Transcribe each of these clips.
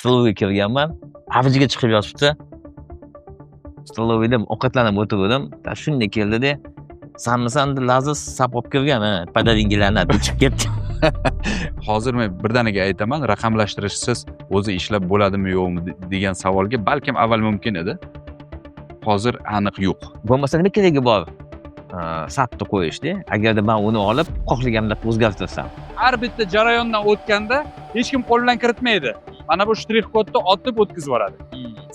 Столовый ga kirganman, avjiga chiqib yotibdi. Столовый da ovqatlanib o'tirgandim. Shunday keldida, "Sanmisan Laziz, SAP olib kirgan, ha, padaringga la'nat", deb chiqib ketdi. Hozir men birdaniga aytaman, raqamlashtirishsiz o'zi ishlab bo'ladimi, yo'qmi degan savolga balkim avval mumkin edi. Hozir aniq yo'q. Bo'lmasa nima keragi bor SAPni qo'yishda, agarda man uni olib xohlaganimdek o'zgartirsam. Har bitta jarayondan o'tganda hech kim qo'l bilan kiritmaydi. Mana bu shtrix kodni otib o'tkazib yuboradi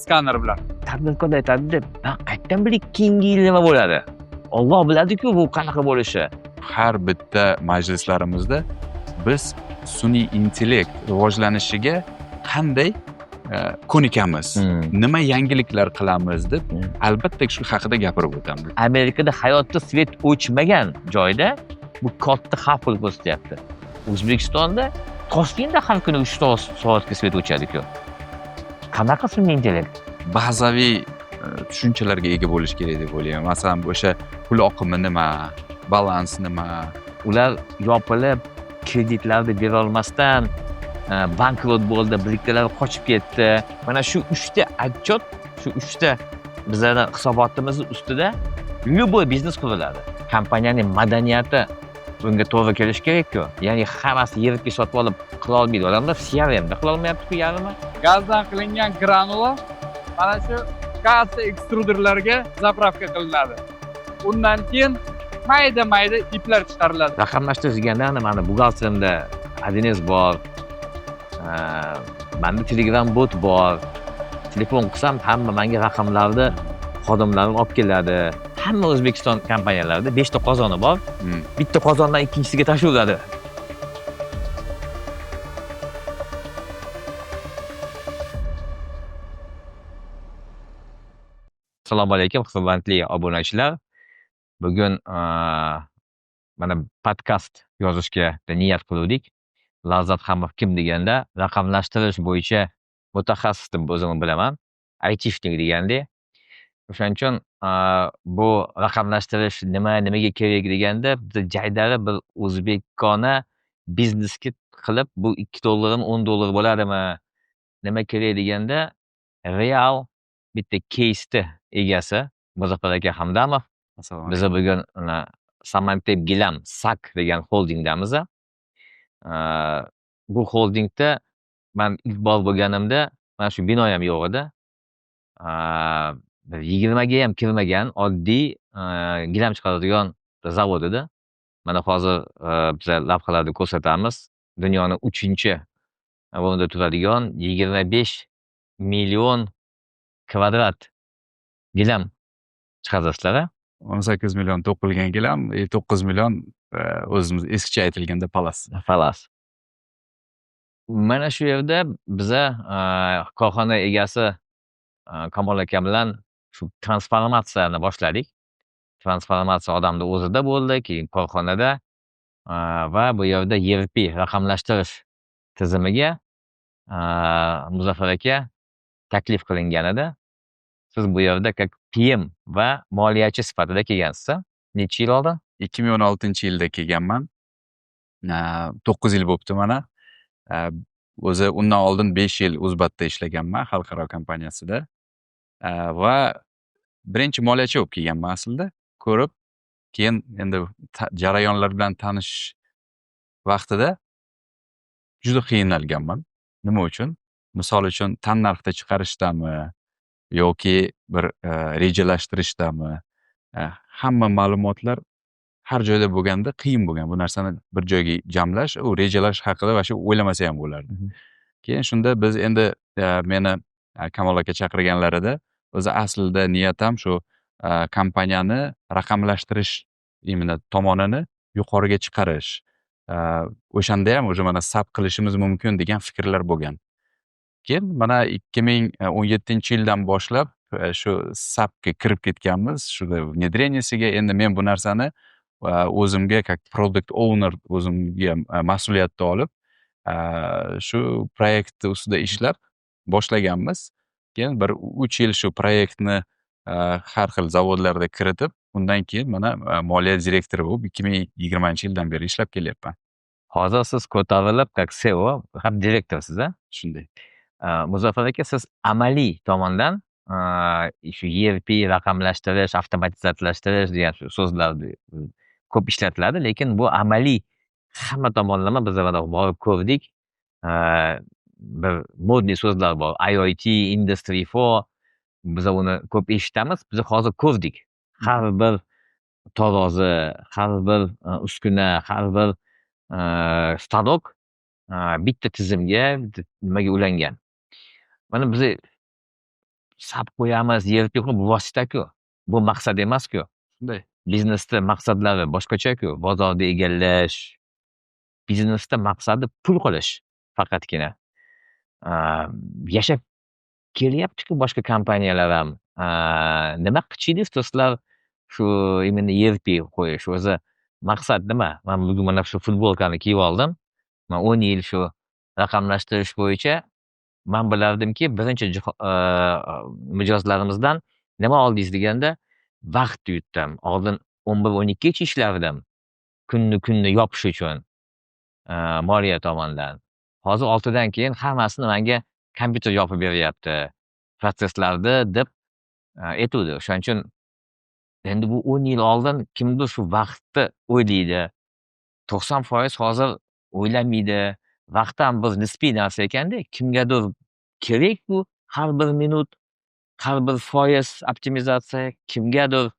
skaner bilan. Tadbirkor aytadida, man qayerdan bilay keyingi yil nima bo'ladi? Olloh biladi-ku bu qanaqa bo'lishi. Har bitta majlislarimizda biz sun'iy intellekt rivojlanishiga qanday ko'nikamiz, nima yangiliklar qilamiz deb albatta shu haqida gapirib o'tamiz. Amerikada hayotda свет o'chmagan joyda bu katta xavf qilib ko'rsatyapti. O'zbekistonda, Toshkentda har kuni 3 soatga свет o'chadi-ku. Qanaqa sun'iy intellekt? Bazaviy tushunchalarga ega bo'lish kerak deb o'ylayman. Masalan, o'sha pul oqimi nima, balans nima. Ular yopilib, kreditlarni berolmasdan bankrot bo'ldi, birikkalari qochib ketdi. Mana shu uchta отчет, shu uchta bizlarni hisobotimizni ustida любой biznes quriladi. Kompaniyaning madaniyati bunga to'g'ri kelishi kerak-ku. Ya'ni hammasi ERP sotib olib qila olmaydi. Odamlar CRMda qila olmayapti-ku yarmi. Gazdan qilingan granula mana shu katta ekstruderlarga заправка qilinadi. Undan keyin mayda-mayda iplar chiqariladi. Raqamlashtirish deganda mani buxgalterimda 1С bor, manda Telegram bot bor. Telefon qilsam hamma menga raqamlarni xodimlarim olib keladi. Hamma O'zbekiston kompaniyalarida 5 ta qozoni bor. Bitta qozondan ikkinchisiga tashiyveradi. Assalomu alaykum, hurmatli obunachilar. Bugun mana podkast yozishga niyat qiluvdik. Lazzat Hamov kim deganda, raqamlashtirish bo'yicha mutaxassis deb o'zimni bilaman. Айтишник degandek. O'shaning uchun bu raqamlashtirish nima, nimaga kerak deganda, bitta jaydari bir o'zbekona biznesga qilib bu 2 dollarim 10 dollar bo'ladimi? Nima kerak deganda, real bitta keysni egasi Muzaffar aka Hamdamov. Assalomu Biz bugun mana Samantep Gilam SAK degan holdingdamiz. Bu holdingda man ilk bor bo'lganimda mana shu bino ham yo'q edi. Bir 20 ga ham kirmagan oddiy gilam chiqaradigan zavod edi. Mana hozir biza lavhalarda ko'rsatamiz. Dunyoni uchinchi o'rnida turadigan 25 million kvadrat gilam chiqarasizlar a? 18 million to'qilgan gilam, 9 million o'zimiz eskicha aytilganda palas. Palas. Mana shu yerda biza korxona egasi Kamol aka bilan shu transformatsiyani boshladik. Transformatsiya odamni o'zida bo'ldi, keyin korxonada va bu yerda ERP raqamlashtirish tizimiga Muzaffar aka taklif qilingan edi. Siz bu yerda как PM va moliyachi sifatida kelgansiz a? Necha yil oldin? 2016-yilda kelganman. 9 yil bo'libdi mana. O'zi undan oldin 5 yil Uzbatda ishlaganman xalqaro kompaniyasida. Va birinchi moliyachi bo'lib kelganman aslida. Ko'rib, keyin endi jarayonlar bilan tanishish vaqtida juda qiynalganman. Nima uchun? Misol uchun, tannarxda chiqarishdami yoki bir rejalashtirishdami, hamma ma'lumotlar har joyda bo'lganda qiyin bo'lgan. Bu narsani bir joyga jamlash, u rejalash haqida вообще o'ylamasa ham bo'lardi. Keyin shunda biz endi meni Kamol aka chaqirganlarida o'zi aslida niyatim shu kompaniyani raqamlashtirish именно tomonini yuqoriga chiqarish. O'shanda ham уже mana SAP qilishimiz mumkin degan fikrlar bo'lgan. Keyin mana 2017-yildan boshlab shu SAPga kirib ketganmiz. Shu внедрение siga endi men bu narsani o'zimga как product owner o'zimga mas'uliyatni olib, shu proyektni ustida ishlab boshlaganmiz. Keyin bir 3 yil shu proyektni har xil zavodlarda kiritib, undan keyin mana moliya direktori bo'lib 2020-yildan beri ishlab kelyapman. Hozir siz ko'tarilib как CEO ham direktorsiz a? Shunday. Muzaffar aka, siz amaliy tomondan shu ERP, raqamlashtirish, avtomatizatsiyalashtirish degan shu so'zlar ko'p ishlatiladi, lekin bu amaliy hamma tomonlama biz mana borib ko'rdik. Bir модный so'zlar bor: IoT, Industry 4. Biza uni ko'p eshitamiz, biz hozir ko'rdik. Har bir tarozi, har bir uskuna, har bir stanok bitta tizimga, bitta nimaga ulangan. Mana biza SAP qo'yamiz, ERP, bu vosita-ku, bu maqsad emas-ku. Shunday. Biznesda maqsadlari boshqacha-ku: bozorni egallash, biznesda maqsadi pul qilish faqatgina. Yashab kelyaptiku boshqa kompaniyalar ham. Nima qichiydi sizlar shu именно ERP qo'yish, o'zi maqsad nima? Man bugun mana shu futbolkani kiyib oldim. Man 10 yil shu raqamlashtirish bo'yicha man bilardimki, birinchi mijozlarimizdan nima oldingiz deganda, vaqt yutdim. Oldin 11-12gacha ishlardim. Kunni kunni yopish uchun moliya tomondan. Hozir 6dan keyin hammasini manga kompyuter yopib beryapti protsesslarni, deb aytuvdi. O'shaning uchun endi bu 10 yil oldin kimdir shu vaqtni o'ylaydi. 90% hozir o'ylamaydi. Vaqt ham bir nisbiy narsa ekanda, kimgadir kerak bu har bir minut, har bir foiz optimizatsiya, kimgadir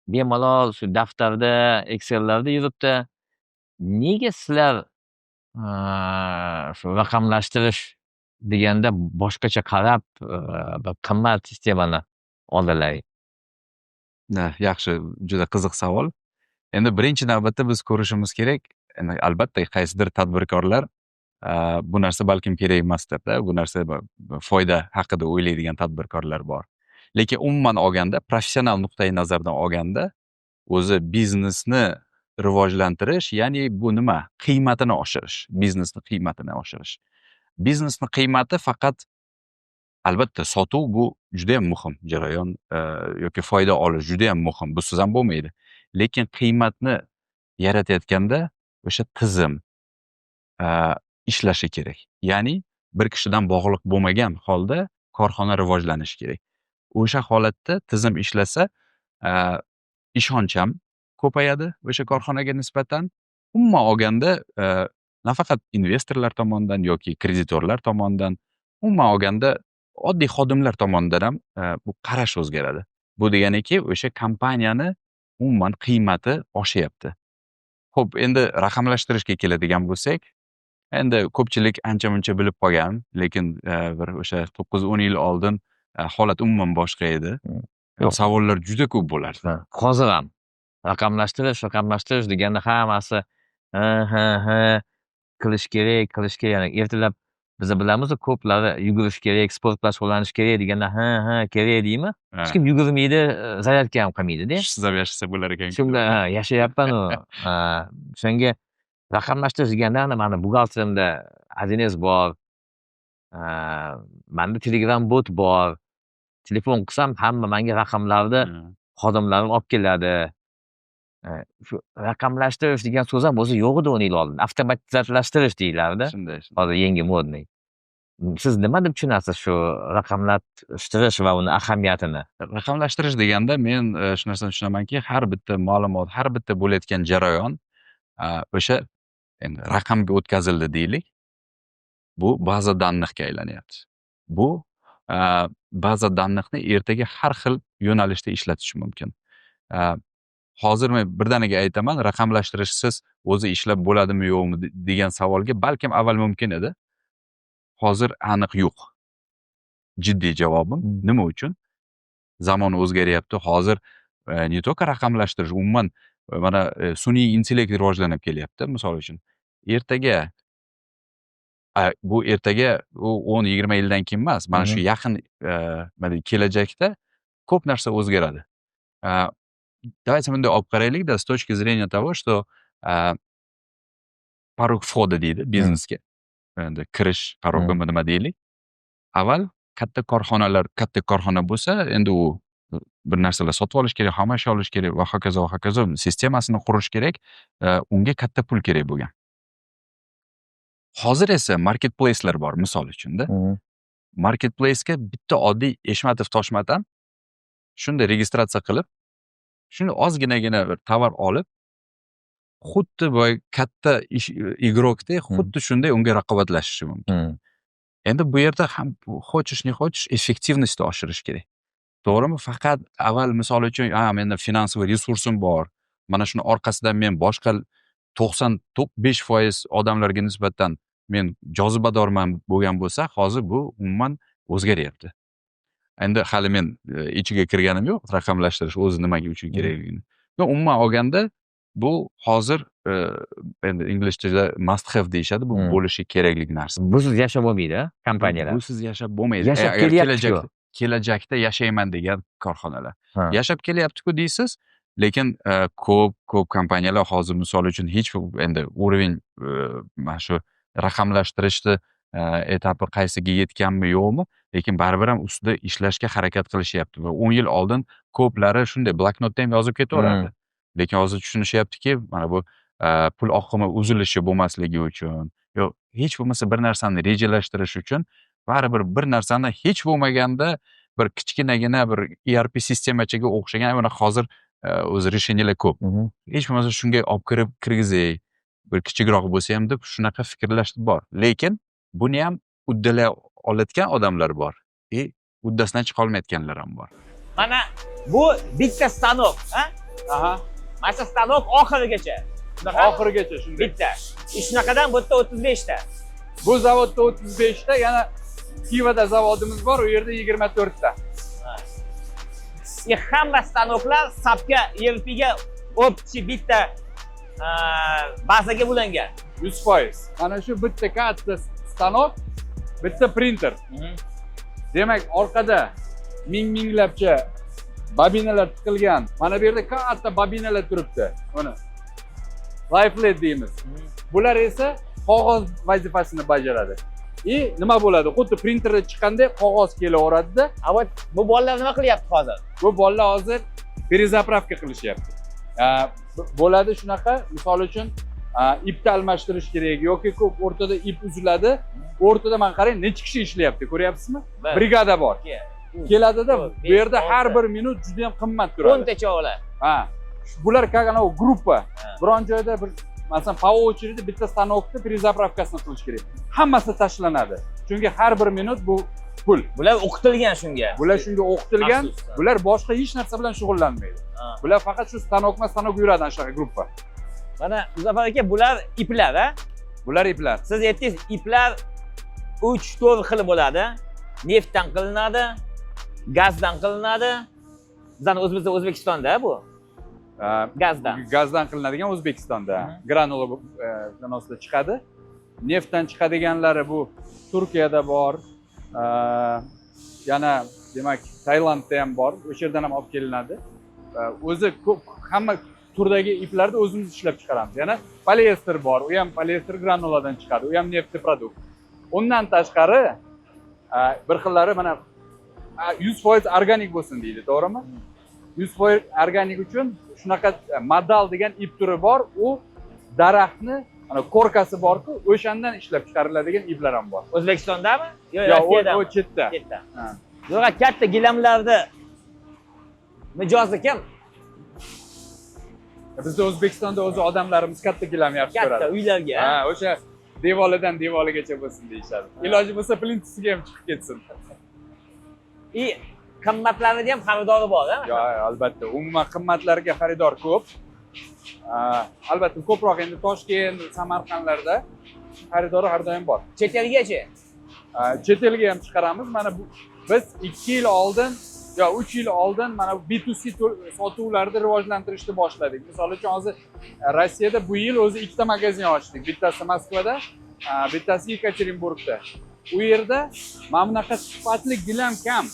bemalol shu daftarda, Excellarda yuribdi. Nega sizlar shu raqamlashtirish deganda boshqacha qarab, bir qimmat sistemani oldilaring? Yaxshi, juda qiziq savol. Endi birinchi navbatda biz ko'rishimiz kerak, endi albatta qaysidir tadbirkorlar bu narsa balkim kerak emasdirda, bu narsa foyda haqida o'ylaydigan tadbirkorlar bor. Lekin umuman olganda, professional nuqtai nazardan olganda, o'zi biznesni rivojlantirish, ya'ni bu nima? Qiymatini oshirish, biznesni qiymatini oshirish. Biznesni qiymati faqat, albatta, sotuv bu judayam muhim jarayon yoki foyda olish judayam muhim, busiz ham bo'lmaydi. Lekin qiymatni yaratayotganda o'sha tizim ishlashi kerak. Ya'ni bir kishidan bog'liq bo'lmagan holda korxona rivojlanishi kerak. O'sha holatda tizim ishlasa, ishonch ham ko'payadi o'sha korxonaga nisbatan. Umuman olganda, nafaqat investorlar tomonidan yoki kreditorlar tomonidan, umuman olganda oddiy xodimlar tomonidan ham bu qarash o'zgaradi. Bu deganiki, o'sha kompaniyani umuman qiymati oshyapti. Xo'p, endi raqamlashtirishga keladigan bo'lsak, endi ko'pchilik ancha muncha bilib qolgan, lekin bir o'sha 9-10 yil oldin holat umuman boshqa edi. Yo'q. Savollar juda ko'p bo'lardi. Hozir ham raqamlashtirish, raqamlashtirish deganda hammasi ha, qilish kerak, qilish kerak. Ya'ni ertalab biza bilamizu, ko'plari yugurish kerak, sport bilan shug'ullanish kerak deganda, ha, kerak deymi? Hech kim yugurmaydi, zaryadka ham qilmaydida. Shusiz ham yashasa bo'lar ekan. Shu bilan ha, yashayapmanu. O'shanga raqamlashtirish deganda mani buxgalterimda 1С bor, manda Telegram bot bor. Telefon qilsam, hamma manga raqamlarni xodimlarim olib keladi. Shu raqamlashtirish degan so'z ham o'zi yo'q edi 10 yil oldin. Avtomatizatsiyalashtirish deyilardi. Shunday. Hozir yangi модный. Siz nima deb tushunasiz shu raqamlashtirish va uni ahamiyatini? Raqamlashtirish deganda men shu narsani tushunamanki, har bitta ma'lumot, har bitta bo'layotgan jarayon o'sha endi raqamga o'tkazildi deylik. Bu база данных ga aylanyapti. Bu база данных ni ertaga har xil yo'nalishda ishlatish mumkin. Hozir men birdaniga aytaman, raqamlashtirishsiz o'zi ishlab bo'ladimi, yo'qmi degan savolga balkim avval mumkin edi. Hozir aniq yo'q. Jiddiy javobim. Nima uchun? Zamon o'zgaryapti. Hozir не только raqamlashtirish, umuman mana sun'iy intellekt rivojlanib kelyapti, misol uchun. Ertaga bu ertaga u 10-20 yildan keyin emas, mana shu yaqin nima deydi, kelajakda ko'p narsa o'zgaradi. Давайте bunday olib qaraylikda, с точки зрения того, что порог входа deydi biznesga. Endi kirish порог imi, nima deylik. Avval katta korxonalar, katta korxona bo'lsa, endi u bir narsalar sotib olish kerak, xomashyo olish kerak va hokazo va hokazo, sistemasini qurish kerak. Unga katta pul kerak bo'lgan. Hozir esa marketplace'lar bor, misol uchunda. Marketplace'ga bitta oddiy Eshmatov Toshmat ham shunday registratsiya qilib, shunday ozginagina bir tovar olib, xuddi boy katta ish игрок dek, xuddi shunday unga raqobatlashishi mumkin. Endi bu yerda ham, хочешь не хочешь, эффективность ni oshirish kerak, to'g'rimi? Faqat avval, misol uchun, ha, menda финансовый resursim bor, mana shuni orqasidan men boshqa 95% odamlarga nisbatan men jozibadorman bo'lgan bo'lsa, hozir bu umuman o'zgaryapti. Endi hali men ichiga kirganim yo'q, raqamlashtirish o'zi nimaga uchun kerakligini. Umuman olganda, bu hozir endi ingliz tilida must have deyishadi, bu bo'lishi kerakli narsa. Busiz yashab bo'lmaydi kompaniyalar. Busiz yashab bo'lmaydi. Yashab Agar kelyapti-ku. Kelajakda yashayman degan korxonalar. Yashab kelyapti-ku deysiz, lekin ko'p ko'p kompaniyalar hozir, misol uchun, hech endi уровень mana shu raqamlashtirishni этап i qaysiga yetganmi, yo'qmi, lekin baribir ham ustida ishlashga harakat qilishyapti va 10 yil oldin ko'plari shunday bloknotda ham yozib ketaverardi. Lekin hozir tushunishyaptiki, mana bu pul oqimi uzilishi bo'lmasligi uchun yo hech bo'lmasa bir narsani rejalashtirish uchun baribir bir narsani hech bo'lmaganda bir kichkinagina bir ERP sistemachaga o'xshagan, mana hozir o'zi решения lar ko'p. Hech bo'lmasa shunga olib kirib kirgizay, bir kichikroq bo'lsa ham, deb shunaqa fikrlash bor. Lekin buni ham uddalay olayotgan odamlar bor и uddasidan chiqolmayotganlar ham bor. Mana bu bitta stanok, ha? Aha. Mana shu stanok oxirigacha. Shunaqa? Oxirigacha shunday. Bitta. Shunaqadan bu yerda 35 ta. Bu zavodda 35 ta, yana Xivada zavodimiz bor, u yerda 24 ta. И hamma stanoklar SAPga, ERPga общий bitta bazaga ulangan. 100%. Mana shu bitta katta stanok, bitta printer. Demak, orqada ming minglabcha bobinalar tiqilgan. Mana bu yerda katta bobinalar turibdi. Mana. Layflet deymiz. Bular esa qog'oz vazifasini bajaradi. И nima bo'ladi? Xuddi printerda chiqqanday qog'oz kelaveradida. A вот bu bolalar nima qilyapti hozir? Bu bolalar hozir перезаправка qilishyapti. Bo'ladi shunaqa, misol uchun, ipni almashtirish kerak yoki ko'p o'rtada ip uziladi. O'rtada, mana qarang, necha kishi ishlayapti, ko'ryapsizmi? Bir, Brigada bor. Ikki, uch, Keladida, to'rt, bu yerda besh, har olti. bir minut juda ham qimmat turadi. 10 tacha ular. Ha. Bular как anavi gruppa. Biron joyda bir, masalan, по очереди bitta stanokni перезаправка sini qilish kerak. Hammasi tashlanadi. Chunki har bir minut bu pul. Bular o'qitilgan shunga. Bular shunga o'qitilgan. Maxsus. Bular boshqa hech narsa bilan shug'ullanmaydi. Bular faqat shu stanokma stanok yuradi, ana shunaqa gruppa. Mana, Muzaffar aka, bular iplar, a? Bular iplar. Siz aytdingiz, iplar 3 4 xil bo'ladi. Neftdan qilinadi, gazdan qilinadi. Bizani o'zimizda, O'zbekistonda bu. Gazdan. Gazdan qilinadigan O'zbekistonda granula anosida chiqadi. Neftdan chiqadiganlari bu Turkiyada bor. Yana, demak, Tailandda ham bor. O'sha yerdan ham olib kelinadi. O'zi ko'p, hamma turdagi iplarni o'zimiz ishlab chiqaramiz. Yana poliester bor. U ham poliester granuladan chiqadi. U ham нефтепродукт. Undan tashqari, bir xillari mana 100% organik bo'lsin deydi, to'g'rimi? 100% organik uchun shunaqa modal degan ip turi bor. U daraxtni ana корка si borku, o'shandan ishlab chiqariladigan iplar ham bor. O'zbekistondami? Yo, Yo, u Rossiyadami? U chetda. Chetda. Ha. Yo'q, katta gilamlarni mijozi kim? Bizda, O'zbekistonda o'zi odamlarimiz katta gilam yaxshi Katta ko'radi. Uylarga. Ha, o'sha devoridan devorigacha bo'lsin deyishadi. Iloji bo'lsa, plintusiga ham chiqib ketsin. И qimmatlarini ham xaridori bor, a? Yo, albatta, umuman qimmatlarga xaridor ko'p. Albatta, ko'proq endi Toshkent, Samarqandlarda xaridori har doim bor. Chet elgachi? Chet elga ham chiqaramiz. Mana bu biz 2 yil oldin yo 3 yil oldin mana bu B2C sotuvlarni rivojlantirishni boshladik. Misol uchun, hozir Rossiyada bu yil o'zi ikkita magazin ochdik. Bittasi Moskvada, bittasi Yekaterinburgda. U yerda mana bunaqa sifatli gilam kam.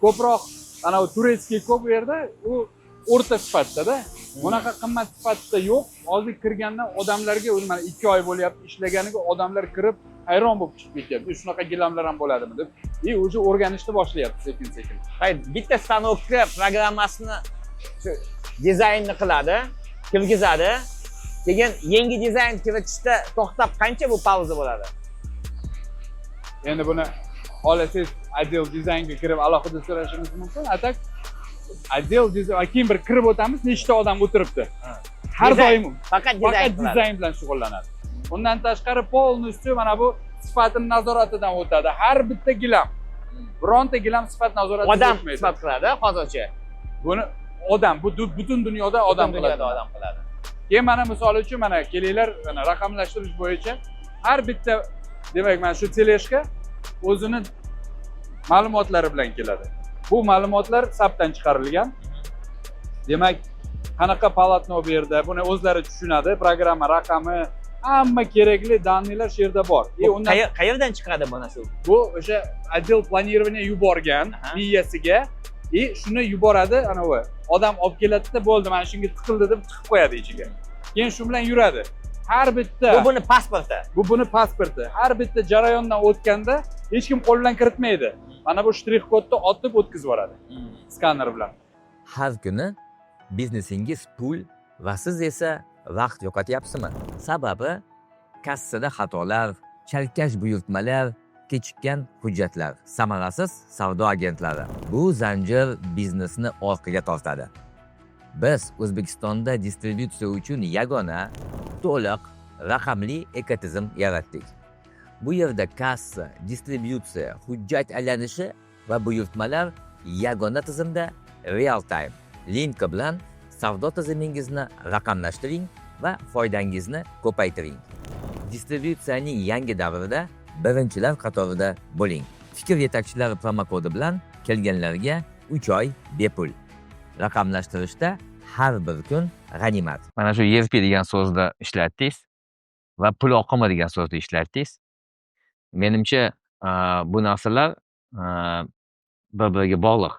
Ko'proq anavi турецкий ko'p u yerda, u o'rta sifatda-da. Bunaqa qimmat sifatda yo'q. Hozir kirgandan odamlarga o'zi, mana 2 oy bo'lyapti ishlaganiga, odamlar kirib hayron bo'lib chiqib ketyapti. "Shunaqa gilamlar ham bo'ladimi?" deb. И уже o'rganishni boshlayapti sekin sekin. Hayır, bitta stanokka programmasini, shu dizaynni qiladi, kirgizadi. Keyin yangi dizayn kiritishda to'xtab qancha bu pauza bo'ladi? Endi buni Xohlasangiz, отдел dizaynga kirib, alohida so'rashingiz mumkin. А так отдел dizayn, keyin bir kirib o'tamiz, nechta odam o'tiribdi. Har Dizayn. doim Faqat dizayn faqat qiladi. Dizayn bilan shug'ullanadi. Undan tashqari, полностью mana bu sifatini nazoratidan o'tadi. Har bitta gilam. Bironta gilam sifat nazoratidan Odam o'tmaydi. sifat qiladi hozircha. Buni odam, bu butun dunyoda odam Butun qiladi. dunyoda odam qiladi. Keyin mana, misol uchun, mana kelinglar, mana raqamlashtirish bo'yicha har bitta, demak, mana shu тележка o'zini ma'lumotlari bilan keladi. Bu ma'lumotlar SAPdan chiqarilgan. Demak, qanaqa полотно bu yerda, buni o'zlari tushunadi. Programma raqami, hamma kerakli данный lar shu yerda bor. И Bu undan qayerdan chiqadi mana shu? Bu o'sha отдел планирования yuborgan miyasiga и shuni yuboradi. Anavi odam olib keladida, bo'ldi, mana shunga tiqildi deb tiqib qo'yadi ichiga. Keyin shu bilan yuradi. Har bitta Bu buni pasporti. Bu buni pasporti. Har bitta jarayondan o'tganda hech kim qo'l bilan kiritmaydi. Mana bu shtrix kodni otib o'tkazib yuboradi skaner bilan. Har kuni biznesingiz pul va siz esa vaqt yo'qotyapsizmi? Sababi kassada xatolar, chalkash buyurtmalar, kechikkan hujjatlar, samarasiz savdo agentlari. Bu zanjir biznesni orqaga tortadi. Biz O'zbekistonda distributsiya uchun yagona to'liq raqamli ekotizim yaratdik. Bu yerda kassa, distributsiya, hujjat aylanishi va buyurtmalar yagona tizimda, real time. Linka bilan savdo tizimingizni raqamlashtiring va foydangizni ko'paytiring. Distributsiyaning yangi davrida birinchilar qatorida bo'ling. Fikr yetakchilari promokodi bilan kelganlarga 3 oy bepul. Raqamlashtirishda har bir kun g'animat. Mana shu ERP degan so'zni ishlatdingiz va pul oqimi degan so'zni ishlatdingiz. Menimcha, bu narsalar bir biriga bog'liq.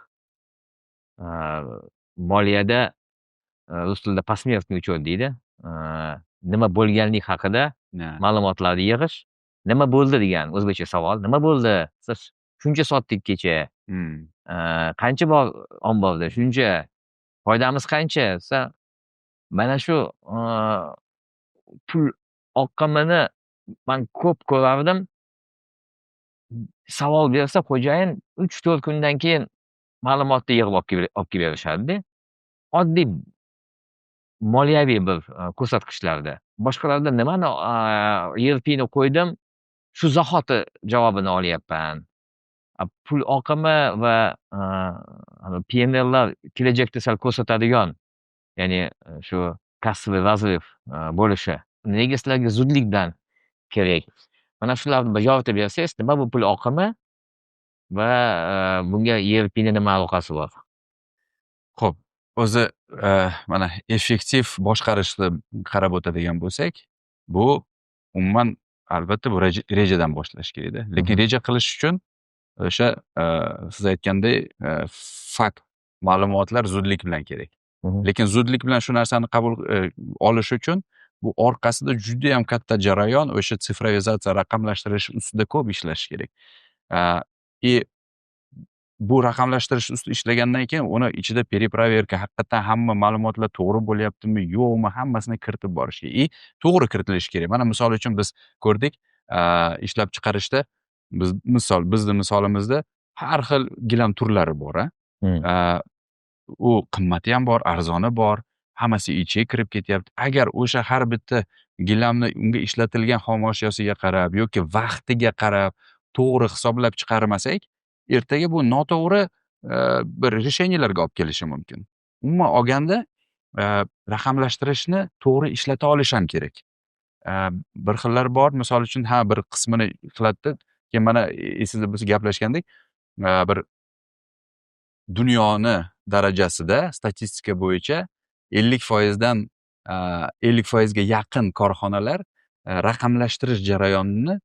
Moliyada rus tilida посмертный учет deydi. Nima bo'lganlik haqida ma'lumotlarni yig'ish. Nima bo'ldi degan o'zbekcha savol. Nima bo'ldi? Siz shuncha sotdik kecha. Qancha bor omborda? Shuncha. Foydamiz qancha desa, mana shu pul oqimini man ko'p ko'rardim. Savol bersa xo'jayin, 3-4 kundan keyin ma'lumotni yig'ib olib kelib berishadida. Oddiy moliyaviy bir ko'rsatkichlarda. Boshqalarda nimani ERPni qo'ydim, shu zahoti javobini olyapman. Pul oqimi va P&Llar kelajakda sal ko'rsatadigan, ya'ni shu кассовый разрыв bo'lishi. Nega sizlarga zudlik bilan kerak? Mana shularni bir yoritib bersangiz, nima bu pul oqimi va bunga ERPni nima aloqasi bor? Xo'p, o'zi mana effektiv boshqarishni qarab o'tadigan bo'lsak, bu umuman, albatta, bu rejadan boshlash kerakda. Lekin reja qilish uchun o'sha siz aytgandek fakt ma'lumotlar zudlik bilan kerak. Lekin zudlik bilan shu narsani qabul olish uchun bu orqasida judayam katta jarayon, o'sha цифровизация, raqamlashtirish ustida ko'p ishlash kerak. И bu raqamlashtirish ustida ishlagandan keyin uni ichida перепроверка, haqiqatdan hamma ma'lumotlar to'g'ri bo'lyaptimi, yo'qmi, hammasini kiritib borish kerak. И to'g'ri kiritilishi kerak. Mana, misol uchun, biz ko'rdik, ishlab chiqarishda biz, misol, bizni misolimizda har xil gilam turlari bor a. U qimmati ham bor, arzoni bor, hammasi ichiga kirib ketyapti. Agar o'sha har bitta gilamni unga ishlatilgan xom ashyosiga qarab yoki vaqtiga qarab to'g'ri hisoblab chiqarmasak, ertaga bu noto'g'ri bir решения larga olib kelishi mumkin. Umuman olganda, raqamlashtirishni to'g'ri ishlata olish ham kerak. Bir xillar bor, misol uchun, ha, bir qismini qiladida, keyin mana esingizda bo'lsa, gaplashgandik, bir dunyoni darajasida statistika bo'yicha 50 foizdan, 50 foizga yaqin korxonalar raqamlashtirish jarayonini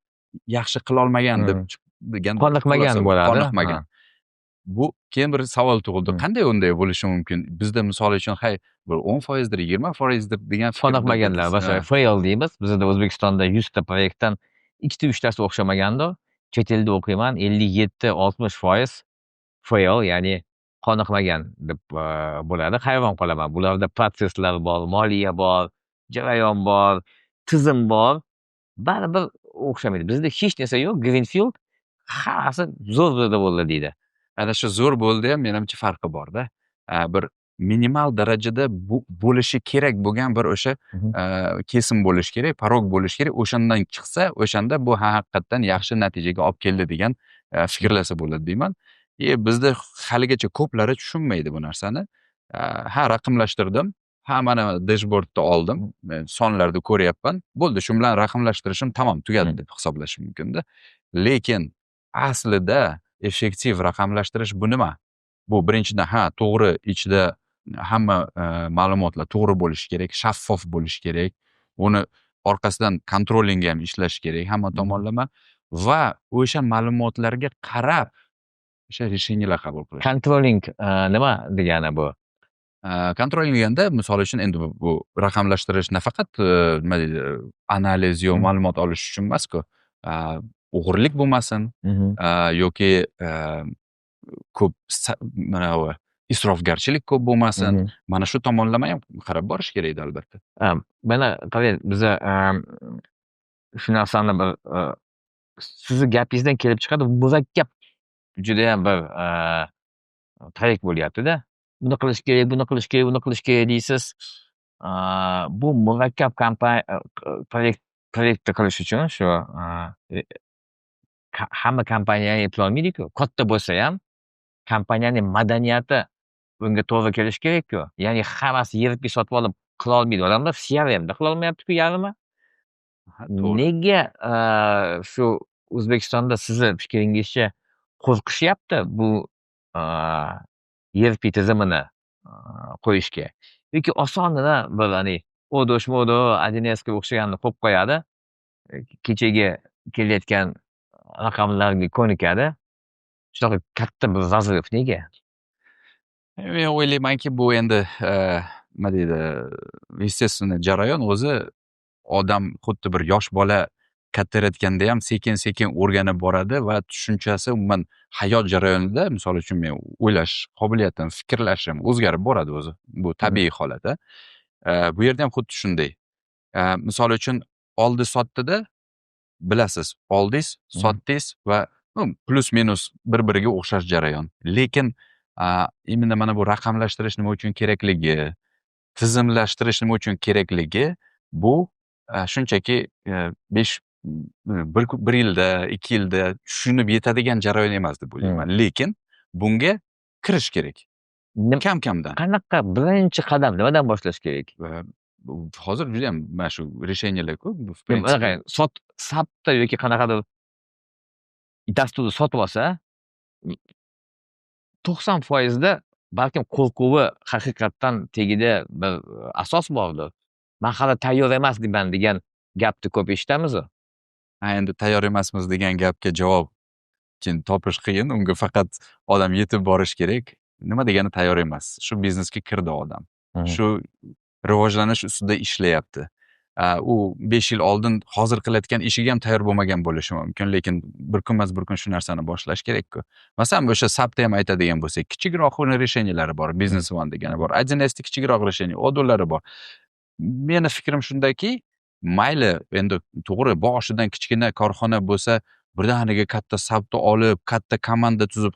yaxshi qilolmagan deb degan Qoniqmagan xulosa, bo'ladi. Qoniqmagan. Bu keyin bir savol tug'ildi. Qanday unday bo'lishi mumkin? Bizda, misol uchun, hay, bir 10 foizdir, 20 foizdir degan fikr Qoniqmaganlar, masalan, fail deymiz. Bizda O'zbekistonda 100 ta proyektdan ikkita, uchtasi o'xshamagandir. Chet elda o'qiyman, 57-60% fail, ya'ni qoniqmagan deb bo'ladi. Hayron qolaman. Bularda protsesslar bor, moliya bor, jarayon bor, tizim bor. Baribir o'xshamaydi. Bizda hech narsa yo'q. Greenfield. Hammasi zo'r bo'ldi deydi. Ana shu zo'r bo'ldi ham, menimcha, farqi borda. Bir minimal darajada bo'lishi kerak bo'lgan bir o'sha kesim bo'lishi kerak, порог bo'lishi kerak. O'shandan chiqsa, o'shanda bu haqiqatdan yaxshi natijaga olib keldi degan fikrlasa bo'ladi deyman. Bizda haligacha ko'plari tushunmaydi bu narsani. Ha, raqamlashtirdim, ha, mana dashboardni oldim, men sonlarni ko'ryapman, bo'ldi, shu bilan raqamlashtirishim tamom, tugadi deb hisoblash mumkinda. Lekin aslida effektiv raqamlashtirish bu nima? Bu birinchidan, ha, to'g'ri, ichida hamma ma'lumotlar to'g'ri bo'lishi kerak, shaffof bo'lishi kerak. Uni orqasidan контролинг ham ishlash kerak hamma tomonlama va o'sha ma'lumotlarga qarab o'sha решения lar qabul qilish. Контролинг nima degani bu? Контролинг deganda, misol uchun, endi bu raqamlashtirish nafaqat nima deydi, analiz yo ma'lumot olish uchun emas-ku. O'g'irlik bo'lmasin yoki ko'p mana bu isrofgarchilik ko'p bo'lmasin. Mana shu tomonlama ham qarab borish kerak edi, albatta. Mana qarang, biza shu narsani bir sizni gapingizdan kelib chiqadi, murakkab judayam bir proyekt bo'lyapti-da. Buni qilish kerak, buni qilish kerak, buni qilish kerak deysiz. Bu murakkab proyektni qilish uchun shu hamma kompaniyani eplolmaydiku. Katta bo'lsa ham kompaniyaning madaniyati bunga to'g'ri kelishi kerak-ku. Ya'ni hammasi ERP sotib olib qilolmaydi odamlar, CRMda qilolmayapti-ku yarmi. To'g'ri. Nega shu O'zbekistonda sizni fikringizcha qo'rqishyapti bu ERP tizimini qo'yishga? Yoki osongina bir haligi Odoo shmodo 1Sga o'xshaganini qo'yib qo'yadi. Kechagi kelayotgan raqamlarga ko'nikadi. Shunaqa katta bir разрыв nega? Men o'ylaymanki, bu endi nima deydi, естественный jarayon o'zi. Odam xuddi bir yosh bola kattayotganda ham sekin sekin o'rganib boradi va tushunchasi, umuman hayot jarayonida, misol uchun, men o'ylash qobiliyatim, fikrlashim o'zgarib boradi o'zi. Bu tabiiy holat, a. Bu yerda ham xuddi shunday. Misol uchun, oldi sotdida bilasiz, oldingiz, sotdingiz va, ну, плюс минус bir biriga o'xshash jarayon. Lekin именно mana bu raqamlashtirish nima uchun kerakligi, tizimlashtirish nima uchun kerakligi, bu shunchaki besh bir yilda, 2 yilda tushunib yetadigan jarayon emas deb o'ylayman. Lekin bunga kirish kerak. Kam kamdan. Qanaqa birinchi qadam, nimadan boshlash kerak? Hozir judayam mana shu решения lar ko'p. В Bunaqa принципе. SAPda yoki qanaqadir dasturni sotib olsa, 90%da balkim qo'rquvi haqiqatdan tagida bir asos bordir. "Man hali tayyor emasman" degan gapni ko'p eshitamizu. Ha, endi tayyor emasmiz degan gapga javob keyin topish qiyin. Unga faqat odam yetib borish kerak. Nima degani tayyor emas? Shu biznesga kirdi odam. Shu rivojlanish ustida ishlayapti. U 5 yil oldin hozir qilayotgan ishiga ham tayyor bo'lmagan bo'lishi mumkin, lekin bir kun emas, bir kun shu narsani boshlash kerak-ku. Masalan, o'sha SAPda ham aytadigan bo'lsak, kichikroq uni решения lari bor, Business One degani bor, 1Sda kichikroq решение, Odoo'lari bor. Meni fikrim shundaki, mayli, endi to'g'ri, boshidan kichkina korxona bo'lsa, birdaniga katta SAPni olib, katta komanda tuzib,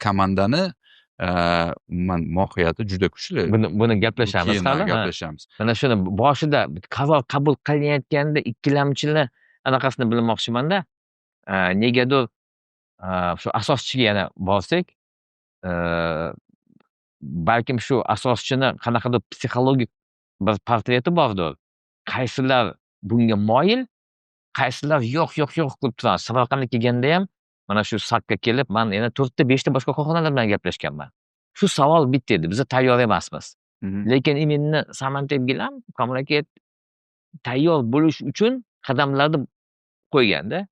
komandani umuman mohiyati juda kuchli. Buni gaplashamiz Keyin hali. Ha. gaplashamiz. Mana shuni boshida qaror qabul qilinayotganda ikkilamchini anaqasini bilmoqchimanda. Negadir shu asoschiga yana borsak, balkim shu asoschini qanaqadir psixologik bir portreti bordir. Qaysilar bunga moyil, qaysilar yo'q, yo'q, yo'q qilib turadi. Samarqandga kelgandayam mana shu SAPga kelib, man yana to'rtta, beshta boshqa korxonalar bilan gaplashganman. Shu savol bitta edi: "Biza tayyor emasmiz." Lekin именно Samantev bilan Komil aka tayyor bo'lish uchun qadamlarni qo'yganda.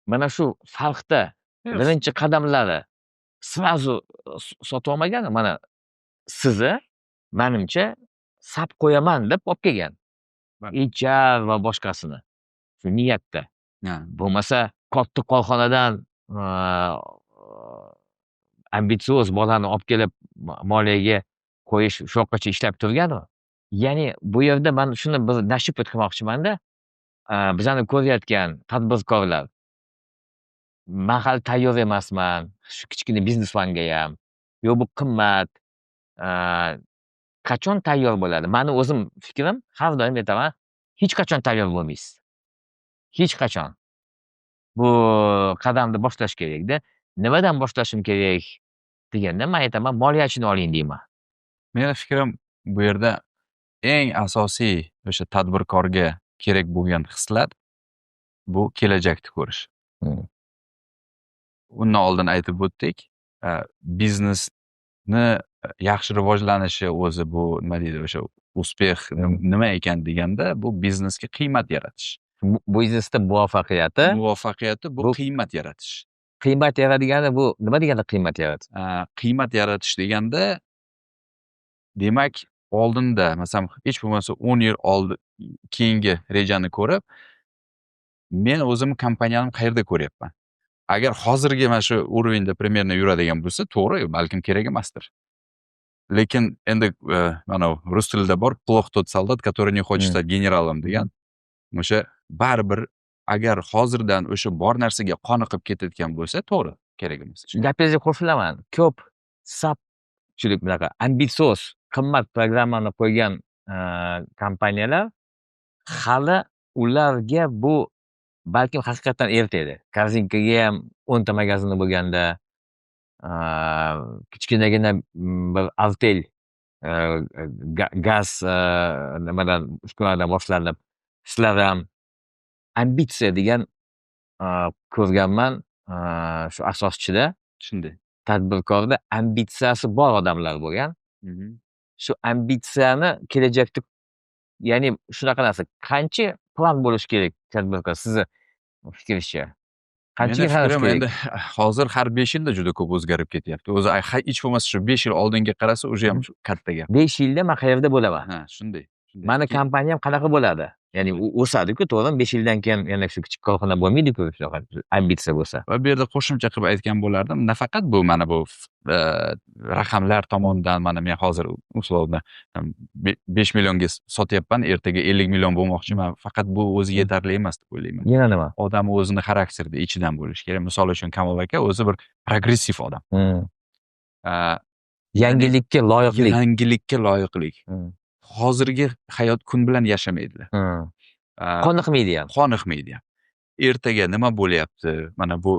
Mana shu farqda birinchi qadamlari сразу sotib olmagan, mana sizni, manimcha, SAP qo'yaman deb olib kelgan. HR va boshqasini. Shu niyatda. Bo'lmasa katta korxonadan ambitsioz bolani olib kelib moliyaga qo'yish, shu yoqqacha ishlab turganu. Ya'ni bu yerda man shuni bir нащупать qilmoqchimanda, bizani ko'rayotgan tadbirkorlar Man hali tayyor emasman shu kichkina biznesmanga ham. Yo'q, bu qimmat. Qachon tayyor bo'ladi? Mani o'zim fikrim, har doim aytaman, hech qachon tayyor bo'lmaysiz. Hech qachon. Bu qadamni boshlash kerakda. Nimadan boshlashim kerak deganda, man aytaman, moliyachini oling deyman. Meni fikrim, bu yerda eng asosiy o'sha tadbirkorga kerak bo'lgan xislat bu kelajakni ko'rish. Undan oldin aytib o'tdik, biznesni yaxshi rivojlanishi o'zi bu, nima deydi, o'sha успех nima ekan deganda, bu biznesga qiymat yaratish. Biznesda muvaffaqiyati Muvaffaqiyati bu qiymat yaratish. Qiymat yaradigani bu nima degani, qiymat yaratish? Qiymat yaratish deganda, demak, oldinda, masalan, hech bo'lmasa 10 yil oldi keyingi rejani ko'rib, men o'zimni kompaniyamni qayerda ko'ryapman? Agar hozirgi mana shu уровень da примерно yuradigan bo'lsa, to'g'ri, balkim kerak emasdir. Lekin endi mana rus tilida bor, "Плох тот солдат, который не хочет стать генералом" degan. O'sha baribir agar hozirdan o'sha bor narsaga qoniqib ketayotgan bo'lsa, to'g'ri, kerak emas. Gapingizga qo'shilaman. Ko'p sapchilik bunaqa ambitsioz, qimmat programmani qo'ygan kompaniyalar hali ularga bu balkim haqiqatdan erta edi. Korzinkaga ham 10 ta magazini bo'lganda, kichkinagina bir artel gaz nimadan, uskunadan boshlanib, sizlar ham ambitsiya degan ko'rganman shu asoschida. Shunday. Tadbirkorda ambitsiyasi bor odamlar bo'lgan. Shu ambitsiyani kelajakda, ya'ni shunaqa narsa, qancha plan bo'lishi kerak tadbirkor, sizni fikringizcha? Qanchaga Meni qarash fikrim, kerak? endi hozir har 5 yilda juda ko'p o'zgarib ketyapti. O'zi hech bo'lmasa shu 5 yil oldinga qarasa, уже ham shu katta gap. 5 yilda man qayerda bo'laman? Ha, shunday. Mani kompaniyam qanaqa bo'ladi? Ya'ni u o'sadi-ku, to'g'rimi? 5 yildan keyin yana shu kichik korxona bo'lmaydi-ku, shunaqa ambitsiya bo'lsa. Va bu yerda qo'shimcha qilib aytgan bo'lardim, nafaqat bu mana bu raqamlar tomonidan, mana men hozir условно 5 millionga sotyapman, ertaga 50 million bo'lmoqchiman. Faqat bu o'zi yetarli emas deb o'ylayman. Yana nima? Odam o'zini xarakterida, ichidan bo'lishi kerak. Misol uchun, Kamol aka o'zi bir progressiv odam. Yangilikka loyiqlik. Yangilikka loyiqlik. Hozirgi hayot kun bilan yashamaydilar. Qoniqmaydi ham. Qoniqmaydi ham. Ertaga nima bo'lyapti? Mana bu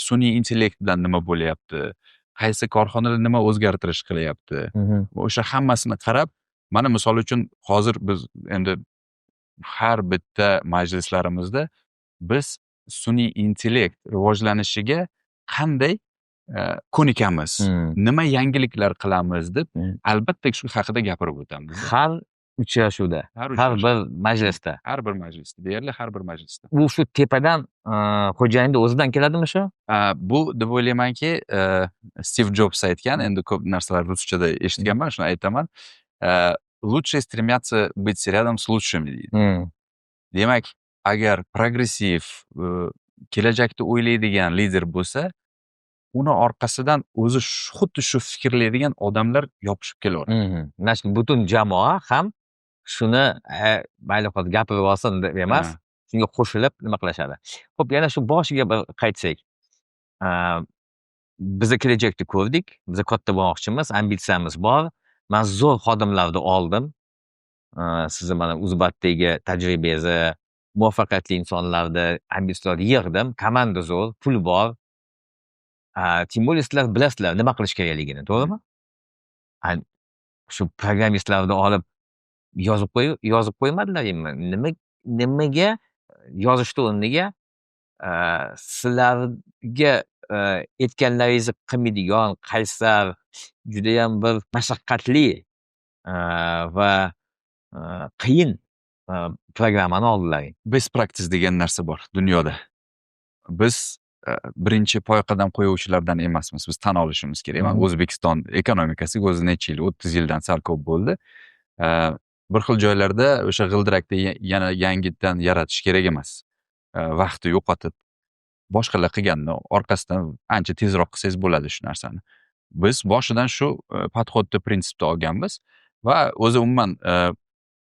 sun'iy intellekt bilan nima bo'lyapti? Qaysi korxonalar nima o'zgartirish qilyapti? O'sha hammasini qarab, mana misol uchun hozir biz endi har bitta majlislarimizda biz sun'iy intellekt rivojlanishiga qanday ko'nikamiz, nima yangiliklar qilamiz deb, albatta shu haqida gapirib o'tamiz. Har uchrashuvda, Har har uchrashuvda. bir majlisda. Har bir majlisda, deyarli har bir majlisda. Bu shu tepadan, xo'jayinni o'zidan keladimi shu? Bu deb o'ylaymanki, Stiv Jobs aytgan, endi ko'p narsalar ruschada eshitganman, shuni aytaman. "Лучшие стремятся быть рядом с лучшими" deydi. Demak, agar progressiv, kelajakda o'ylaydigan lider bo'lsa, uni orqasidan o'zi xuddi shu fikrlaydigan odamlar yopishib kelaveradi. Mana shu butun jamoa ham shuni mayli, hozir gapirib olsin deb emas, shunga qo'shilib nima qilishadi. Xo'p, yana shu boshiga bir qaytsak. Biza kelajakni ko'rdik, biza katta bo'lmoqchimiz, ambitsiyamiz bor. Man zo'r xodimlarni oldim. Sizni mana Uzbatdagi tajribangizni, muvaffaqiyatli insonlarni, ambitsiyalarni yig'dim. Komanda zo'r, pul bor. Тем более sizlar bilasizlar nima qilish kerakligini, to'g'rimi? Shu programmistlarni olib yozib qo'ymadilaringmi? Nima, nimaga yozishni o'rniga sizlarga aytganlaringizni qilmaydigan, qaysar, judayam bir mashaqqatli va qiyin programmani oldilaring? Best practice degan narsa bor dunyoda. Biz birinchi poyqadam qo'yuvchilardan emasmiz. Biz tan olishimiz kerak. Mana O'zbekiston ekonomikasiga o'zi necha yil, 30 yildan sal ko'p bo'ldi. Bir xil joylarda o'sha g'ildirakni yana yangitdan yaratish kerak emas. Vaqtni yo'qotib, boshqalar qilganini orqasidan ancha tezroq qilsangiz bo'ladi shu narsani. Biz boshidan shu подход ni, prinsipni olganmiz va o'zi umuman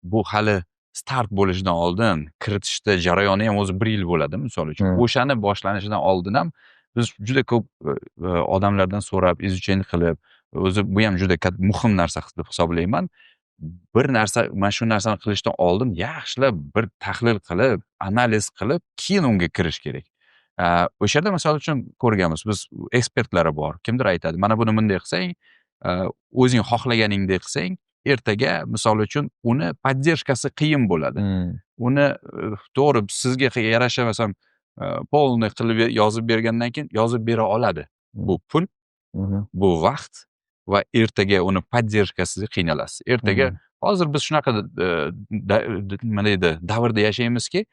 bu hali start bo'lishidan oldin kiritishda jarayoni ham o'zi bir yil bo'ladi, misol uchun. O'shani boshlanishidan oldin ham Biz juda ko'p odamlardan so'rab, изучение qilib, o'zi bu ham juda muhim narsa deb hisoblayman. Bir narsa, mana shu narsani qilishdan oldin yaxshilab bir tahlil qilib, analiz qilib, keyin unga kirish kerak. O'sha yerda, misol uchun, ko'rganmiz biz, ekspertlari bor. Kimdir aytadi: "Mana buni bunday qilsang, o'zing xohlaganingdek qilsang, ertaga, misol uchun, uni поддержка si qiyin bo'ladi." Uni to'g'ri, sizga yarasha, masalan, полный qilib yozib bergandan keyin yozib bera oladi. Bu pul, bu vaqt va ertaga uni поддержка sida qiynalasiz. Ertaga hozir biz shunaqa nima deydi, davrda yashaymizki,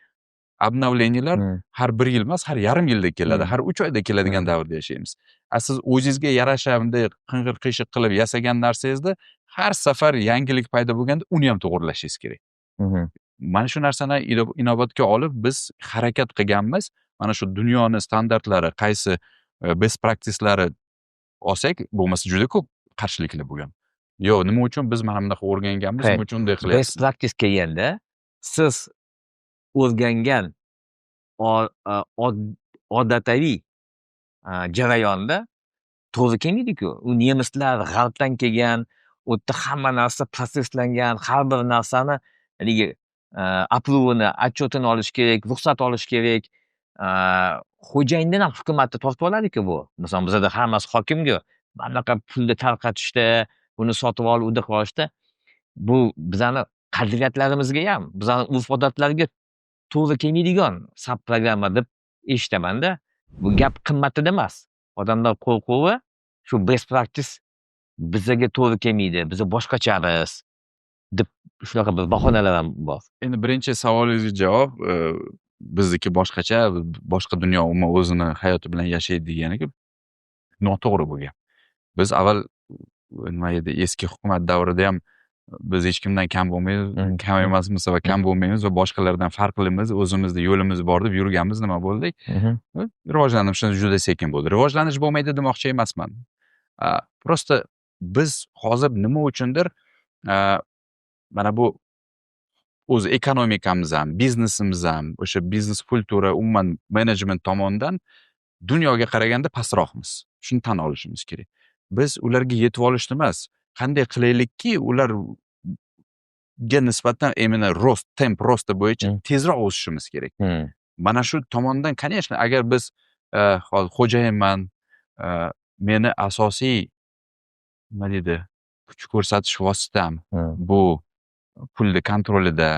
обновления lar har bir yil emas, har yarim yilda keladi, har 3 oyda keladigan davrda yashaymiz. A siz o'zingizga yarasha bunday qing'ir qiyshiq qilib yasagan narsangizni har safar yangilik paydo bo'lganda uni ham to'g'irlashingiz kerak. Mana shu narsani inobatga olib, biz harakat qilganmiz. Mana shu dunyoni standartlari, qaysi best practicelari olsak, bo'lmasa juda ko'p qarshiliklar bo'lgan. Yo'q, nima uchun biz mana bunaqa o'rganganmiz, nima uchun unday Best qilyapsiz? practice kelganda, siz o'rgangan odataviy jarayonda to'g'ri kelmaydiku. U nemislar g'arbdan kelgan, u yerda hamma narsa protsesslangan, har bir narsani haligi approve ini, отчет ini olish kerak, ruxsat olish kerak. Xo'jayindan ham hukumatni tortib oladiku bu. Masalan, bizada hammasi hokimku. Mana bunaqa pulni tarqatishda, buni sotib olib, unda qilib olishda bu bizani qadriyatlarimizga ham, bizani urf-odatlarga to'g'ri kelmaydigan SAP programma deb eshitamanda. Bu gap qimmatida emas. Odamlar qo'rquvi shu best practice bizaga to'g'ri kelmaydi, biza boshqachamiz deb shunaqa bir bahonalar ham bor. Endi birinchi savolingizga javob, bizniki boshqacha, boshqa dunyo umuman o'zini hayoti bilan yashaydi deganiga noto'g'ri bu gap. Biz avval, nima edi, eski hukumat davrida ham biz hech kimdan kam bo'lmaymiz, kam emasmiz va kam bo'lmaymiz va boshqalardan farqlimiz, o'zimizni yo'limiz bor deb yurganmiz. Nima bo'ldik? Rivojlanish juda sekin bo'ldi. Rivojlanish bo'lmaydi demoqchi emasman. Просто biz hozir nima uchundir mana bu o'zi ekonomikamiz ham, biznesimiz ham, o'sha biznes kultura, umuman menejment tomonidan dunyoga qaraganda pastroqmiz. Shuni tan olishimiz kerak. Biz ularga yetib olishni emas, qanday qilaylikki, ularga nisbatan именно рост, темп роста bo'yicha tezroq o'sishimiz kerak. Mana shu tomondan, конечно, agar biz hozir xo'jayinman, meni asosiy, nima deydi, kuch ko'rsatish vositam bu pulni kontrolida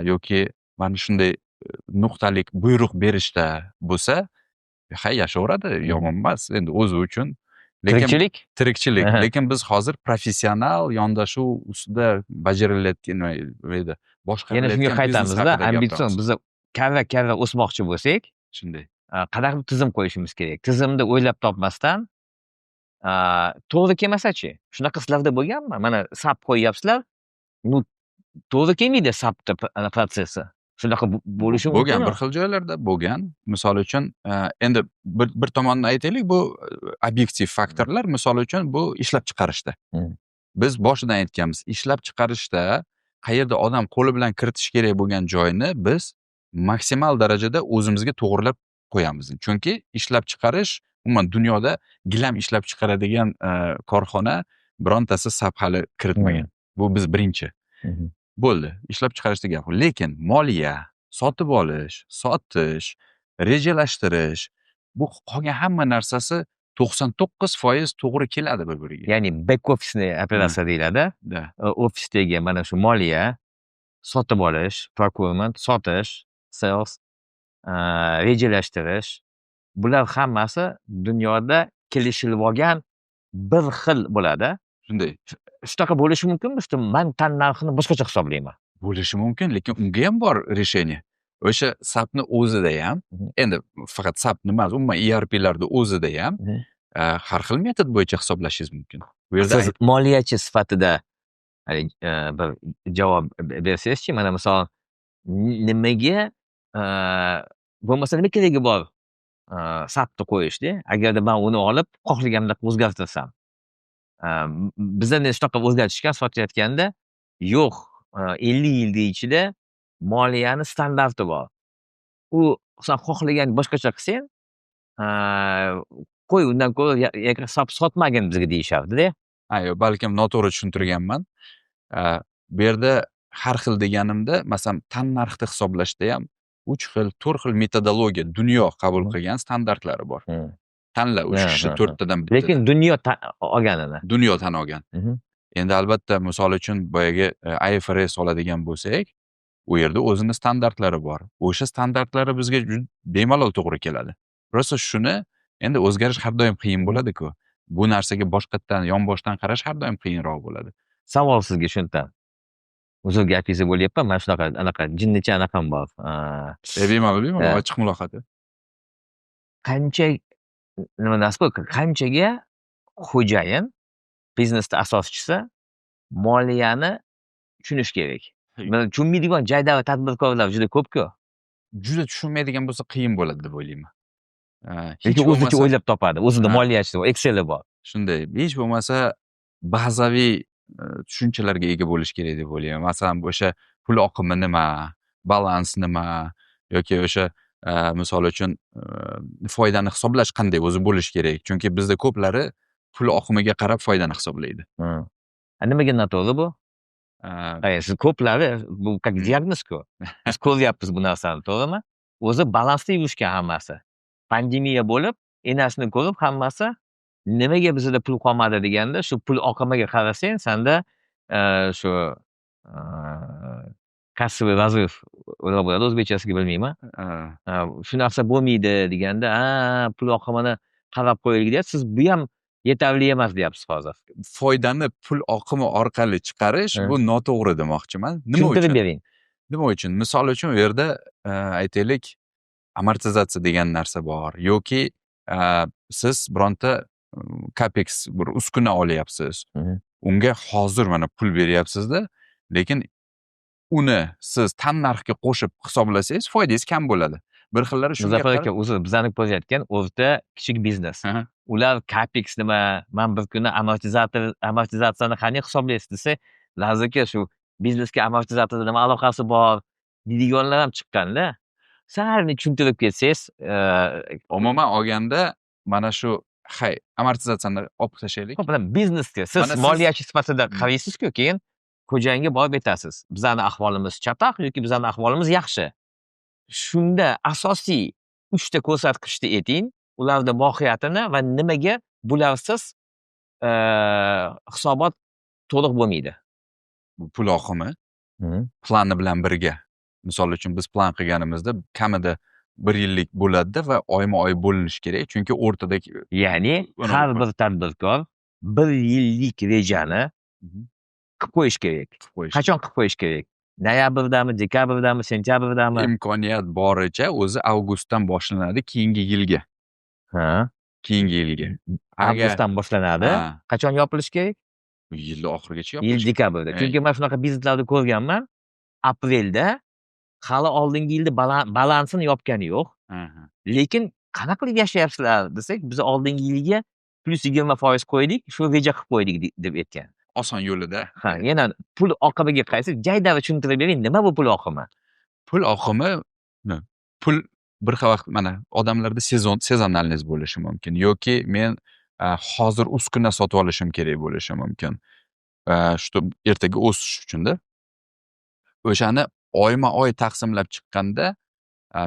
yoki mana shunday nuqtalik buyruq berishda bo'lsa, ha, yashayveradi, yomon emas endi o'zi uchun. Lekin Tirikchilik? Tirikchilik. Lekin biz hozir professional yondashuv ustida bajarilayotgan, nima edi, Yana shunga boshqarilayotgan biznes qaytamizda, haqida ambitsion gapiramiz. Biza karra karra o'smoqchi bo'lsak, Shunday. Qanaqa qilib tizim qo'yishimiz kerak? Tizimni o'ylab topmasdan, to'g'ri kelmasachi? Shunaqa sizlarda bo'lganmi? Mana SAP qo'yyapsizlar, ну, to'g'ri kelmaydi SAPni protsessi. Shunaqa bo'lishi Bo'lgan, mumkinmi? bir xil joylarda bo'lgan. Misol uchun, endi bir tomondan aytaylik, bu obyektiv faktorlar, misol uchun, bu ishlab chiqarishda. Biz boshidan aytganmiz, ishlab chiqarishda qayerda odam qo'li bilan kiritish kerak bo'lgan joyni biz maksimal darajada o'zimizga to'g'irlab qo'yamiz. Chunki ishlab chiqarish, umuman dunyoda gilam ishlab chiqaradigan korxona birontasi SAP hali kiritmagan. Bu biz birinchi. Bo'ldi. Ishlab chiqarishda gap. Lekin moliya, sotib olish, sotish, rejalashtirish, bu qolgan hamma narsasi 99% to'g'ri keladi bir-biriga. Ya'ni back ofisniy operatsiya deyiladi. Да. Ofisdagi mana shu moliya, sotib olish, procurement, sotish, sales, rejalashtirish, bular hammasi dunyoda kelishilib olgan bir xil bo'ladi. Shunday. Shunaqa bo'lishi mumkinmi? Что man tan narxini boshqacha hisoblayman. Bo'lishi mumkin, lekin unga ham bor решение. O'sha SAPni o'zida ham, endi faqat SAPni emas, umuman ERPlarda o'zida ham har xil metod bo'yicha hisoblashingiz mumkin. Bu yerda Siz moliyachi sifatida haligi bir javob bersangizchi, mana misol, nimaga bo'lmasa nima keragi bor SAPni qo'yishda, agarda man uni olib xohlaganimdek o'zgartirsam. Bizada shunaqa o'zgartishgan sotayotganda, yo'q, 50 yilni ichida moliyani standarti bor. U san xohlagan boshqacha qilsang, Qo'y, undan ko'ra hisob sotmagin bizga deyishardida. Ha, yo'q, balkim noto'g'ri tushuntirganman. Bu yerda har xil deganimda, masalan, tannarxni hisoblashda ham uch xil, to'rt xil metodologiya, dunyo qabul qilgan standartlari bor. Tanla o'sha kishi to'rttadan bitta. Lekin dunyo olganini. Dunyo tan olgan. Endi albatta, misol uchun, boyagi IFRS oladigan bo'lsak, u yerda o'zini standartlari bor. O'sha standartlari bizga bemalol to'g'ri keladi. Просто shuni endi o'zgarish har doim qiyin bo'ladi-ku. Bu narsaga boshqatdan, yonboshdan qarash har doim qiyinroq bo'ladi. Savol sizga shundan. Uzr, gapingizni bo'lyapman, mana shunaqa anaqa jinnicha anaqam bor. Bemalol, bemalol, ochiq muloqot. Qancha, nima narsa, qanchaga xo'jayin, biznesni asoschisi moliyani tushunish kerak? Mana tushunmaydigan jaydari tadbirkorlar juda ko'p-ku. Juda tushunmaydigan bo'lsa, qiyin bo'ladi deb o'ylayman. Hech Lekin o'zicha bo'lmasa o'ylab topadi. O'zida moliyachisi bor, Excel'i bor. Shunday, hech bo'lmasa bazaviy tushunchalarga ega bo'lish kerak deb o'ylayman. Masalan, o'sha pul oqimi nima, balans nima yoki o'sha misol uchun foydani hisoblash qanday o'zi bo'lishi kerak. Chunki bizda ko'plari pul oqimiga qarab foydani hisoblaydi. Nimaga noto'g'ri bu? Siz ko'plari bu как diagnoz-ku. Biz ko'ryapmiz bu narsani, to'g'rimi? O'zi balansda yurishgan hammasi. Pandemiya bo'lib, enasini ko'rib hammasi nimaga bizda pul qolmadi deganda, shu pul oqimiga qarasang, sanda shu кассовый разрыв nima bo'ladi o'zbekchasiga, bilmayman. Shu narsa bo'lmaydi deganda, ha, pul oqimini qarab qo'yaylik deyapsiz. Siz bu ham yetarli emas deyapsiz hozir. Foydani pul oqimi orqali chiqarish bu noto'g'ri demoqchiman. Nima Tushuntirib uchun? bering. Nima uchun? Misol uchun, u yerda aytaylik, amortizatsiya degan narsa bor yoki siz bironta capex, bir uskuna olyapsiz. Unga hozir mana pul beryapsizda, lekin uni siz tan narxga qo'shib hisoblasangiz, foydangiz kam bo'ladi. Bir xillari shunga Muzaffar qarab aka, uzr, bizani ko'rayotgan o'rta kichik biznes. Ular capex nima, man bir kuni amortizatsiyani qanday hisoblaysiz desa, Laziz aka, shu biznesga amortizatorda nima aloqasi bor deydiganlar ham chiqqanda. Sal tushuntirib ketsangiz, Umuman olganda, mana shu hay amortizatsiyani olib tashlaylik. Ho'p, mana biznesga siz Mana siz moliyachi sifatida qaraysizku, keyin xo'jayinga borib aytasiz. Bizani ahvolimiz chatoq yoki bizani ahvolimiz yaxshi. Shunda asosiy uchta ko'rsatkichni ayting, ularni mohiyatini va nimaga bularsiz hisobot to'liq bo'lmaydi. Bu pul oqimi plani bilan birga. Misol uchun, biz plan qilganimizda kamida bir yillik bo'ladida va oyma oy bo'linishi kerak, chunki o'rtadagi Ya'ni Uni har bir tadbirkor bir yillik rejani qilib qo'yish kerak. Qilib qo'yish. Qachon qilib qo'yish kerak? Noyabrdami, dekabrdami, sentyabrdami? Imkoniyat boricha o'zi avgustdan boshlanadi keyingi yilga. Keyingi yilga. Avgustdan boshlanadi. Ha. Qachon yopilishi kerak? Yilni oxirigacha Yil yopilishi. dekabrda. Chunki man shunaqa bizneslarni ko'rganman. Aprelda hali oldingi yilni balansini yopgani yo'q. Lekin qanaqa qilib yashayapsizlar desak, biz oldingi yilga plyus 20% qo'ydik, shu reja qilib qo'ydik deb aytgan. Oson yo'lida. Ha, yana pul oqimiga qaytsak, jaydari tushuntirib bering, nima bu pul oqimi? Pul oqimi, pul bir xil vaqt mana odamlarda сезональность bo'lishi mumkin yoki men hozir uskuna sotib olishim kerak bo'lishi mumkin. Что ertaga o'sish uchunda. O'shani oyma oy taqsimlab chiqqanda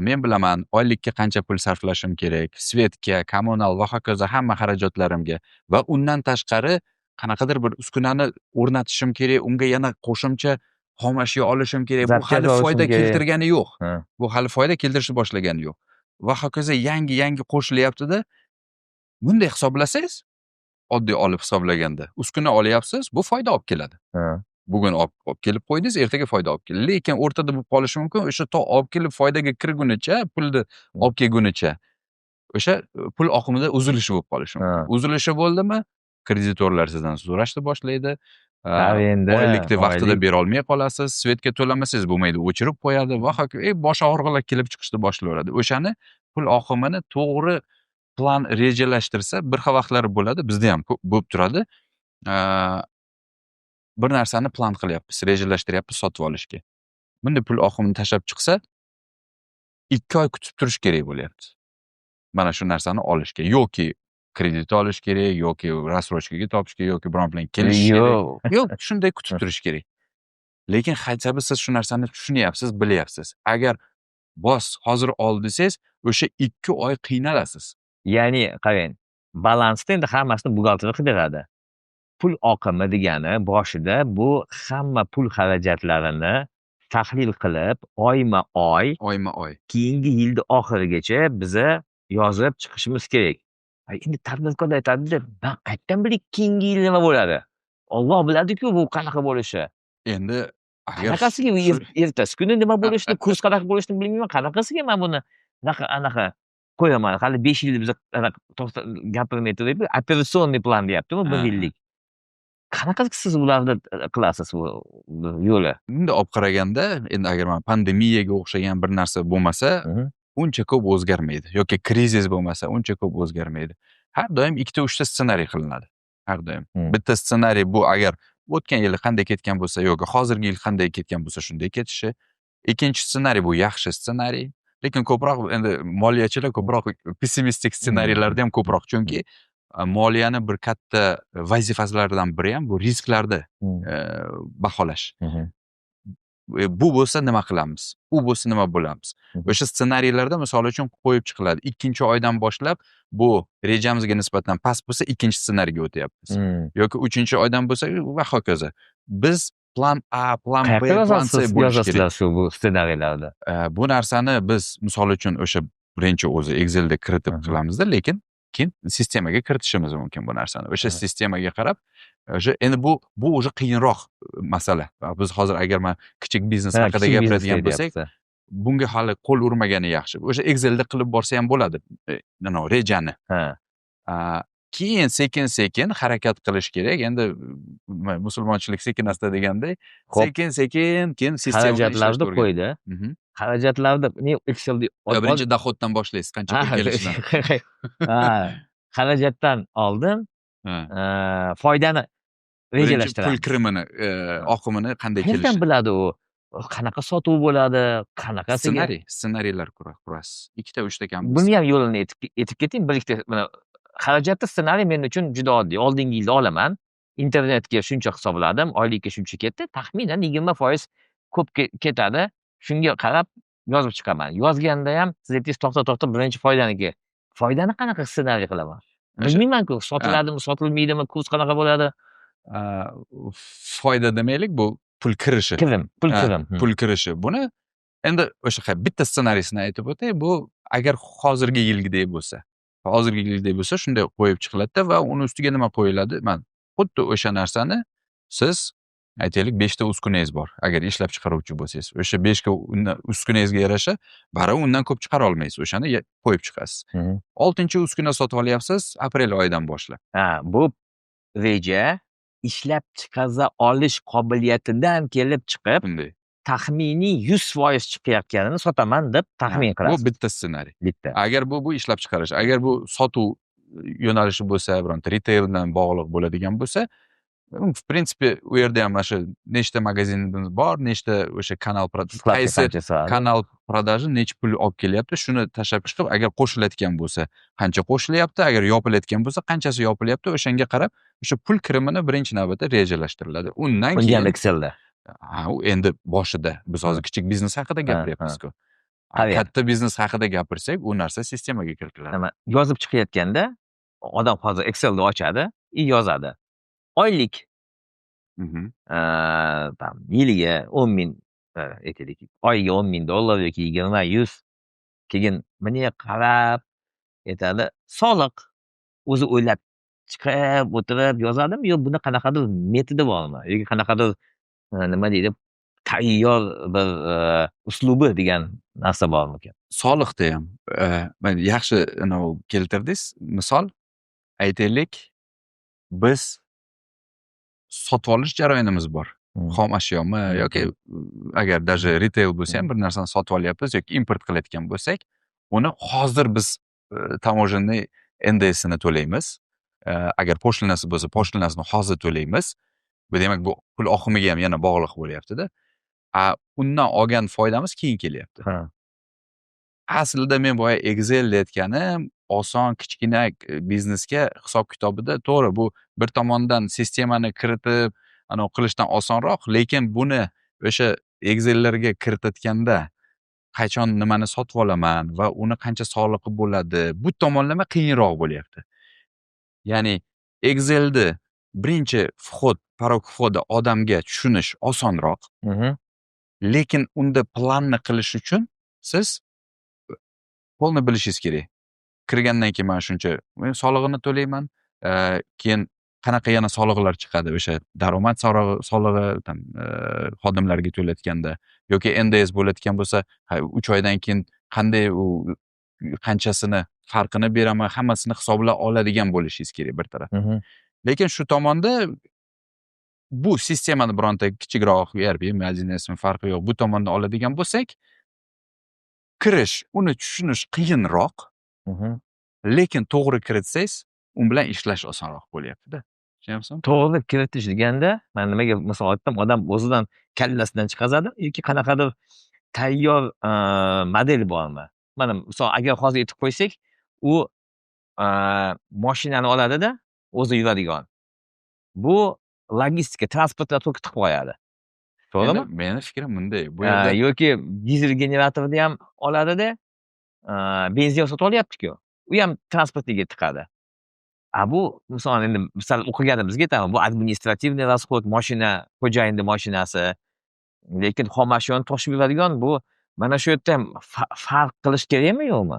men bilaman oylikka qancha pul sarflashim kerak, свет ga, kommunal va hokazo hamma xarajatlarimga va undan tashqari qanaqadir bir uskunani o'rnatishim kerak, unga yana qo'shimcha xom ashyo olishim kerak. Bu Zapchast hali olishim foyda kerak. keltirgani yo'q. Bu hali foyda keltirishni boshlagani yo'q. Va hokazo yangi yangi qo'shilyaptida. Bunday hisoblasangiz, oddiy olib hisoblaganda, uskuna olyapsiz, bu foyda olib keladi. Bugun olib kelib qo'ydingiz, ertaga foyda olib keldi. Lekin o'rtada bo'lib qolishi mumkin, o'sha to olib kelib foydaga kirgunicha, pulni olib kelgunicha o'sha pul oqimida uzilishi bo'lib qolishi mumkin. Uzilishi bo'ldimi, kreditorlar sizdan so'rashni boshlaydi. Endi Oylikni vaqtida oylik bera olmay qolasiz, свет ga to'lamasangiz bo'lmaydi, o'chirib qo'yadi va hokazo, bosh og'rig'lar kelib chiqishni boshlayveradi. O'shani pul oqimini to'g'ri plan rejalashtirsa, bir xil vaqtlar bo'ladi, bizda ham ko'p bo'lib turadi. Bir narsani plan qilyapmiz, rejalashtiryapmiz sotib olishga. Bunday pul oqimini tashlab chiqsa, 2 oy kutib turish kerak bo'lyapti. Mana shu narsani olishga yoki kredit olish kerak, yoki рассрочка ga topish kerak, yoki biron bilan kelishish kerak. Yo'q. Yo'q, shunday kutib turish kerak. Lekin хотя бы siz shu narsani tushunyapsiz, bilyapsiz. Agar bos, hozir ol desangiz, o'sha 2 oy qiynalasiz. Ya'ni qarang, balansda endi hammasini buxgalter qilib beradi. Pul oqimi degani boshida bu hamma pul xarajatlarini tahlil qilib, oyma oy Oyma oy. keyingi yilni oxirigacha biza yozib chiqishimiz kerak. Ay, endi tadbirkorlar aytadida, man qayerdan bilay keyingi yil nima bo'ladi? Olloh biladi-ku bu qanaqa bo'lishi. Endi agar Qanaqasiga ertasi kuni nima bo'lishini, kurs qanaqa bo'lishini bilmayman. Qanaqasiga man buni anaqa anaqa qo'yaman? Hali 5 yil biz anaqa to'xta, gapirmay turib, операционный план deyapti-ku, bir yillik. Qanaqa siz ularni qilasiz bu yo'li? Bunday olib qaraganda, endi agar mana pandemiyaga o'xshagan bir narsa bo'lmasa, uncha ko'p o'zgarmaydi yoki krizis bo'lmasa, uncha ko'p o'zgarmaydi. Har doim ikkita, uchta ssenariy qilinadi. Har doim. Bitta ssenariy bu agar o'tgan yili qanday ketgan bo'lsa yoki hozirgi yil qanday ketgan bo'lsa, shunday ketishi. Ikkinchi ssenariy bu yaxshi ssenariy. Lekin ko'proq endi moliyachilar ko'proq pessimistik ssenariylarda ham ko'proq, chunki moliyani bir katta vazifalaridan biri ham bu risklarni baholash. Bu bo'lsa nima qilamiz? U bo'lsa nima bo'lamiz? O'sha ssenariylarda, misol uchun, qo'yib chiqiladi. Ikkinchi oydan boshlab bu rejamizga nisbatan past bo'lsa, ikkinchi ssenariyga o'tyapmiz. Yoki uchinchi oydan bo'lsa va hokazo. Biz план А, план B, Qayerda план C yozasiz, bo'lishi kerak. yozasizlar shu bu ssenariylarni? Bu narsani biz, misol uchun, o'sha birinchi o'zi Excelda kiritib qilamizda, lekin keyin sistemaga kiritishimiz mumkin bu narsani. O'sha sistemaga qarab, o'sha endi bu уже qiyinroq masala. Biz hozir agar man kichik biznes haqida kichik biznes gapiradigan bo'lsak, deyapsiz. Bunga hali qo'l urmagani yaxshi. O'sha Excelda qilib borsa ham bo'ladi, rejani. Keyin sekin sekin harakat qilish kerak. Endi nima, musulmonchilik sekin asta deganday, sekin sekin keyin sistemani ishlashga Xarajatlarni o'rgan. qo'ydi. Xarajatlarni ne Excelda Yo, birinchi доход dan boshlaysiz, qancha pul kelishidan. Ha, xarajatdan oldin foydani Birinchi pul rejalashtiramiz. kirimini, oqimini qanday Qayerdan kelishi. biladi u? Qanaqa sotuv bo'ladi, qanaqasiga? Ssenariylar qurasiz. Ikkita, uchta kam. Buni ham yo'lini aytib keting. Bir ikkita mana xarajatni ssenariy men uchun juda oddiy. Oldingi yilda olaman. Internetga shuncha hisobladim, oylikka shuncha ketdi. Taxminan 20% ko'p ketadi. Shunga qarab yozib chiqaman. Yozganda ham siz aytdingiz, to'xta, to'xta, birinchi foydaniki. Foydani qanaqa ssenariy qilaman? Bilmayman-ku, sotiladimi, sotilmaydimi, kurs qanaqa bo'ladi? Foyda demaylik, bu pul kirishi. Kirim, pul kirim. Pul kirishi. Buni endi o'sha bitta ssenariysini aytib o'tay. Bu agar hozirgi yilgidek bo'lsa. Hozirgi yilgidek bo'lsa, shunday qo'yib chiqiladida va uni ustiga nima qo'yiladi? Man xuddi o'sha narsani siz, aytaylik, 5 ta uskunangiz bor. Agar ishlab chiqaruvchi bo'lsangiz, o'sha 5 ta uskunangizga yarasha baribir undan ko'p chiqara olmaysiz. O'shani qo'yib chiqasiz. 6-uskuna sotib olyapsiz aprel oyidan boshlab. Ha, bu reja ishlab chiqaza olish qobiliyatidan kelib chiqib, Shunday. taxminiy 100% chiqayotganini sotaman deb taxmin Bu qilasiz. bitta ssenariy. Bitta. Agar bu ishlab chiqarish, agar bu sotuv yo'nalishi bo'lsa, bironta retail bilan bog'liq bo'ladigan bo'lsa, в принципе, u yerda ham mana shu nechta magazinimiz bor, nechta o'sha kanal Складка qaysi qancha soat? Канал продажи necha pul olib kelyapti, shuni tashlab chiqib, agar qo'shilayotgan bo'lsa, qancha qo'shilyapti, agar yopilayotgan bo'lsa, qanchasi yopilyapti, o'shanga qarab o'sha pul kirimini birinchi navbatda rejalashtiriladi. Undan Unga ham keyin Excelda. Ha, u endi boshida biz hozir kichik biznes haqida gapiryapmiz-ku. Qarang. Katta biznes haqida gapirsak, u narsa sistemaga kiritiladi. Nima, yozib chiqayotganda odam hozir Excelni ochadi и yozadi. Oylik там yiliga 10 000, aytaylik, oyiga 10 000 dollar yoki 20, 100, keyin bunga qarab aytadi, soliq o'zi o'ylab chiqib o'tirib yozadimi yo buni qanaqadir metodi bormi yoki qanaqadir, nima deydi, tayyor bir uslubi degan narsa bormikan? Soliqda ham mana yaxshi anavi keltirdingiz misol. Aytaylik, biz sotib olish jarayonimiz bor. Xom ashyomi yoki agar даже retail bo'lsa ham, bir narsani sotib olyapmiz yoki import qilayotgan bo'lsak, uni hozir biz таможенный НДС ini to'laymiz. Agar пошлина si bo'lsa, пошлина sini hozir to'laymiz. Bu demak, bu pul oqimiga ham yana bog'liq bo'lyapti-da. A undan olgan foydamiz keyin kelyapti. Aslida men boya Excel deyotganim Oson, kichkina biznesga hisob kitobida, to'g'ri, bu bir tomondan sistemani kiritib, anavi qilishdan osonroq, lekin buni o'sha Excellarga kiritayotganda qachon nimani sotib olaman va uni qancha solig'i bo'ladi, bu tomonlama qiyinroq bo'lyapti. Ya'ni Excelni birinchi вход, порог входа odamga tushunish osonroq, lekin unda planni qilish uchun siz полный bilishingiz kerak. Kirgandan keyin mana shuncha men solig'ini to'layman, keyin qanaqa yana soliqlar chiqadi, o'sha daromad solig'i там xodimlarga to'layotganda yoki НДС bo'layotgan bo'lsa, ha, 3 oydan keyin qanday, u qanchasini farqini beraman, hammasini hisoblab oladigan bo'lishingiz kerak bir taraf. Lekin shu tomonda bu sistemani bironta kichikroq ERP, 1Smi, farqi yo'q, bu tomondan oladigan bo'lsak, kirish, uni tushunish qiyinroq, lekin to'g'ri kiritsangiz, u bilan ishlash osonroq bo'lyapti-da. Tushunyapsizmi? To'g'ri kiritish deganda, man nimaga misol aytdim, odam o'zidan, kallasidan chiqazadi yoki qanaqadir tayyor model bormi? Mana, misol, agar hozir aytib qo'ysak, u moshinani oladida, o'zi yuradigan. Bu logistika, transportga to'kib tiqib qo'yadi. To'g'rimi? Endi meni fikrim bunday. Bu yerda Yoki dizel generatorni ham oladida, benzin sotib olyapti-ku. U ham transportiga tiqadi. A bu, misol, endi sal o'qiganimizga aytaman, bu административный расход, moshina, xo'jayinni moshinasi. Lekin xom ashyoni toshib yuradigan bu mana shu yerda ham farq qilish kerakmi, yo'qmi?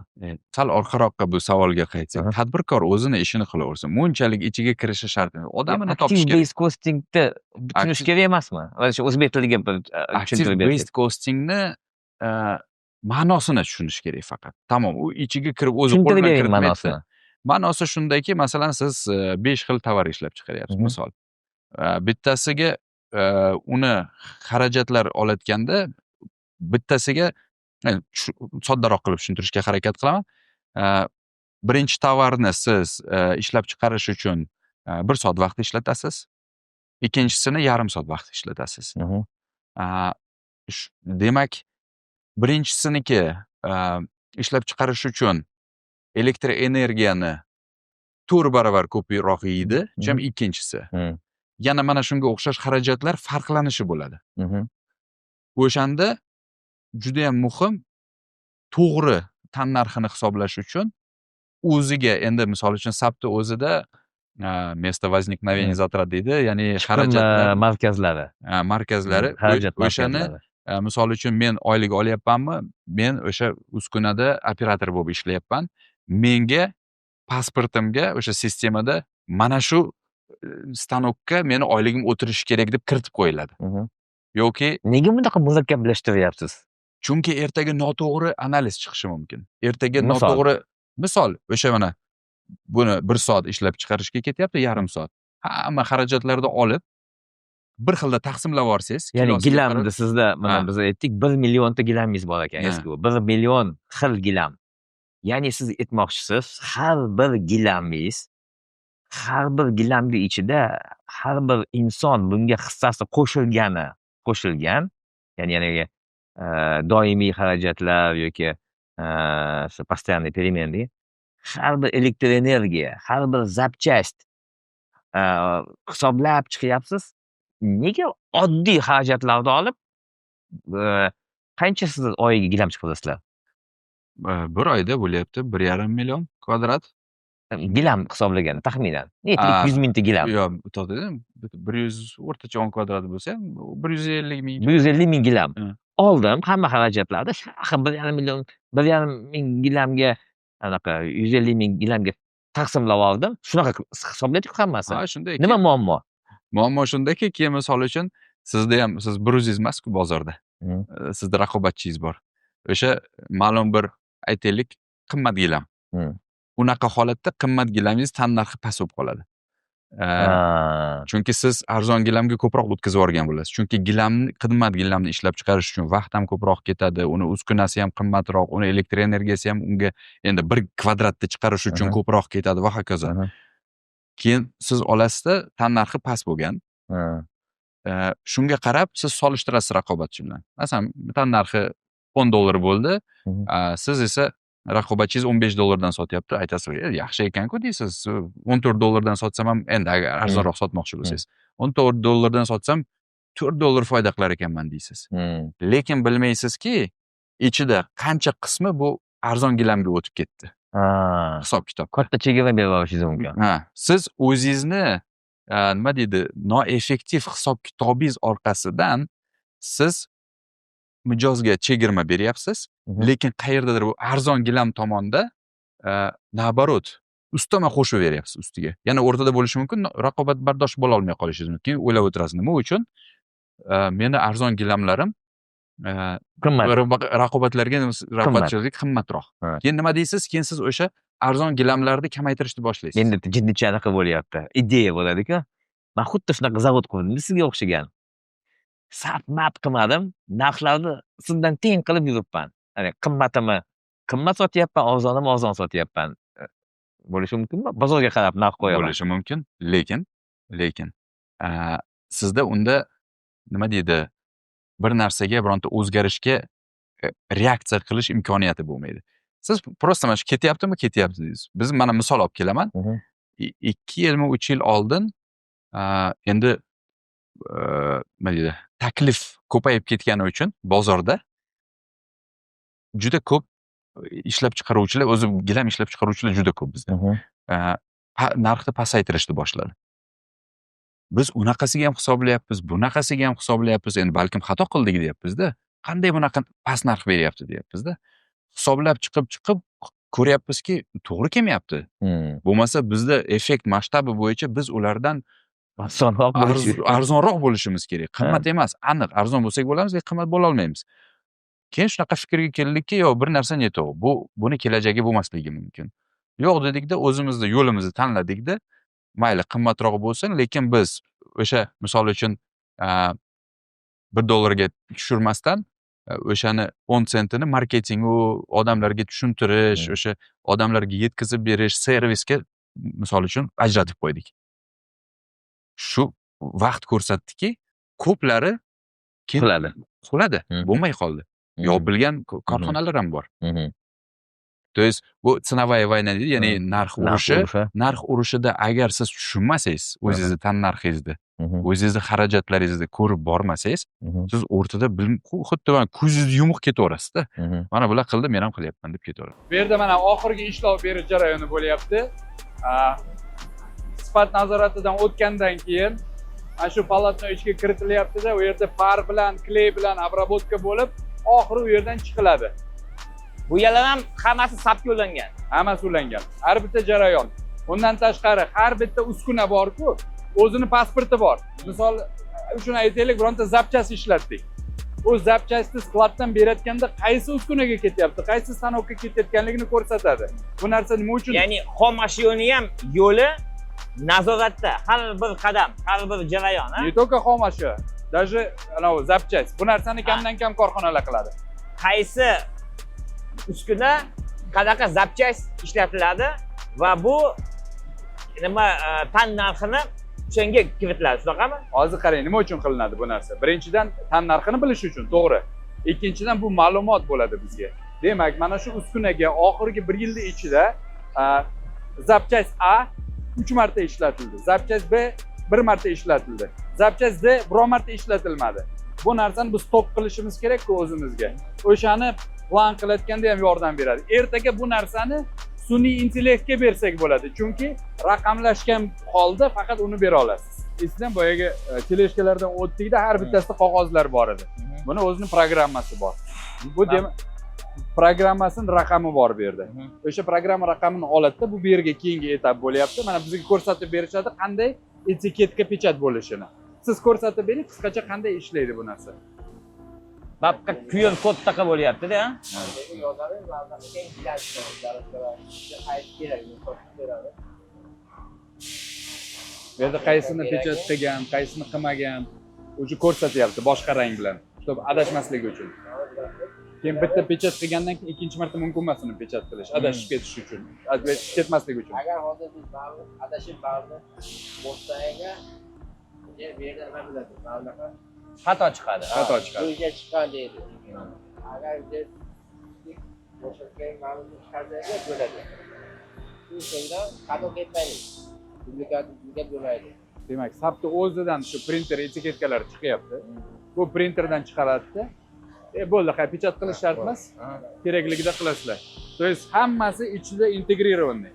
Sal orqaroqqa, bu savolga qaytsak, tadbirkor o'zini ishini qilaversin. Bunchalik ichiga kirishi shart emas. Odamini topish Active kerak. based costingni tushunish kerak emasmi? Mana shu o'zbek tiliga bir Active tushuntirib bersak. based costingni ma'nosini tushunish kerak faqat. Tamom, u ichiga kirib o'zi Tushuntirib qo'l bilan bering kiritmaydi. ma'nosini. Ma'nosi shundaki, masalan, siz 5 xil tovar ishlab chiqaryapsiz, misol. Bittasiga uni xarajatlar olayotganda, bittasiga soddaroq qilib tushuntirishga harakat qilaman. Birinchi tovarni siz ishlab chiqarish uchun 1 soat vaqt ishlatasiz. Ikkinchisini yarim soat vaqt ishlatasiz. Demak, birinchisiniki ishlab chiqarish uchun elektr energiyani 4 barobar ko'proq yeydi, чем ikkinchisi. Yana mana shunga o'xshash xarajatlar farqlanishi bo'ladi. O'shanda judayam muhim to'g'ri tannarxini hisoblash uchun o'ziga, endi misol uchun, SAPni o'zida место возникновения затрат deydi, ya'ni Chiqim xarajatlar markazlari. Markazlari Xarajat o'shani markazlari. Misol uchun, men oylik olyapmanmi, men o'sha uskunada operator bo'lib ishlayapman. Menga, pasportimga o'sha sistemada mana shu stanokka meni oyligim o'tirishi kerak deb kiritib qo'yiladi. Yoki Nega bunaqa murakkablashtiryapsiz? Chunki ertaga noto'g'ri analiz chiqishi mumkin. Ertaga Misol? noto'g'ri, misol, o'sha mana buni 1 soat ishlab chiqarishga ketyapti, yarim soat. Hamma xarajatlarni olib, bir xilda taqsimlab yuborsangiz, Ya'ni kilosiga gilamni qarab- sizda, mana, Ha. biz aytdik, 1 millionta gilamingiz bor ekan, Ha. eski bu. 1 million xil gilam. Ya'ni siz aytmoqchisiz, har bir gilamingiz, har bir gilamni ichida har bir inson bunga hissasi qo'shilgani, qo'shilgan, ya'ni doimiy xarajatlar yoki shu постоянный, переменный, har bir elektr energiya, har bir запчасть hisoblab chiqyapsiz. Nega oddiy xarajatlarni olib, qancha siz oyiga gilam chiqarasizlar? Bir oyda bo'lyapti 1,5 million kvadrat. Gilam hisoblaganda taxminan. Aytaylik, 100 mingta gilam. Yo'q, to'xtang, 100, o'rtacha 10 kvadrat bo'lsa ham, 150 ming. 150 ming gilam. Ha. Oldim hamma xarajatlarni, shu 1,5 million, 1,5 ming gilamga, anaqa 150 ming gilamga taqsimlab oldim. Shunaqa hisoblaydiku hammasi. Ha, shunday. Nima muammo? Muammo shundaki, keyin, misol uchun, sizda ham, siz bir o'zingiz emasku bozorda. Sizda raqobatchingiz bor. O'sha ma'lum bir, aytaylik, qimmat gilam. Unaqa holatda qimmat gilamingiz tannarxi past bo'lib qoladi. Chunki siz arzon gilamga ko'proq o'tkazib yuborgan bo'lasiz. Chunki gilamni, qimmat gilamni ishlab chiqarish uchun vaqt ham ko'proq ketadi, uni uskunasi ham qimmatroq, uni elektr energiyasi ham unga endi bir kvadratni chiqarish uchun ko'proq ketadi va hokazo. Keyin siz olasizda, tannarxi past bo'lgan. Shunga qarab siz solishtirasiz raqobatchi bilan. Masalan, tannarxi 10 dollar bo'ldi, siz esa Raqobatchingiz 15 dollardan sotyapti. Aytasiz, "Yaxshi ekan-ku", deysiz. 14 dollardan sotsam ham, endi agar arzonroq sotmoqchi bo'lsangiz, 14 dollardan sotsam, 4 dollar foyda qilar ekanman, deysiz. Lekin bilmaysizki, ichida qancha qismi bu arzon gilamga o'tib ketdi. Hisob kitob. Katta chegirma berib yuborishingiz mumkin. Ha, siz o'zingizni nima deydi, noeffektiv hisob kitobingiz orqasidan siz mijozga chegirma beryapsiz, lekin qayerdadir bu arzon gilam tomonda наоборот ustama qo'shib beryapsiz ustiga. Yana o'rtada bo'lishi mumkin, raqobatbardosh bo'la olmay qolishingiz mumkin. O'ylab o'tirasiz, nima uchun meni arzon gilamlarim Qimmat. raqobatlarga, raqobatchilarga qimmatroq. Keyin nima deysiz? Keyin siz o'sha arzon gilamlarni kamaytirishni boshlaysiz. Menda jiddicha anaqa bo'lyapti. Ideya bo'ladi-ku. Man xuddi shunaqa zavod qurdim, sizga o'xshagan. Sart mart qilmadim, narxlarni sizdan teng qilib yuribman. Ya'ni qimmatimi qimmat sotyapman, arzonimi arzon sotyapman. Bo'lishi mumkinmi? Bozorga qarab narx qo'yaman. Bo'lishi mumkin, lekin sizda unda, nima deydi, bir narsaga, bironta o'zgarishga reaksiya qilish imkoniyati bo'lmaydi. Siz просто mana shu ketyaptimi, ketyapti deysiz. Biz mana misol olib kelaman. 2 yilmi, 3 yil oldin endi nima deydi, taklif ko'payib ketgani uchun bozorda juda ko'p ishlab chiqaruvchilar, o'zi gilam ishlab chiqaruvchilar juda ko'p bizda. Narxni pasaytirishni boshladi. Biz unaqasiga ham hisoblayapmiz, bunaqasiga ham hisoblayapmiz. Endi balkim xato qildik deyapmiz-da. Qanday bunaqa past narx beryapti, deyapmiz-da. Hisoblab chiqib chiqib ko'ryapmizki, to'g'ri kelmayapti. Bo'lmasa bizda эффект масштаба bo'yicha biz ulardan Osonroq bo'lishi. Arzonroq bo'lishimiz kerak. Qimmat emas, aniq arzon bo'lsak bo'lamiz, lekin qimmat bo'la olmaymiz. Keyin shunaqa fikrga keldikki, yo'q, bir narsa не то. Buni kelajagi bo'lmasligi mumkin. Yo'q dedikda, o'zimizni yo'limizni tanladikda, mayli, qimmatroq bo'lsin, lekin biz o'sha, misol uchun, 1 dollarga tushirmasdan o'shani 10 sentini marketingu odamlarga tushuntirish, o'sha odamlarga yetkazib berish, servisga, misol uchun, ajratib qo'ydik. Shu vaqt ko'rsatdiki, ko'plari keyin Quladi. quladi, bo'lmay qoldi. Yopilgan korxonalar ham bor. То есть bu ценовая война deydi, ya'ni narx Narx urushi. Urushi. Narx urushida agar siz tushunmasangiz o'zingizni tannarxingizni, o'zingizni xarajatlaringizni ko'rib bormasangiz, siz o'rtada xuddi mana ko'zingizni yumuq ketaverasizda. Mana bular qildi, men ham qilyapman, deb ketaverasiz. Bu yerda mana oxirgi ishlov berish jarayoni bo'lyapti. Sifat nazoratidan o'tgandan keyin mana shu полотно ichiga kiritilyaptida, u yerda пар bilan, клей bilan обработка bo'lib, oxiri u yerdan chiqiladi. Bu yerlar ham hammasi sapga ulangan. Hammasi ulangan. Har bitta jarayon. Undan tashqari har bitta uskuna bor-ku, o'zini pasporti bor. Misol uchun aytaylik, bironta запчасть ishlatdik. U запчасть ni skladdan berayotganda qaysi uskunaga ketyapti, qaysi stanokka ketayotganligini ko'rsatadi. Bu narsa nima uchun? Ya'ni xom ashyoni ham yo'li nazoratda, har bir qadam, har bir jarayon, ha? Не только xom ashyo, даже anavi запчасть. Bu narsani kamdan kam korxonalar qiladi. Qaysi uskuna, qanaqa запчасть ishlatiladi va bu nima tan narxini o'shanga kiritiladi, shunaqami? Hozir qarang, nima uchun qilinadi bu narsa? Birinchidan, tan narxini bilish uchun, to'g'ri. Ikkinchidan, bu ma'lumot bo'ladi bizga. Demak, mana shu uskunaga oxirgi bir yilni ichida запчасть A 3 marta ishlatildi. Запчасть B bir marta ishlatildi. Запчасть D biror marta ishlatilmadi. Bu narsani biz stop qilishimiz kerak-ku o'zimizga. O'shani plan qilayotganda ham yordam beradi. Ertaga bu narsani sun'iy intellektga bersak bo'ladi. Chunki raqamlashgan holda faqat uni bera olasiz. Esidan boyagi тележка lardan o'tdikda, har bittasida qog'ozlar bor edi. Buni o'zini programmasi bor. Bu demak, programmasini raqami bor bu yerda. O'sha programma raqamini oladida, bu yerga keyingi etap bo'lyapti. Mana bizga ko'rsatib berishadi qanday etiketka печать bo'lishini. Siz ko'rsatib bering qisqacha, qanday ishlaydi bu narsa. Babqa QR kod taqa bo'lyapti-da. Yozadi, keyin qaysi kerak topib beradi. Bu yerda qaysini печать qilgan, qaysini qilmagan уже ko'rsatyapti boshqa rang bilan, чтобы adashmasligi uchun. Keyin bitta печать qilgandan keyin ikkinchi marta mumkin emas uni печать qilish, adashib ketish uchun, adashib ketmasligi uchun. Agar hozir biz baribir adashib baribir bossaga, bu yerda nima biladi, mana bunaqa Xato chiqadi. Xato chiqadi. Joyga chiqqan deydi. Agar Площадка mana buni chiqarsanglar bo'ladi. Shu bilan xato ketmaydi. Dublikat, dublikat bo'lmaydi. Demak, SAPni o'zidan shu printer etiketkalar chiqyapti. Bu printerdan chiqaradida. Bo'ldi, hay, печать qilish shart emas. Kerakligida qilasizlar. То есть hammasi ichida интегрированный.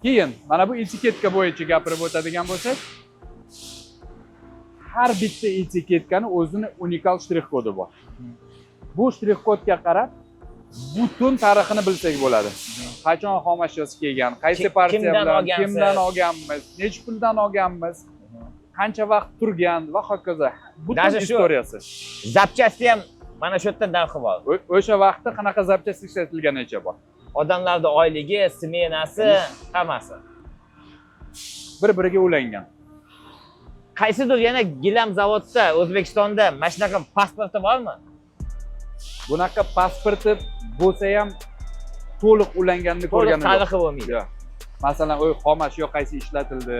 Keyin mana bu etiketka bo'yicha gapirib o'tadigan bo'lsak, har bitta etiketkani o'zini unikal shtrix kodi bor. Bu shtrix kodga qarab butun tarixini bilsak bo'ladi. Qachon xom ashyosi kelgan, qaysi partiya kimdan bilan, olgansiz? Kimdan olganmiz, necha puldan olganmiz, qancha vaqt turgan va hokazo. Butun Даже shu- история si. Запчасти ham mana shu yerda narxi bor. O'sha vaqtda qanaqa запчасть ishlatilganicha bor. Odamlarni oyligi, smenasi, hammasi. Bir-biriga ulangan. Qaysidir yana gilam zavodda O'zbekistonda mana shunaqa pasporti bormi? Bunaqa pasporti bo'lsa ham, to'liq ulanganini To'liq ko'rganim yo'q. tarixi bo'lmaydi. Yo'q. Masalan, u xom ashyo qaysi ishlatildi,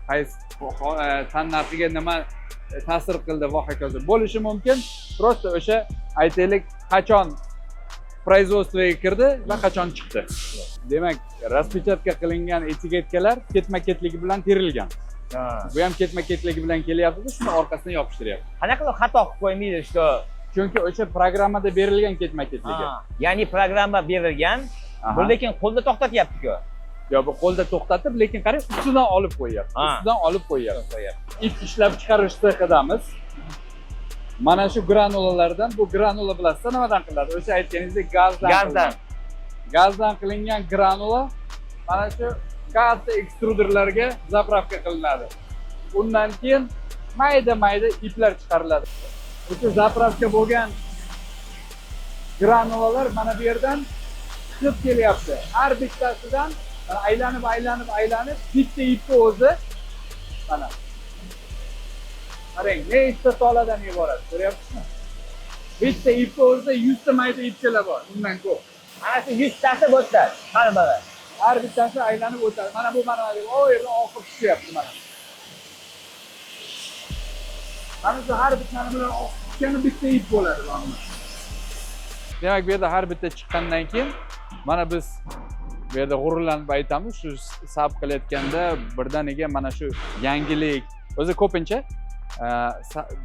qaysi tannarxiga nima ta'sir qildi va hokazo. Bo'lishi mumkin. Просто o'sha, aytaylik, qachon производство ga kirdi va qachon chiqdi. Demak, распечатка qilingan etiketkalar ketma-ketligi bilan terilgan. Bu ham ketma-ketligi bilan kelyapti, shuni orqasidan yopishtiryapti. Qanaqa qilib xato qilib qo'ymaydi, что Chunki o'sha programmada berilgan ketma-ketligi. Ha, ya'ni programma berilgan, bu lekin qo'lda to'xtatyapti-ku. Yo, bu qo'lda to'xtatib, lekin qarang, ustidan olib qo'yyapti. Ustidan olib qo'yyapti. Ip ishlab chiqarish sexidamiz. Mana shu granulalardan, bu granula bilasizlar nimadan qilinadi? O'sha aytganingizdek, gazdan. Gazdan. Qilinadi. Gazdan qilingan granula mana shu katta ekstruderlarga заправка qilinadi. Undan keyin mayda-mayda iplar chiqariladi. O'sha заправка bo'lgan granulalar mana bu yerdan chiqib kelyapti. Har bittasidan mana aylanib, aylanib, aylanib bitta ipni o'zi mana. Qarang, nechta toladan iborat, ko'ryapsizmi? Bitta ipni o'zida 100 ta mayda ipchalar bor, undan ko'p. Mana shu 100 tasi bu yerda har biri. Har bittasi aylanib o'tadi. Mana bu, mana bu yerdan oqib tushyapti mana. Mana shu har bittani bilan oqib tushgani bitta ip bo'ladi mana bu. Demak, bu yerda har bitta chiqqandan keyin mana biz bu yerda g'ururlanib aytamiz, shu SAP qilayotganda birdaniga mana shu yangilik o'zi ko'pincha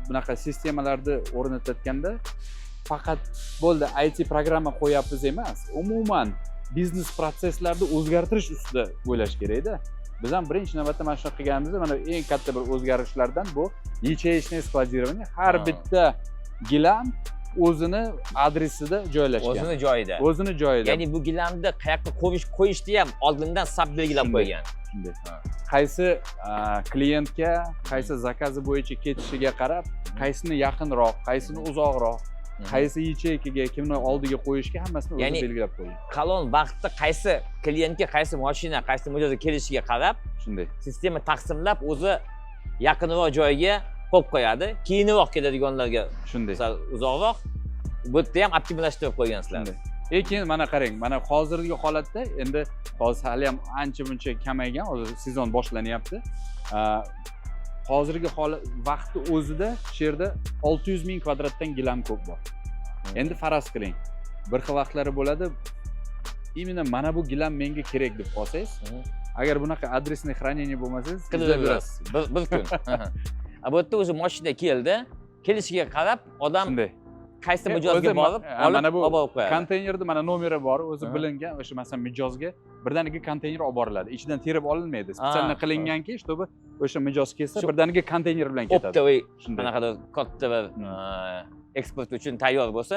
bunaqa sistemalarni o'rnatayotganda faqat bo'ldi, IT programma qo'yapmiz emas, umuman biznes protsesslarni o'zgartirish ustida o'ylash kerakda. Biz ham birinchi navbatda mana shunaqa qilganimizda, mana eng katta bir o'zgarishlardan bu ячеечное складирование, har bitta gilam o'zini adresida joylashgan. O'zini joyida. O'zini joyida. Ya'ni bu gilamni qayoqqa qo'yishni ham oldindan SAP belgilab Shunday. qo'ygan. Shunday. Qaysi klientga, qaysi закази bo'yicha ketishiga qarab, qaysini yaqinroq, qaysini uzoqroq, qaysi yacheykaga, kimni oldiga qo'yishga, hammasini o'zi Ya'ni- belgilab qo'ygan. Qalon vaqtda qaysi klientga qaysi mashina, qaysi mijozga kelishiga qarab Shunday. sistema taqsimlab, o'zi yaqinroq joyga qo'yib qo'yadi, keyinroq keladiganlarga Shunday. sal uzoqroq. Bu yerda ham optimallashtirib qo'ygansizlar. Shunday. E keyin mana qarang, mana hozirgi holatda, endi hozir hali ham ancha muncha kamaygan, hozir sezon boshlanyapti. Hozirgi holat, vaqtni o'zida shu yerda 600 ming kvadratdan gilam ko'p bor. Endi faraz qiling, bir xil vaqtlari bo'ladi, именно mana bu gilam menga kerak deb qolsangiz, agar bunaqa адресный хранение bo'lmasangiz, Qidirib izlab yurasiz. Bir kun. A bu yerda уже mashina keldi, kelishiga qarab odam Shunday. qaysi E, mijozga o'zi borib olib, mana bu olib borib qo'yadi. Konteynerda mana nomeri bor, o'zi bilingan. O'sha, masalan, mijozga birdaniga konteyner olib boriladi, ichidan terib olinmaydi, специально qilinganki, чтобы o'sha mijoz kelsa, birdaniga konteyner bilan ketadi. Оптовый Shunday. qanaqadir katta bir eksport uchun tayyor bo'lsa,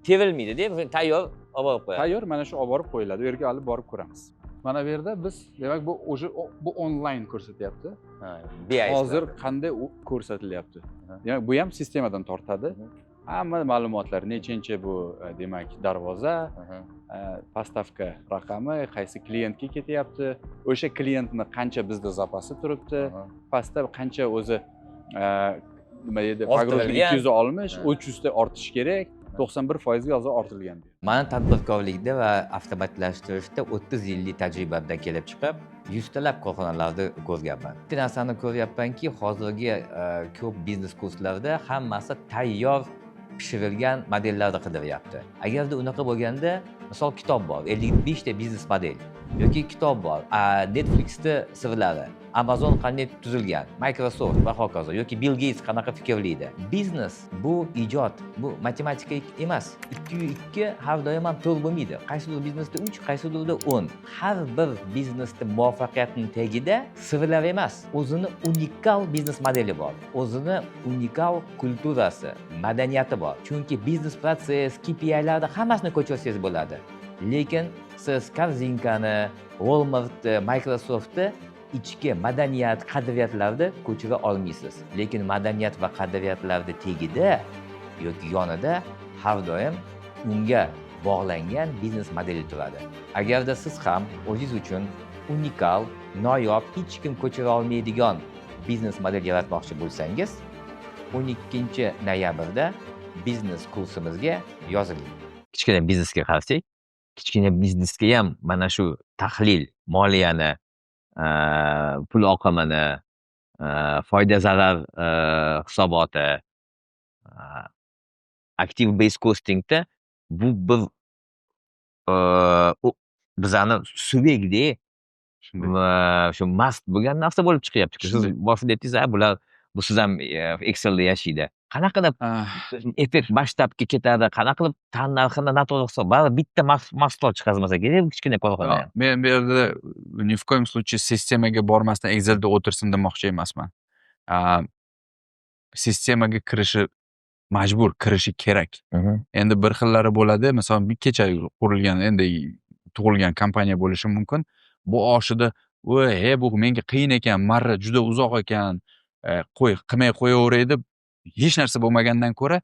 terilmaydi, tayyor olib borib qo'yadi. Tayyor mana shu olib borib qo'yiladi. U yerga olib borib ko'ramiz. Mana bu yerda biz, demak, bu уже bu onlayn ko'rsatyapti. Ha, BI. Hozir qanday u ko'rsatilyapti. Demak, bu ham sistemadan tortadi hamma ma'lumotlar, nechinchi bu, demak, darvoza, поставка raqami, qaysi klientga ketyapti, o'sha klientni qancha bizda zapasi turibdi, pastda qancha o'zi, nima deydi, Orttirilgan. погрузка 260, 300 ta ortishi kerak, 91 foizga hozir ortilgan. Mani tadbirkorlikda va avtomatlashtirishda 30 yillik tajribamdan kelib chiqib, yuztalab korxonalarni ko'rganman. Bitta narsani ko'ryapmanki, hozirgi ko'p biznes kurslarda hammasi tayyor. Pishirilgan modellarni qidiryapti. Agarda unaqa bo'lganda, misol, kitob bor, 55 ta biznes model yoki kitob bor, Netflixni sirlari, Amazon qanday tuzilgan, Microsoft va hokazo yoki Bill Geyts qanaqa fikrlaydi. Biznes bu ijod, bu matematika emas. Ikkiyu ikki har doim ham to'rt bo'lmaydi. Qaysidir biznesda uch, qaysidirda 10. Har bir biznesni muvaffaqiyatini tagida sirlar emas, o'zini unikal biznes modeli bor, o'zini unikal культура si, madaniyati bor. Chunki biznes protsess, KPIlarni hammasini ko'chirsangiz bo'ladi, lekin siz Korzinkani, Walmartni, Microsoftni ichki madaniyat, qadriyatlarni ko'chira olmaysiz. Lekin madaniyat va qadriyatlarni tagida yoki yonida har doim unga bog'langan biznes modeli turadi. Agarda siz ham o'zingiz uchun unikal, noyob, hech kim ko'chira olmaydigan biznes model yaratmoqchi bo'lsangiz, 12 noyabrda biznes kursimizga yoziling. Kichkina biznesga qarasak, kichkina biznesga ham mana shu tahlil, moliyani, pul oqimini, foyda zarar hisoboti, activity based costingda bu bir bizani suvakdek Shunday. Va shu mast bo'lgan narsa bo'lib chiqyapti. Siz Shunday. boshida aytdingiz, a bular, bu siz ham Excelda yashaydi. Qanaqa qilib effekt masshtabga ketadi, qanaqa qilib tannarxini noto'g'ri hisob, baribir bitta mahsulot chiqazmasa kerak bu kichkina korxona ham. Men bu yerda ни в коем случае sistemaga bormasdan Excelda o'tirsin demoqchi emasman. Sistemaga kirishi majbur, kirishi kerak. Endi bir xillari bo'ladi, masalan, kecha qurilgan, endi tug'ilgan kompaniya bo'lishi mumkin. Bu oshida, "Voy, he, bu menga qiyin ekan, marra juda uzoq ekan, qo'y, qilmay qo'yaveray" deb hech narsa bo'lmagandan ko'ra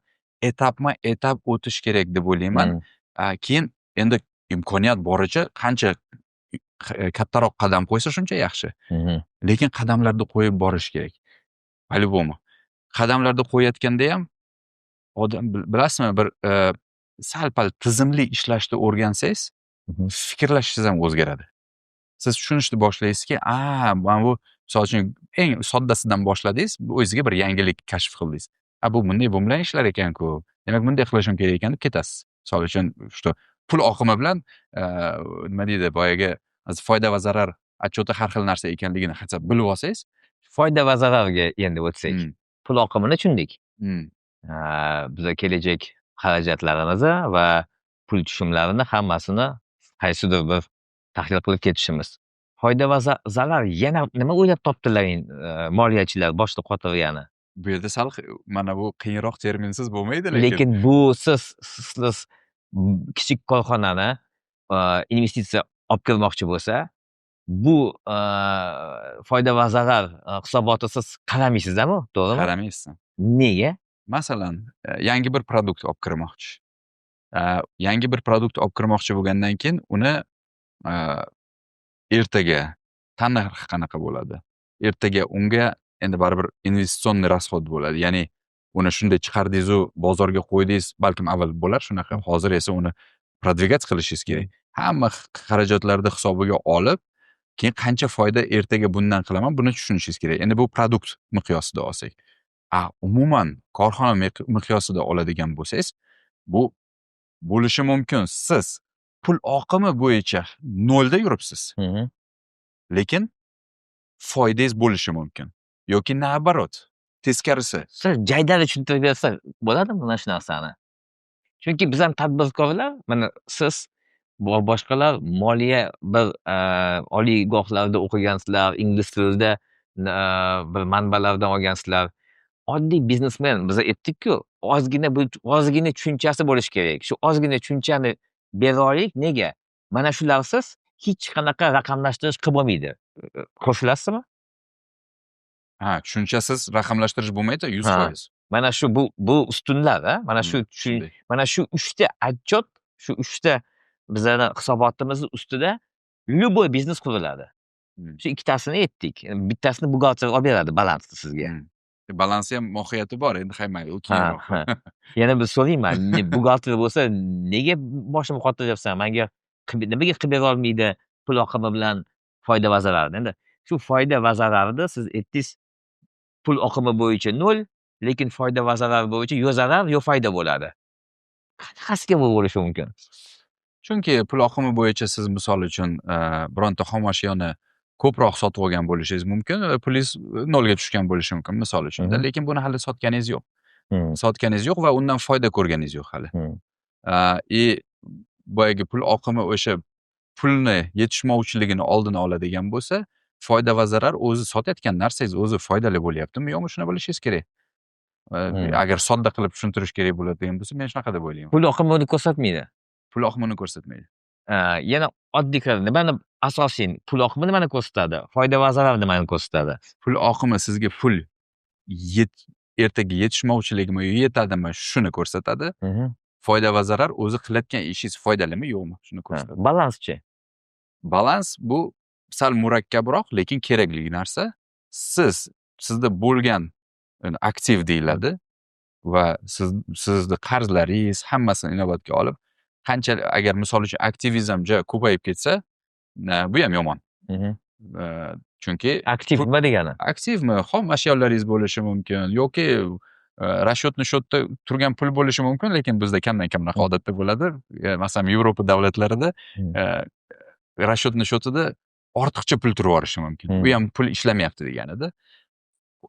etapma-etap o'tish kerak deb o'ylayman. Keyin endi imkoniyat boricha qancha kattaroq qadam qo'ysa, shuncha yaxshi. Lekin qadamlarni qo'yib borish kerak. По-любому. Qadamlarni qo'yayotganda ham odam, bilasizmi, bir sal-pal tizimli ishlashni o'rgansangiz, fikrlashingiz ham o'zgaradi. Siz tushunishni boshlaysizki, a, mana bu, misol uchun, eng soddasidan boshladingiz, o'zingizga bir yangilik kashf qildingiz. A, bu bunday, bu bilan ishlar ekan-ku. Demak, bunday qilishim kerak ekan deb ketasiz. Misol uchun, что pul oqimi bilan, nima deydi, boyagi foyda va zarar отчет i har xil narsa ekanligini хотя bilib olsangiz. Foyda va zararga endi o'tsak. Pul oqimini tushundik. Biza kelajak xarajatlarimizni va pul tushumlarini hammasini qaysidir bir tahlil qilib ketishimiz. Foyda va zarar yana nima o'ylab topdilar moliyachilar boshida qotirgani? Bu yerda sal mana bu qiyinroq terminsiz bo'lmaydi lekin. Lekin bu siz kichik korxonani investitsiya olib kirmoqchi bo'lsa, bu foyda va zarar hisobotisiz qaramaysiz-mi, to'g'rimi? Qaramaysiz. Nega? Masalan, yangi bir продукт olib kirmoqchi. Yangi bir продукт olib kirmoqchi bo'lgandan keyin uni ertaga tannarxi qanaqa bo'ladi? Ertaga unga endi baribir инвестиционный расход bo'ladi. Ya'ni uni shunday chiqardingizu bozorga qo'ydingiz, balkim avval bo'lar shunaqa, hozir esa uni продвигать qilishingiz kerak. Hamma xarajatlarni hisobiga olib, keyin qancha foyda ertaga bundan qilaman, buni tushunishingiz kerak. Endi bu продукт miqyosida olsak. A umuman korxona miqyosida oladigan bo'lsangiz, bu bo'lishi mumkin. Siz pul oqimi bo'yicha nolda yuribsiz. Lekin foydangiz bo'lishi mumkin. Yoki наоборот, teskarisi. Siz jaydari tushuntirib bersa bo'ladimi mana shu narsani? Chunki biz ham tadbirkorlar, mana siz va boshqalar moliya bir oliygohlarda o'qigansizlar, ingliz tilida bir manbalardan olgansizlar. Oddiy biznesmen, biz aytdik-ku, ozgina bir ozgina tushunchasi bo'lishi kerak. Shu ozgina tushunchani bera olaylik. Nega? Mana shularsiz hech qanaqa raqamlashtirish qilib bo'lmaydi. Qo'shilasizmi? Ha, tushunchasiz raqamlashtirish bo'lmaydi 100%. Mana shu bu ustunlar, a? Mana shu Shunday. Mana shu uchta отчет, shu uchta bizani hisobotimizni ustida любой biznes quriladi. Shu ikkitasini aytdik. Bittasini buxgalter olib beradi, balansni sizga. Balansi ham mohiyati bor, endi hay mayli, u keyinroq. Ha. Yana bir so'rayman, buxgalter bo'lsa nega boshimni qotiryapsan? Menga nimaga qilib bera olmaydi pul oqimi bilan foyda va zararni? Endi shu foyda va zararni siz aytdingiz, pul oqimi bo'yicha nol, Lekin foyda va zarar bo'yicha yo zarar, yo foyda bo'ladi. Qanaqasiga bu bo'lishi mumkin? Chunki pul oqimi bo'yicha siz, misol uchun, bironta xom ashyoni ko'proq sotib olgan bo'lishingiz mumkin va pulingiz nolga tushgan bo'lishi mumkin, misol uchun. Lekin buni hali sotganingiz yo'q. Sotganingiz yo'q va undan foyda ko'rganingiz yo'q hali. И boyagi pul oqimi o'sha pulni yetishmovchiligini oldini oladigan bo'lsa, foyda va zarar o'zi sotayotgan narsangiz o'zi foydali bo'lyaptimi, yo'qmi, shuni bilishingiz kerak. Agar sodda qilib tushuntirish kerak bo'ladigan bo'lsa, men shunaqa deb o'ylayman. Pul oqimi uni ko'rsatmaydi. Pul oqimi uni ko'rsatmaydi. Yana oddiy qilib, nimani asosiy, pul oqimi nimani ko'rsatadi? Foyda va zarar nimani ko'rsatadi? Pul oqimi sizga pul ertaga yetishmovchiligimi yo yetadimi, shuni ko'rsatadi. Foyda va zarar o'zi qilayotgan ishingiz foydalimi, yo'qmi, shuni ko'rsatadi. Balanschi? Balans bu sal murakkabroq, lekin kerakli narsa. Sizda bo'lgan aktiv deyiladi va sizni qarzlaringiz, hammasini inobatga olib, qancha, agar, misol uchun, aktivingiz ham juda ko'payib ketsa, bu ham yomon. Chunki Aktiv nima degani? Aktivmi, xom ashyolaringiz bo'lishi mumkin yoki расчетный счет da turgan pul bo'lishi mumkin, lekin bizda kamdan kam bunaqa odatda bo'ladi. Masalan, Yevropa davlatlarida расчетный счет ida ortiqcha pul turib yuborishi mumkin. Bu ham pul ishlamayapti deganida.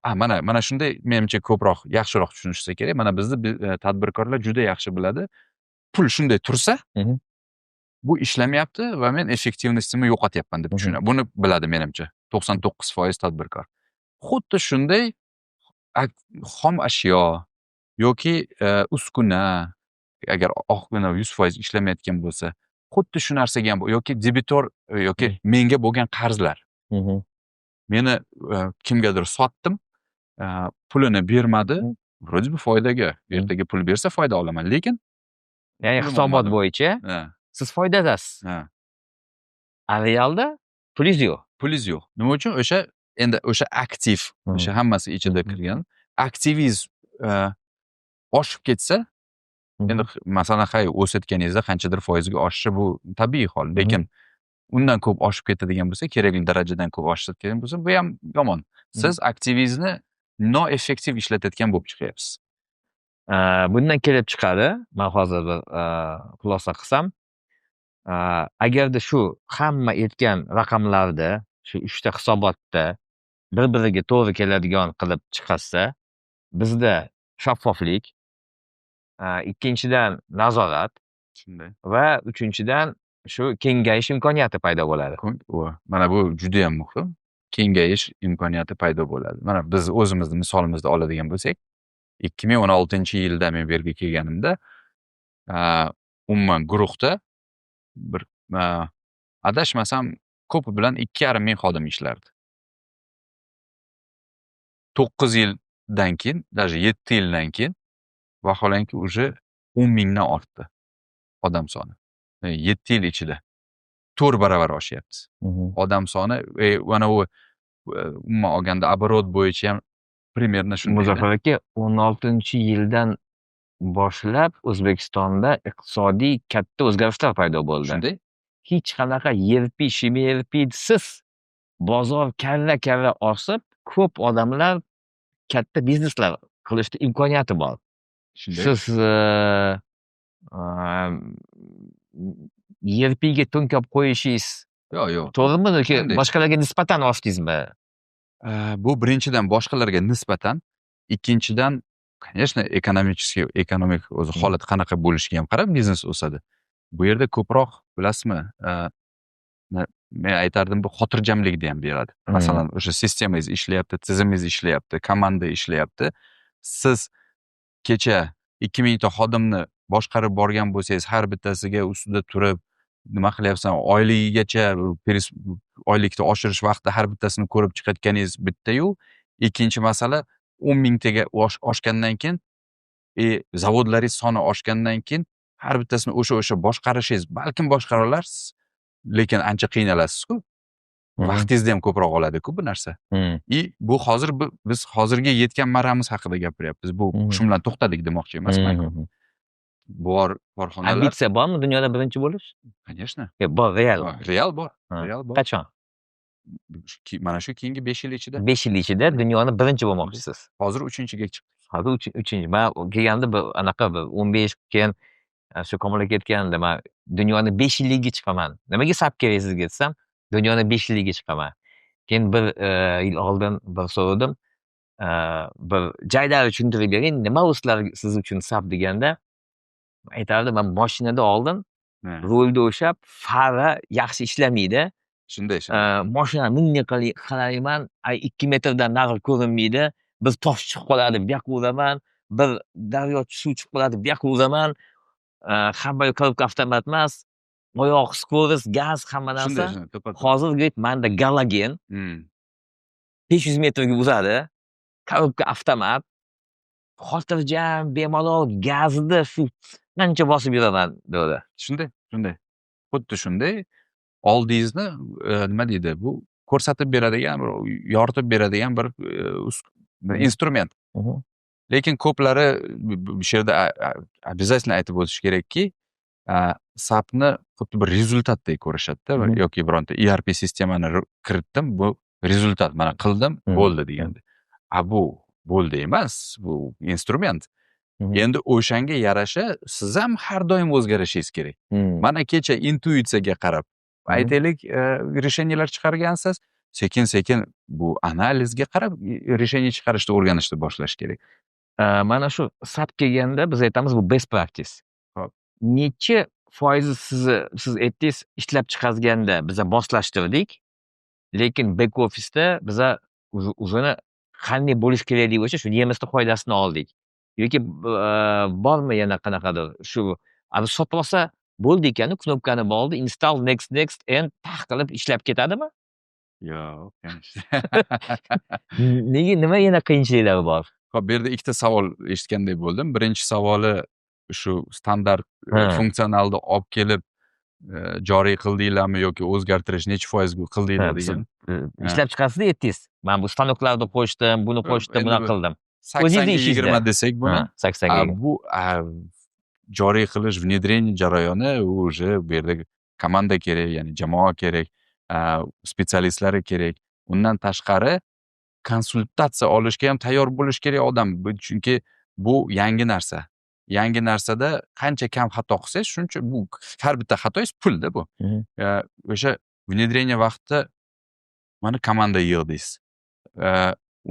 A, mana shunday, menimcha, ko'proq, yaxshiroq tushunishsa kerak. Mana bizni tadbirkorlar juda yaxshi biladi. Pul shunday tursa, bu ishlamayapti va men эффективность imni yo'qotyapman deb tushunadi. Buni biladi, menimcha, 99% tadbirkor. Xuddi shunday xom ashyo yoki uskuna agar oqgina 100% ishlamayotgan bo'lsa, xuddi shu narsaga ham yoki debitor yoki menga bo'lgan qarzlar. Meni kimgadir sotdim, pulini bermadi, вроде бы foydaga, ertaga pul bersa, foyda olaman, lekin Ya'ni pulim hisobot olmadim. bo'yicha siz foydadasiz. A realda pulingiz yo'q. Pulingiz yo'q. Nima uchun? O'sha endi o'sha aktiv, o'sha hammasi ichida kirgan. Aktivingiz oshib ketsa, endi masalan, hay, o'sayotganingizda qanchadir foizga oshishi bu tabiiy hol, lekin undan ko'p oshib ketadigan bo'lsa, kerakli darajadan ko'p oshib ketgan bo'lsa, bu ham yomon. Siz aktivingizni noeffektiv ishlatayotgan bo'lib chiqyapsiz. Bundan kelib chiqadi, man hozir bir xulosa qilsam, agarda shu hamma aytgan raqamlarda, shu uchta hisobotda bir biriga to'g'ri keladigan qilib chiqarsa, bizda shaffoflik, ikkinchidan, nazorat va uchinchidan, shu kengayish imkoniyati paydo bo'ladi. Mana bu judayam muhim. Kengayish imkoniyati paydo bo'ladi. Mana biz o'zimizni misolimizda oladigan bo'lsak, 2016-yilda men bu yerga kelganimda, umuman guruhda bir, adashmasam, ko'pi bilan 2,5 ming xodim ishlardi. 9 yildan keyin, даже 7 yildan keyin, vaholanki, уже 10 mingdan ortdi odam soni. 7 yil ichida 4 baravar oshyapti. Odam soni, mana u umuman olganda оборот bo'yicha ham примерно shunday. Muzaffar aka, 16-yildan boshlab O'zbekistonda iqtisodiy katta o'zgarishlar paydo bo'ldi. Shunday. Hech qanaqa ERP, shmerpsiz bozor karra-karra oshib, ko'p odamlar katta bizneslar qilishni imkoniyati bor. Shunday. Siz ERPga to'nkab qo'yishingiz Yo'q. to'g'rimi yoki Shunday. boshqalarga nisbatan oshdingizmi? Bu birinchidan, boshqalarga nisbatan, ikkinchidan, конечно, экономический, ekonomik o'zi holat qanaqa bo'lishiga ham qarab biznes o'sadi. Bu yerda ko'proq, bilasizmi, men aytardim, bu xotirjamlikni ham beradi. Masalan, o'sha sistemangiz ishlayapti, tizimingiz ishlayapti, komanda ishlayapti. Siz kecha 2000 ta xodimni boshqarib borgan bo'lsangiz, har bittasiga ustida turib, nima qilyapsan, oyligigacha, oylikni oshirish vaqtida har bittasini ko'rib chiqayotganingiz bitta-yu, ikkinchi masala, 10 mingtaga oshgandan keyin, zavodlaringiz soni oshgandan keyin har bittasini o'sha boshqarishingiz, balkim boshqara olarsiz, lekin ancha qiynalasiz-ku. Vaqtingizni ham ko'proq oladi-ku bu narsa. И bu hozir biz hozirgi yetgan marramiz haqida gapiryapmiz. Bu shu bilan to'xtadik demoqchi emasman. Bor korxonalar. Ambitsiya bormi dunyoda birinchi bo'lish? Конечно. Bor, real. Real bor. Real bor. Qachon? Mana shu keyingi 5 yil ichida. 5 yil ichida dunyoni birinchi bo'lmoqchisiz. Hozir uchinchiga chiqdik. Hozir uchinchi. Man kelganda bir anaqa bir 15, keyin shu Komil aka aytgandi, man dunyoni 5 yilligiga chiqaman. Nimaga SAP kerak sizga desam, dunyoni 5 yilligiga chiqaman. Keyin bir yil oldin bir so'radim, bir jaydari tushuntirib bering, nima u sizlar, siz uchun SAP deganda, aytardi, man moshinada oldin rulda ushlab, fara yaxshi ishlamaydi. Shunday. Moshinani bunday qarayman, 2 metrdan nari ko'rinmaydi, bir tosh chiqib qoladi, bu yoqqa uraman, bir daryo suv chiqib qoladi, bu yoqqa uraman, hamma коробка avtomat emas, oyoq скорость, gaz, hamma narsa. Shunday, to'ppa. Hozir, говорит, manda galogen, 500 metrga uradi, коробка avtomat, xotirjam, bemalol gazni shu qancha bosib yuraman, dedi. Shunday. Xuddi shunday. Oldingizni nima deydi, bu ko'rsatib beradigan, bir yoritib beradigan bir instrument. Lekin ko'plari bu yerda обязательно aytib o'tish kerakki, SAPni xuddi bir результат dek ko'rishadida yoki bironta ERP sistemani kiritdim, bu результат, mana qildim, bo'ldi deganda. A bu bo'ldi emas, bu instrument. Endi o'shanga yarasha siz ham har doim o'zgarishingiz kerak. Mana kecha intuitsiyaga qarab, aytaylik, решения lar chiqargansiz, sekin sekin bu analizga qarab решение chiqarishni o'rganishni boshlash kerak. Mana shu SAP kelganda biz aytamiz, bu best practice. Nechi foizi sizni, siz aytdingiz, ishlab chiqarganda biza moslashtirdik, lekin back office da biza o'zini qanday bo'lishi kerakligi bo'yicha shu nemisni qoidasini oldik. Yoki bormi yana qanaqadir shu sotib olsa bo'ldi ekanu, knopkani oldi, install, next, next, and taq qilib ishlab ketadimi? Yo'q, конечно. Nega, nima yana qiyinchiliklari bor? Ho'p, bu yerda ikkita savol eshitgandek bo'ldim. Birinchi savoli shu standart funksionalni olib kelib joriy qildinglarmi yoki o'zgartirish nechi foiz qildinglar degan. Ishlab chiqarsizda aytdingiz. Man bu stanoklarni qo'shdim, buni qo'shdim, Endi bunaqa bu qildim. O'zingizni 80ga ishingizda. 20 desak buni. 80ga. Bu joriy qilish, внедрение jarayoni u уже bu yerda komanda kerak, ya'ni jamoa kerak, специалист lari kerak. Undan tashqari konsultatsiya olishga ham tayyor bo'lish kerak odam. Chunki bu yangi narsa. Yangi narsada qancha kam xato qilsangiz, shuncha bu har bitta xatoyingiz pulda bu. O'sha внедрение vaqtida mana komanda yig'dingiz.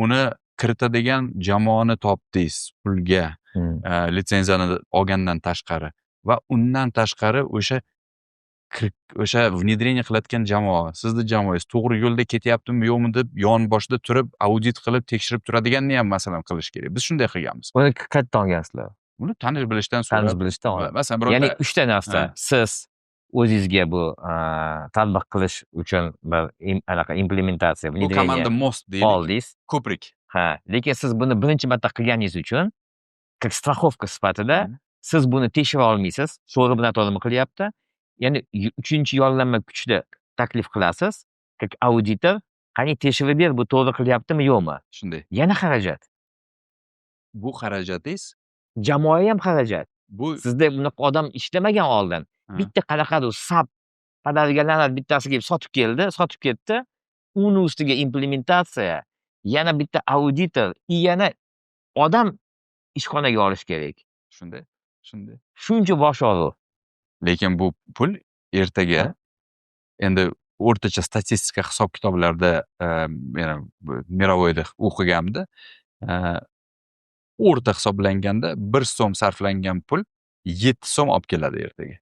Uni kiritadigan jamoani topdingiz pulga, litsenziyani olgandan tashqari va undan tashqari o'sha внедрение qilayotgan jamoa, sizni jamoangiz to'g'ri yo'lda ketyaptimi, yo'qmi deb yon boshida turib audit qilib tekshirib turadiganni ham masalan qilish kerak. Biz shunday qilganmiz. Uni qayerdan olgansizlar? Uni tanish bilishdan so'rab. Tanish bilishdan olib. Masalan, bironta Ya'ni uchta narsa. Ha. Siz o'zingizga bu tatbiq qilish uchun bir anaqa implementatsiya, Bu внедрение komanda мост deylik. oldingiz. Ko'prik. Ha, lekin siz buni birinchi marta qilganingiz uchun как страховка sifatida siz buni tekshira olmaysiz. To'g'rimi, noto'g'rimi qilyapti. Ya'ni uchinchi yollanma kuchni taklif qilasiz. Как auditor, qani tekshirib ber, bu to'g'ri qilyaptimi, yo'qmi? Shunday. Yana xarajat. Bu xarajatingiz Jamoa ham xarajat. Bu Sizda bunaqa odam ishlamagan oldin. Ha. Bitta qanaqadir SAP padariga bittasi kelib sotib keldi, sotib ketdi. Uni ustiga implementatsiya, yana bitta auditor, и yana odam ishxonaga olish kerak. Shunday. Shuncha bosh og'riq. Lekin bu pul ertaga, endi o'rtacha statistika hisob kitoblarda, yana мировой da o'qiganimda, o'rta hisoblanganda 1 so'm sarflangan pul 7 so'm olib keladi ertaga.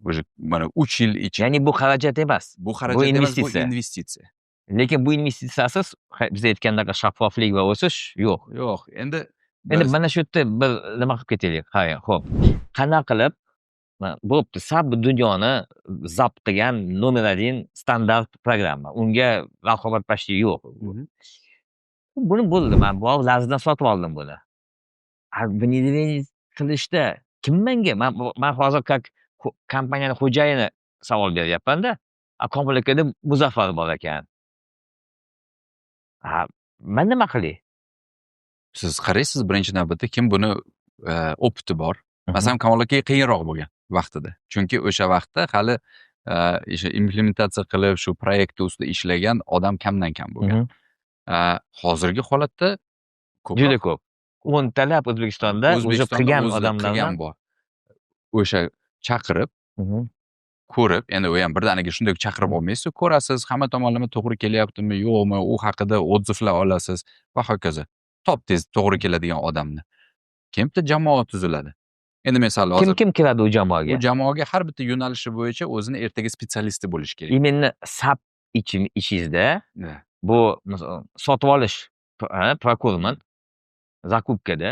Уже mana 3 yil ichida. Ya'ni bu xarajat emas. Bu xarajat emas, bu investitsiya. Investitsiya. Lekin bu investitsiyasiz biz aytgandaqa shaffoflik va o'sish yo'q. Yo'q, endi Endi mana shu yerda bir nima qilib ketaylik. Qarang, xo'p. Qanaqa qilib bo'pti, SAP bu dunyoni zabt qilgan номер один standart programma. Unga raqobat почти yo'q. Buni bo'ldi, man bu Lazdan sotib oldim buni. Внедрение qilishda kim menga, man hozir как kompaniyani xo'jayini savol beryapman-da. A Komil akada Muzaffar bor ekan. Ha, man nima qilay? Siz qaraysiz birinchi navbatda kim buni опыт i bor. Masalan, Kamol akaga qiyinroq bo'lgan vaqtida. Chunki o'sha vaqtda hali o'sha implementatsiya qilib, shu proyektni ustida ishlagan odam kamdan kam bo'lgan. Hozirgi holatda ko'proq. Juda ko'p. O'ntalab O'zbekistonda уже O'zbekistonda qilgan o'zida odamlardan. Qilgan bor. O'sha chaqirib, ko'rib, endi u ham birdaniga shunday chaqirib olmaysiz, ko'rasiz, hamma tomonlama to'g'ri kelyaptimi, yo'qmi, u haqida отзыв lar olasiz va hokazo. Topdingiz to'g'ri keladigan odamni. Keyin bitta jamoa tuziladi. Endi men sal Kim hozir kim kiradi u jamoaga? U jamoaga har bitta yo'nalishi bo'yicha o'zini ertaga специалист i bo'lishi kerak. Именно SAP ichingizda bu, masalan, sotib olish, procurement, закупка da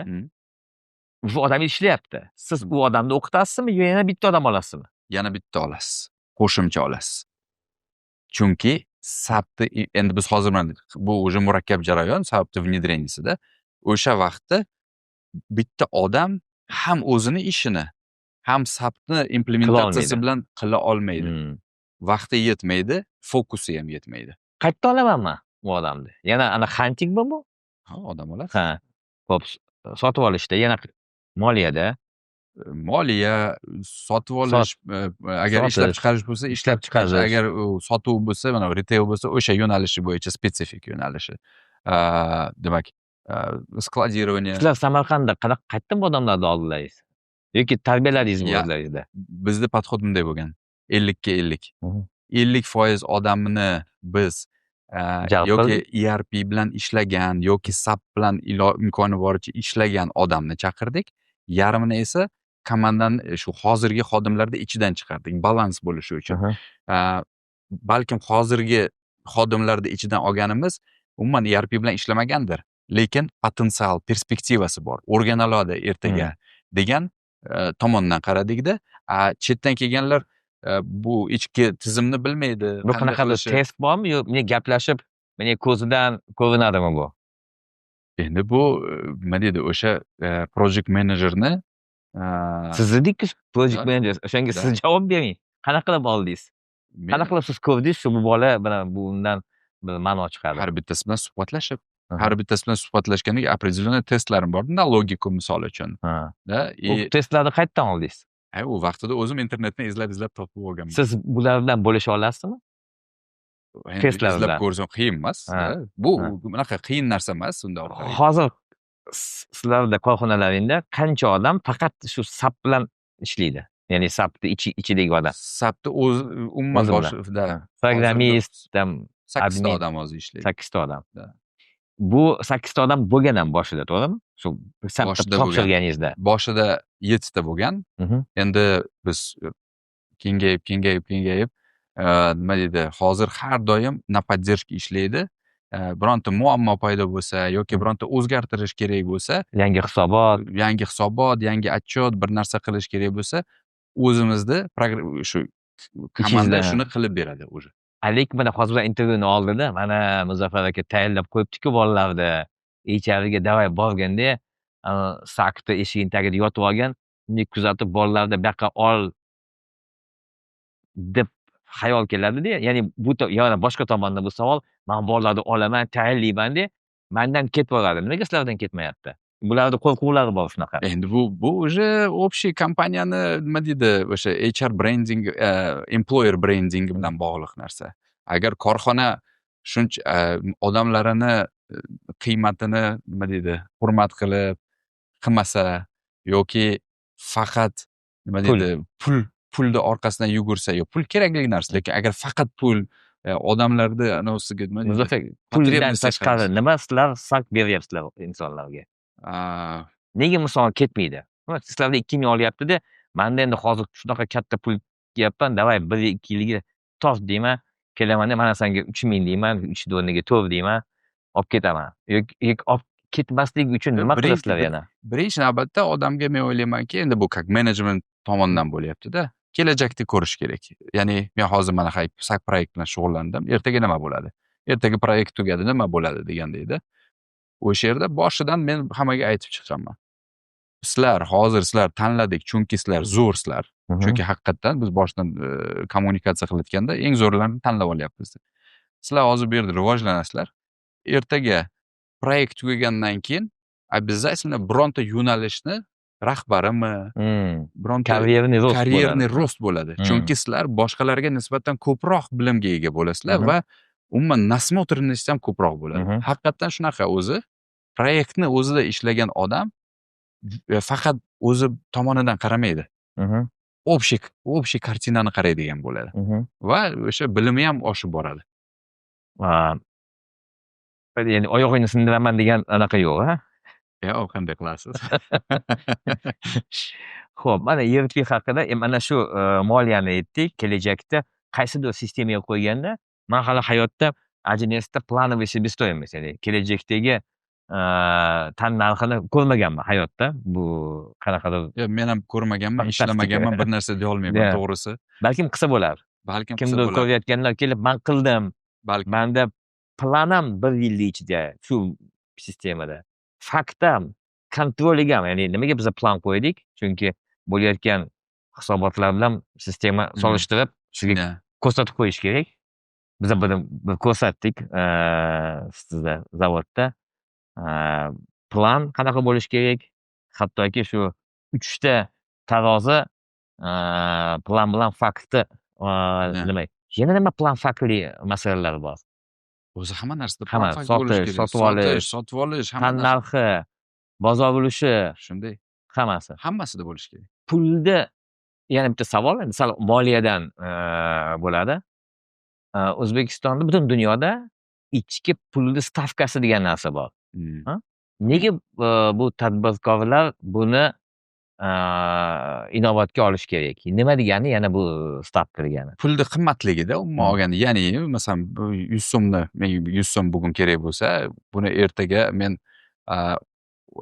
bu odam ishlayapti. Siz u odamni o'qitasizmi yo yana bitta odam olasizmi? Yana bitta olasiz. Qo'shimcha olasiz. Chunki SAPni endi biz hozir mana bu уже murakkab jarayon, SAPni внедрение sida o'sha vaqtda bitta odam ham o'zini ishini, ham SAPni implementatsiyasi olmaydi. Bilan qila olmaydi. Vaqti yetmaydi, fokusi ham yetmaydi. Qayerda olaman man u odamni? Yana ana huntingmi bu? Ha, odam olasiz. Ha. Xo'p, sotib olishda, yana moliyada? Moliya, sotib olish, agar ishlab Sotish. chiqarish bo'lsa, ishlab chiqarish, chiqarish. Agar u sotuv bo'lsa, mana retail bo'lsa, o'sha yo'nalishi bo'yicha spetsifik yo'nalishi. Demak, складирование. Sizlar Samarqandda qanaqa, qayerdan bu odamlarni oldilaringiz? Yoki tarbiyaladingizmi Ya. o'zlaringizda? Bizda подход bunday bo'lgan: 50 ga 50. 50% odamni biz Jalb yoki qildik. ERP bilan ishlagan yoki SAP bilan imkoni boricha ishlagan odamni chaqirdik. Yarmini esa komandani shu hozirgi xodimlarni ichidan chiqardik, balans bo'lishi uchun. Balkim hozirgi xodimlarni ichidan olganimiz umuman ERP bilan ishlamagandir, lekin potensial, perspektivasi bor, o'rgana oladi ertaga degan tomondan qaradikda. A chetdan kelganlar bu ichki tizimni bilmaydi. Bu qanday qanaqadir qilishi. Test bormi yo bunga gaplashib, bunga ko'zidan ko'rinadimi bu? Endi bu nima deydi, o'sha project managerni Siz dedikku, project Да. manager, o'shanga Да. siz javob bering. Qanaqa qilib oldingiz? Qanaqa qilib siz ko'rdingiz, shu bu bola bilan bundan bir ma'no chiqadi? Har bittasi bilan suhbatlashib, har bittasi bilan suhbatlashganda определенный testlarim bor, на логику, misol uchun. Да, U и testlarni qayerdan oldingiz? Ay, u vaqtida o'zim internetdan izlab izlab topib olganman. Siz bular bilan bo'lisha olasizmi? Endi testlar izlab bilan. ko'rsam qiyin emas. Da. Bu bunaqa qiyin narsa emas unda orqaga. Hozir sizlarda korxonalaringda qancha odam faqat shu SAP bilan ishlaydi? Ya'ni SAPni ichidagi odam. SAPni o'zi umuman O'zi bilan. bosh, да. Programmist, там 8 ta admin. Odam hozir ishlaydi. 8 ta odam. Да. Bu 8 ta odam bo'lgan ham boshida, to'g'rimi? Shu SAPni Boshida bo'lgan. topshirganingizda. Boshida 7 ta bo'lgan. Endi biz kengayib, kengayib, kengayib, nima deydi, hozir har doim на поддержке ishlaydi. Bironta muammo paydo bo'lsa yoki bironta o'zgartirish kerak bo'lsa, Yangi hisobot. Yangi hisobot, yangi отчет, bir narsa qilish kerak bo'lsa, o'zimizni shu komanda Ichingizda. Shuni qilib beradi уже. Lekin mana hozir bilan intervyuni oldida mana Muzaffar aka tayyorlab qo'yibdi-ku bolalarni. HRga давай borganda SAKni eshigini tagida yotib olgan, bunday kuzatib, bolalarni bu yoqqa ol deb xayol keladida. Ya'ni bu yana boshqa tomondan bu savol: man bolalarni olaman, tayyorlayman-da, mandan ketib yuboradi. Nimaga sizlardan ketmayapti? Bularni qo'rquvlari bor shunaqa. Endi bu уже общий kompaniyani, nima deydi, o'sha HR brending, employer brendingi bilan bog'liq narsa. Agar korxona shuncha odamlarini qiymatini, nima deydi, hurmat qilib qilmasa yoki faqat, nima Pul. deydi, pulni orqasidan yugursa, yo pul kerakli narsa, lekin agar faqat pul odamlarni anavisiga, nima deydi, Muzaffar, puldan потребность tashqari qarash. Nima sizlar SAK beryapsizlar insonlarga? Nega misol ketmaydi? Sizlarda 2000 olyapti-da, manda endi hozir shunaqa katta pul kelyapman, давай 1-2 yilga tort deyman, kelamanda mana senga 3000 deyman, 3 o'rniga 4 deyman, olib ketaman. Yoki olib ketmaslik uchun nima qilasizlar yana? Birinchi navbatda odamga, men o'ylaymanki, endi bu как menejment tomondan bo'lyapti-da. Kelajakni ko'rish kerak. Ya'ni men hozir mana SAP proyekt bilan shug'ullandim. Ertaga nima bo'ladi? Ertaga proyekt tugadi, nima bo'ladi degandayda. O'sha yerda boshidan men hammaga aytib chiqqanman. Sizlar hozir, sizlar tanladik, chunki sizlar zo'rsizlar. Chunki haqiqatdan biz boshidan kommunikatsiya qilayotganda eng zo'rlarini tanlab olyapmiz. Sizlar hozir bu yerda rivojlanasizlar. Ertaga proyekt tugagandan keyin обязательно bironta yo'nalishni rahbarimi, bironta Карьерный рост карьерный bo'ladi. Рост bo'ladi. Chunki sizlar boshqalarga nisbatan ko'proq bilimga ega bo'lasizlar va umuman насмотренность ham ko'proq bo'ladi. Haqiqatdan shunaqa o'zi. Proyektni o'zida ishlagan odam faqat o'zi tomonidan qaramaydi. Общий картина ni qaraydigan bo'ladi va o'sha bilimi ham oshib boradi. Ya'ni oyog'ingni sindiraman degan anaqa yo'q, a? Yo'q, qanday qilasiz? Ho'p, mana ERP haqida, mana shu moliyani aytdik. Kelajakda qaysidir sistemaga qo'yganda, man hali hayotda 1Sda плановый себестоимость, ya'ni kelajakdagi tan narxini ko'rmaganman hayotda. Bu qanaqadir Yo'q, men ham ko'rmaganman, fantastika. ishlamaganman, bir narsa deyolmayman to'g'risi. Balkim qilsa bo'lar. Balkim qilsa Kimdir bo'lar. ko'rayotganlar kelib, man qildim. Balkim. Manda plan ham bir yilni ichida shu sistemada. Fakt ham, контроль ham, ya'ni nimaga biza plan qo'ydik? Chunki bo'layotgan hisobotlar bilan sistema solishtirib, sizga ko'rsatib qo'yish kerak. Biza buni bir ko'rsatdik sizda zavodda. Plan qanaqa bo'lishi kerak? Hattoki shu uchta tarozi, plan bilan faktni nima, yana nima plan faktli masalalar bor? O'zi hamma narsada Hamma, plan fakt bo'lishi sotish, kerak. Sotib olish, Sotish, sotib olish, hamma tan narsa. narxi, bozor ulushi, Shunday. hammasi. Hammasida bo'lishi kerak. Pulni yana bitta savol, endi sal moliyadan bo'ladi. O'zbekistonda, butun dunyoda ichki pulni stavkasi degan narsa bor. Ha? Nega bu tadbirkorlar buni inobatga olish kerak? Nima degani yana bu stavka degani? Pulni qimmatligida umuman olganda, ya'ni masalan, bu 100 so'mni, menga 100 so'm bugun kerak bo'lsa, buni ertaga men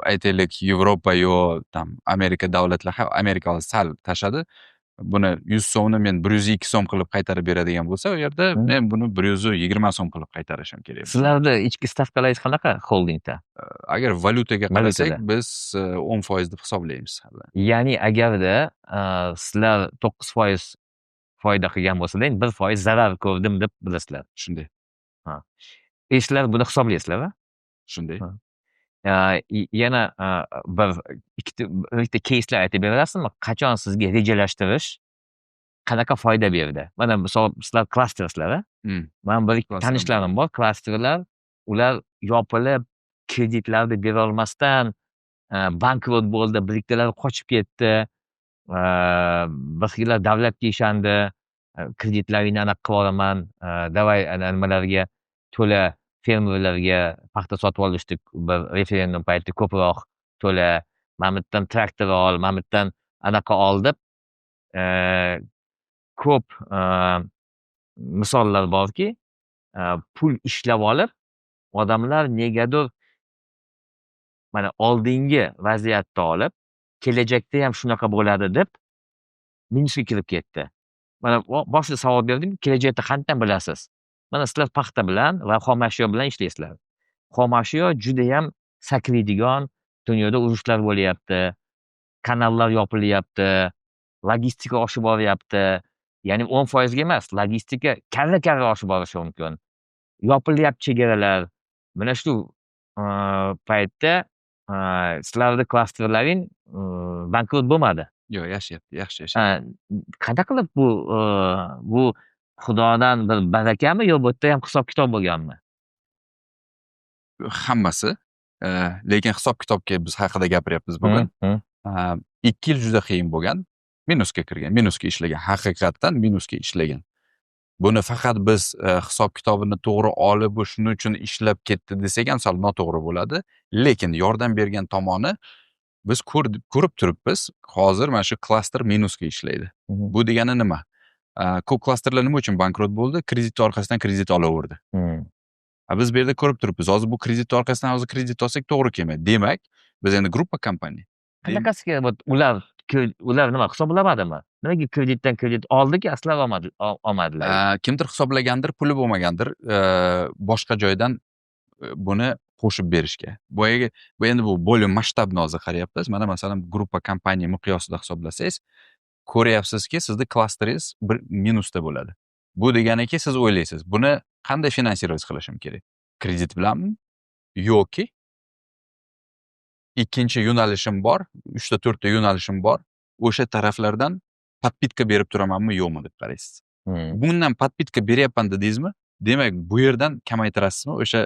aytaylik, Yevropa yo там Amerika davlatlari, ha, Amerika hozir sal tashladi. Buni 100 so'mni men 102 so'm qilib qaytarib beradigan bo'lsa, u yerda men buni 120 so'm qilib qaytarishim kerak. Sizlarda ichki stavkalaringiz qanaqa holdingda? Agar valyutaga qarasak, Valyutada. biz 10% deb hisoblaymiz. Ya'ni agarda sizlar 9% foyda qilgan bo'lsalar, 1% zarar ko'rdim deb bilasizlar. Shunday. Ha. E sizlar buni hisoblaysizlar, a? Shunday. Ha. Yana bir ikkita, bitta keyslar aytib bera olasizmi? Qachon sizga rejalashtirish qanaqa foyda berdi? Mana misol, sizlar klastersizlar, a? Man bir ikki Klaster. tanishlarim bor, klasterlar, ular yopilib, kreditlarni berolmasdan bankrot bo'ldi, bir ikkalari qochib ketdi. Bir xillar davlatga ishondi. Kreditlaringni anaqa qilib yuboraman, давай ana nimalarga to'la, fermerlarga paxta sotib olishdi bir referendum payti, ko'proq to'la, mana bu yerdan traktor ol, mana bu yerdan anaqa ol deb ko'p misollar borki, pul ishlab olib, odamlar negadir mana oldingi vaziyatni olib, kelajakda ham shunaqa bo'ladi deb minusga kirib ketdi. Mana boshida savol berdim, kelajakda qandan bilasiz? Mana sizlar paxta bilan va xom ashyo bilan ishlaysizlar. Xom ashyo judayam sakraydigan, dunyoda urushlar bo'lyapti, kanallar yopilyapti, logistika oshib boryapti. Ya'ni 10%ga emas, logistika karra-karra oshib borishi mumkin. Yopilyapti chegaralar. Mana shu paytda sizlarni klasterlaring bankrot bo'lmadi. Yo'q, yashayapti, yaxshi yashayapti. Qanaqa qilib bu Xudodan bir barakami yo bu yerda ham hisob kitob bo'lganmi? Hammasi, lekin hisob kitobga biz haqida gapiryapmiz bugun. 2 yil juda qiyin bo'lgan. Minusga kirgan, minusga ishlagan, haqiqatdan minusga ishlagan. Buni faqat biz hisob kitobini to'g'ri olib, bu shuning uchun ishlab ketdi desak ham sal noto'g'ri bo'ladi. Lekin yordam bergan tomoni, biz ko'rib turibmiz, hozir mana shu klaster minusga ishlaydi. Bu degani nima? Ko'p klasterlar nima uchun bankrot bo'ldi? Kredit orqasidan kredit olaverdi. A biz bu yerda ko'rib turibmiz. Hozir bu kredit orqasidan hozir kredit olsak, to'g'ri kelmaydi. Demak, biz endi gruppa kompaniya. Qanaqasiga ular nima hisoblamadimi? Nimaga kreditdan kredit oldiki, aslo olmadilar? Kimdir hisoblagandir, puli bo'lmagandir, boshqa joydan buni qo'shib berishga. Boyagi, bu endi bu более масштабно hozir qarayapmiz. Mana masalan, gruppa kompaniya miqyosida hisoblasangiz, ko'ryapsizki, sizni klasteringiz bir minusda bo'ladi. Bu deganiki, siz o'ylaysiz, buni qanday finansировать qilishim kerak? Kredit bilanmi? Yoki ikkinchi yo'nalishim bor, 3 ta 4 ta yo'nalishim bor. O'sha taraflardan подпитка berib turamanmi, yo'qmi deb qaraysiz. Bundan подпитка beryapman dedingizmi? Demak, bu yerdan kamaytirasizmi o'sha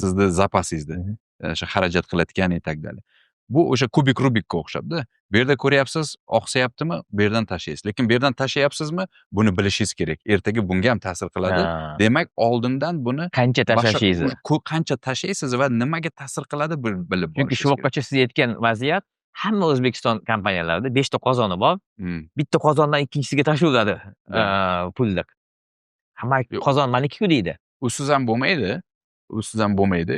sizni zapasingizni. O'sha xarajat qilayotgan и так далее. Bu o'sha kubik Rubikka o'xshabda. Bu yerda ko'ryapsiz, oqsayaptimi, bu yerdan tashlaysiz. Lekin bu yerdan tashlayapsizmi, buni bilishingiz kerak. Ertaga bunga ham ta'sir qiladi. Demak, oldindan buni Qancha tashlashingizni. Qancha tashlaysiz va nimaga ta'sir qiladi, bilib Chunki shu borishingiz kerak. vaqtgacha siz aytgan vaziyat hamma O'zbekiston kompaniyalarida beshta qozoni bor. Bitta qozondan ikkinchisiga tashlayveradi pulni. Hamma Yo'q. qozon maniki-ku deydi. Usiz ham bo'lmaydi. Usiz ham bo'lmaydi.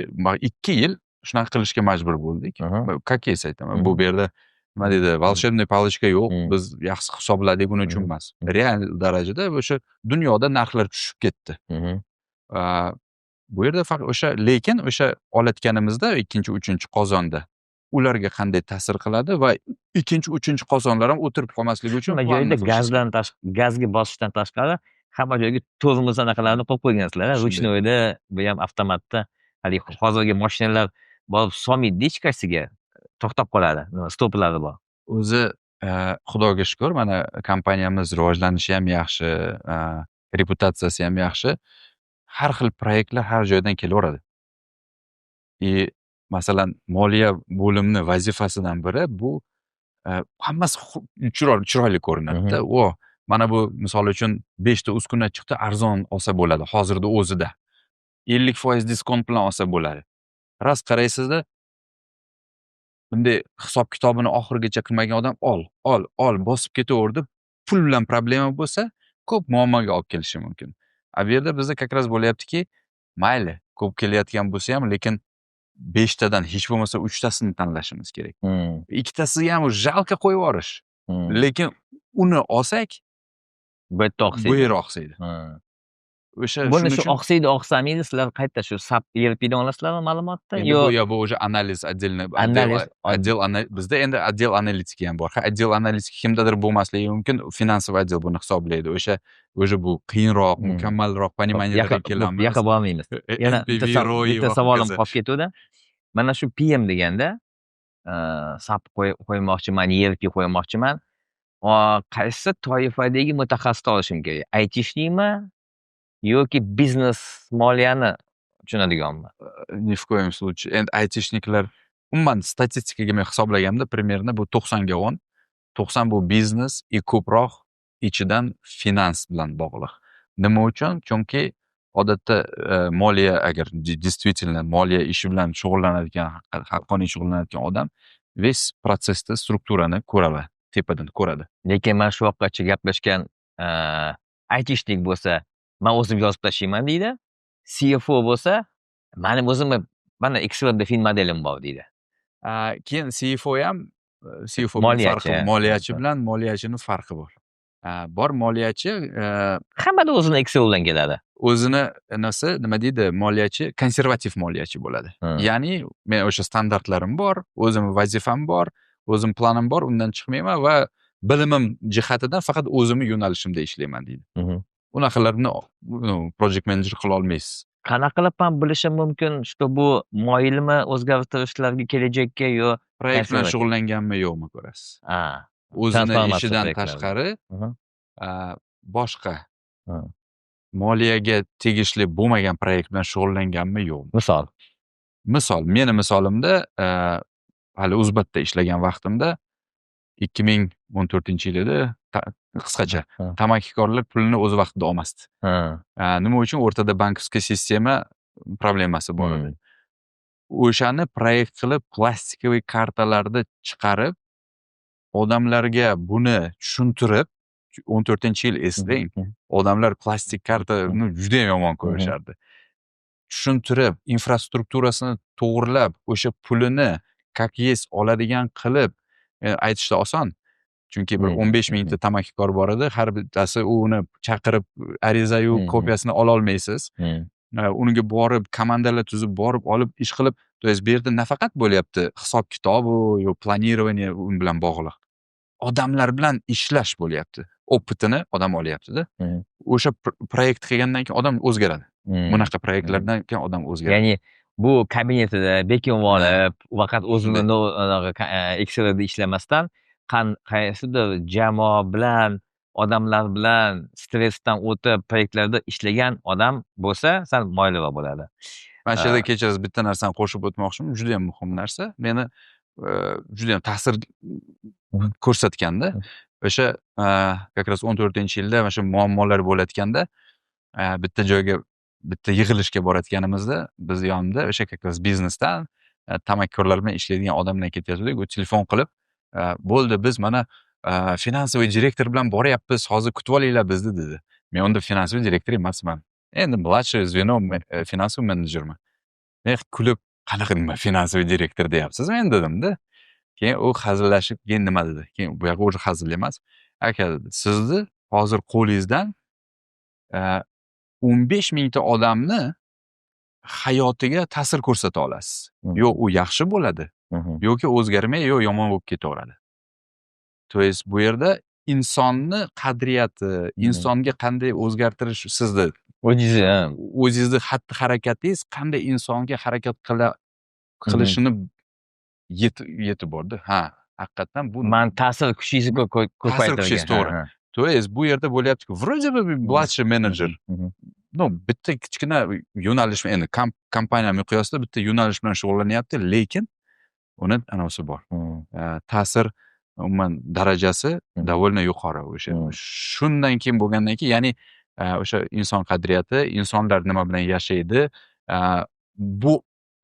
2 yil shunaqa qilishga majbur bo'ldik. Как есть aytaman. Bu yerda, nima deydi, волшебный палочка yo'q. Biz yaxshi hisobladik, uning uchun emas. Real darajada o'sha dunyoda narxlar tushib ketdi. Bu yerda faqat o'sha, lekin o'sha olayotganimizda ikkinchi, uchinchi qozonda ularga qanday ta'sir qiladi va ikkinchi, uchinchi qozonlar ham o'tirib qolmasligi uchun Hamma planni joyda qilishimiz. Gazdan gazga bosishdan tashqari hamma joyga tormoz anaqalarni qo'yib qo'ygansizlar. Shunday. Ручной da, bu ham avtomatda. Haligi hozirgi mashinalar borib solmaydi hech qaysiga, to'xtab qoladi. Nima, stoplari bor. O'zi Xudoga shukur, mana kompaniyamiz rivojlanishi ham yaxshi, reputatsiyasi ham yaxshi. Har xil proyektlar har joydan kelaveradi. И masalan, moliya bo'limini vazifasidan biri bu hammasi chiroyli chiroyli ko'rinadida. O, mana bu, misol uchun, beshta uskuna chiqdi, arzon olsa bo'ladi hozirda o'zida. 50% diskont bilan olsa bo'ladi. Rost qaraysizda, bunday hisob kitobini oxirigacha qilmagan odam ol, ol, ol, bosib ketaverdi. Pul bilan problema bo'lsa, ko'p muammoga olib kelishi mumkin. A bu yerda bizda как раз bo'lyaptiki, mayli, ko'p kelayotgan bo'lsa ham, lekin beshtadan hech bo'lmasa uchtasini tanlashimiz kerak. Ikkitasiga ham жалко qo'yib yuborish. Lekin uni olsak, Bu yerda oqsaydi. Bu yer oqsaydi. O'sha Buni shuning shu uchun oqsaydi, oqsamaydi, sizlar qayerda shu SAP ERPdan olasizlarmi ma'lumotni? Endi Yo bu yo bu уже analiz отдельно. Analiz. Отдел bizda endi отдел аналитики ham bor. Ha, отдел аналитики kimdadir bo'lmasligi mumkin, финансовый отдел buni hisoblaydi. O'sha уже bu qiyinroq, mukammalroq понимания larga kelamiz. Yoqqa bormaymiz. Yana NPV, bitta ROI bitta va savolim hokazo. qolib ketuvdi. Mana shu PM deganda SAP qo'ymoqchiman, ERP qo'ymoqchiman. Qaysi toifadagi mutaxassisni olishim kerak? Айтишник mi yoki biznes, moliyani tushunadiganmi? Ни в коем случае. Endi айтишник lar umuman, statistikaga men hisoblaganimda, примерно bu 90ga 10. 90 bu biznes и ko'proq ichidan finans bilan bog'liq. Nima uchun? Chunki odatda moliya, agar действительно moliya ishi bilan shug'ullanadigan, haqqoniy shug'ullanadigan odam весь protsessda strukturani ko'radi, tepadan ko'radi. Lekin man shu vaqtgacha gaplashgan айтишник bo'lsa, man o'zim yozib tashlayman deydi. CFO bo'lsa, mani o'zimni mana Excelda fin modelim bor deydi. Keyin CFO ham, CFO bilan Moliyachi. farqi, moliyachi bilan moliyachini farqi bor. Bor moliyachi Hammada o'zini Excel bilan keladi. O'zini nasi, nima deydi, moliyachi konservativ moliyachi bo'ladi. Ya'ni men o'sha standartlarim bor, o'zimni vazifam bor, o'zim planim bor, undan chiqmayman va bilimim jihatidan faqat o'zimni yo'nalishimda ishlayman deydi. Unaqalarni, ну, project manager qila olmaysiz. Qanaqa qilib man bilishim mumkin, что bu moyilmi o'zgartirishlarga, kelajakka yo Proyekt bilan konservativ? shug'ullanganmi, yo'qmi, ko'rasiz. O'zini Transformatsiya ishidan proyektlari. Tashqari boshqa moliyaga tegishli bo'lmagan proyekt bilan shug'ullanganmi, yo'qmi. Misol. Misol, meni misolimda hali Uzbatda ishlagan vaqtimda, 2014-yil edi, qisqacha, tamakikorlar pulini o'z vaqtida olmasdi. Nima uchun? O'rtada банковский sistema problemasi bor edi. O'shani proyekt qilib, пластиковый kartalarni chiqarib, odamlarga buni tushuntirib, 14-yil, eslang, odamlar plastik kartani judayam yomon ko'rishardi. Tushuntirib, infrastrukturasini to'g'irlab, o'sha pulini как есть oladigan qilib, aytishda oson. Chunki bir 15 mingta tamakikor bor edi. Har bittasi uni chaqirib, arizayu kopiyasini ololmaysiz. Unga borib, komandalar tuzib, borib olib, ish qilib, то есть bu yerda nafaqat bo'lyapti hisob kitobu yo планирование, u bilan bog'liq. Odamlar bilan ishlash bo'lyapti. Опыт ini odam olyapti-da. O'sha proyekt qilgandan keyin odam o'zgaradi. Bunaqa proyektlardan keyin odam o'zgaradi. Ya'ni bu kabinetida bekinib olib, faqat o'zini anaqa Excelda ishlamasdan, qaysidir jamoa bilan, odamlar bilan stressdan o'tib, proyektlarda ishlagan odam bo'lsa, sal moyilroq bo'ladi. Mana shu yerda, kechirasiz, bitta narsani qo'shib o'tmoqchiman, juda yam muhim narsa, meni juda yam ta'sir ko'rsatganda. O'sha как раз 14-yilda mana shu muammolar bo'layotganda, bitta joyga, bitta yig'ilishga borayotganimizda, biz yonimda o'sha как раз biznesdan tamakorlar bilan ishlaydigan odam bilan ketayotgandik. U telefon qilib, "Bo'ldi, biz mana финансовый direktor bilan boryapmiz hozir, kutib olinglar bizni", dedi. Men unda финансовый direktor emasman endi, младший звено финансовый menejerman. Men kulib, "Qanaqa nima, финансовый direktor deyapsiz meni?" dedimda. Keyin u hazillashib, keyin nima dedi, keyin bu yoqqa уже hazil emas, "Aka", dedi, "sizni hozir qo'lingizdan 15 mingta odamni hayotiga ta'sir ko'rsata olasiz. Yo u yaxshi bo'ladi, yoki o'zgarmay, yo yomon bo'lib ketaveradi". То есть bu yerda insonni qadriyati, insonga qanday o'zgartirish, sizni o'zingizni, ha. o'zingizni xatti harakatingiz qanday insonga harakat qilishini yetib bordi. Ha, haqiqatdan bu Man ta'sir kuchingizni Ta'sir kuchingiz, ko'paytirgan. To'g'ri. То есть bu yerda bo'lyaptiki, вроде бы младший menejer, ну, bitta kichkina yo'nalish, endi kompaniya miqyosida bitta yo'nalish bilan shug'ullanyapti, lekin uni anavisi bor. Ta'sir umuman darajasi довольно yuqori o'sha. Shundan keyin bo'lgandan keyin, ya'ni o'sha inson qadriyati, insonlar nima bilan yashaydi, bu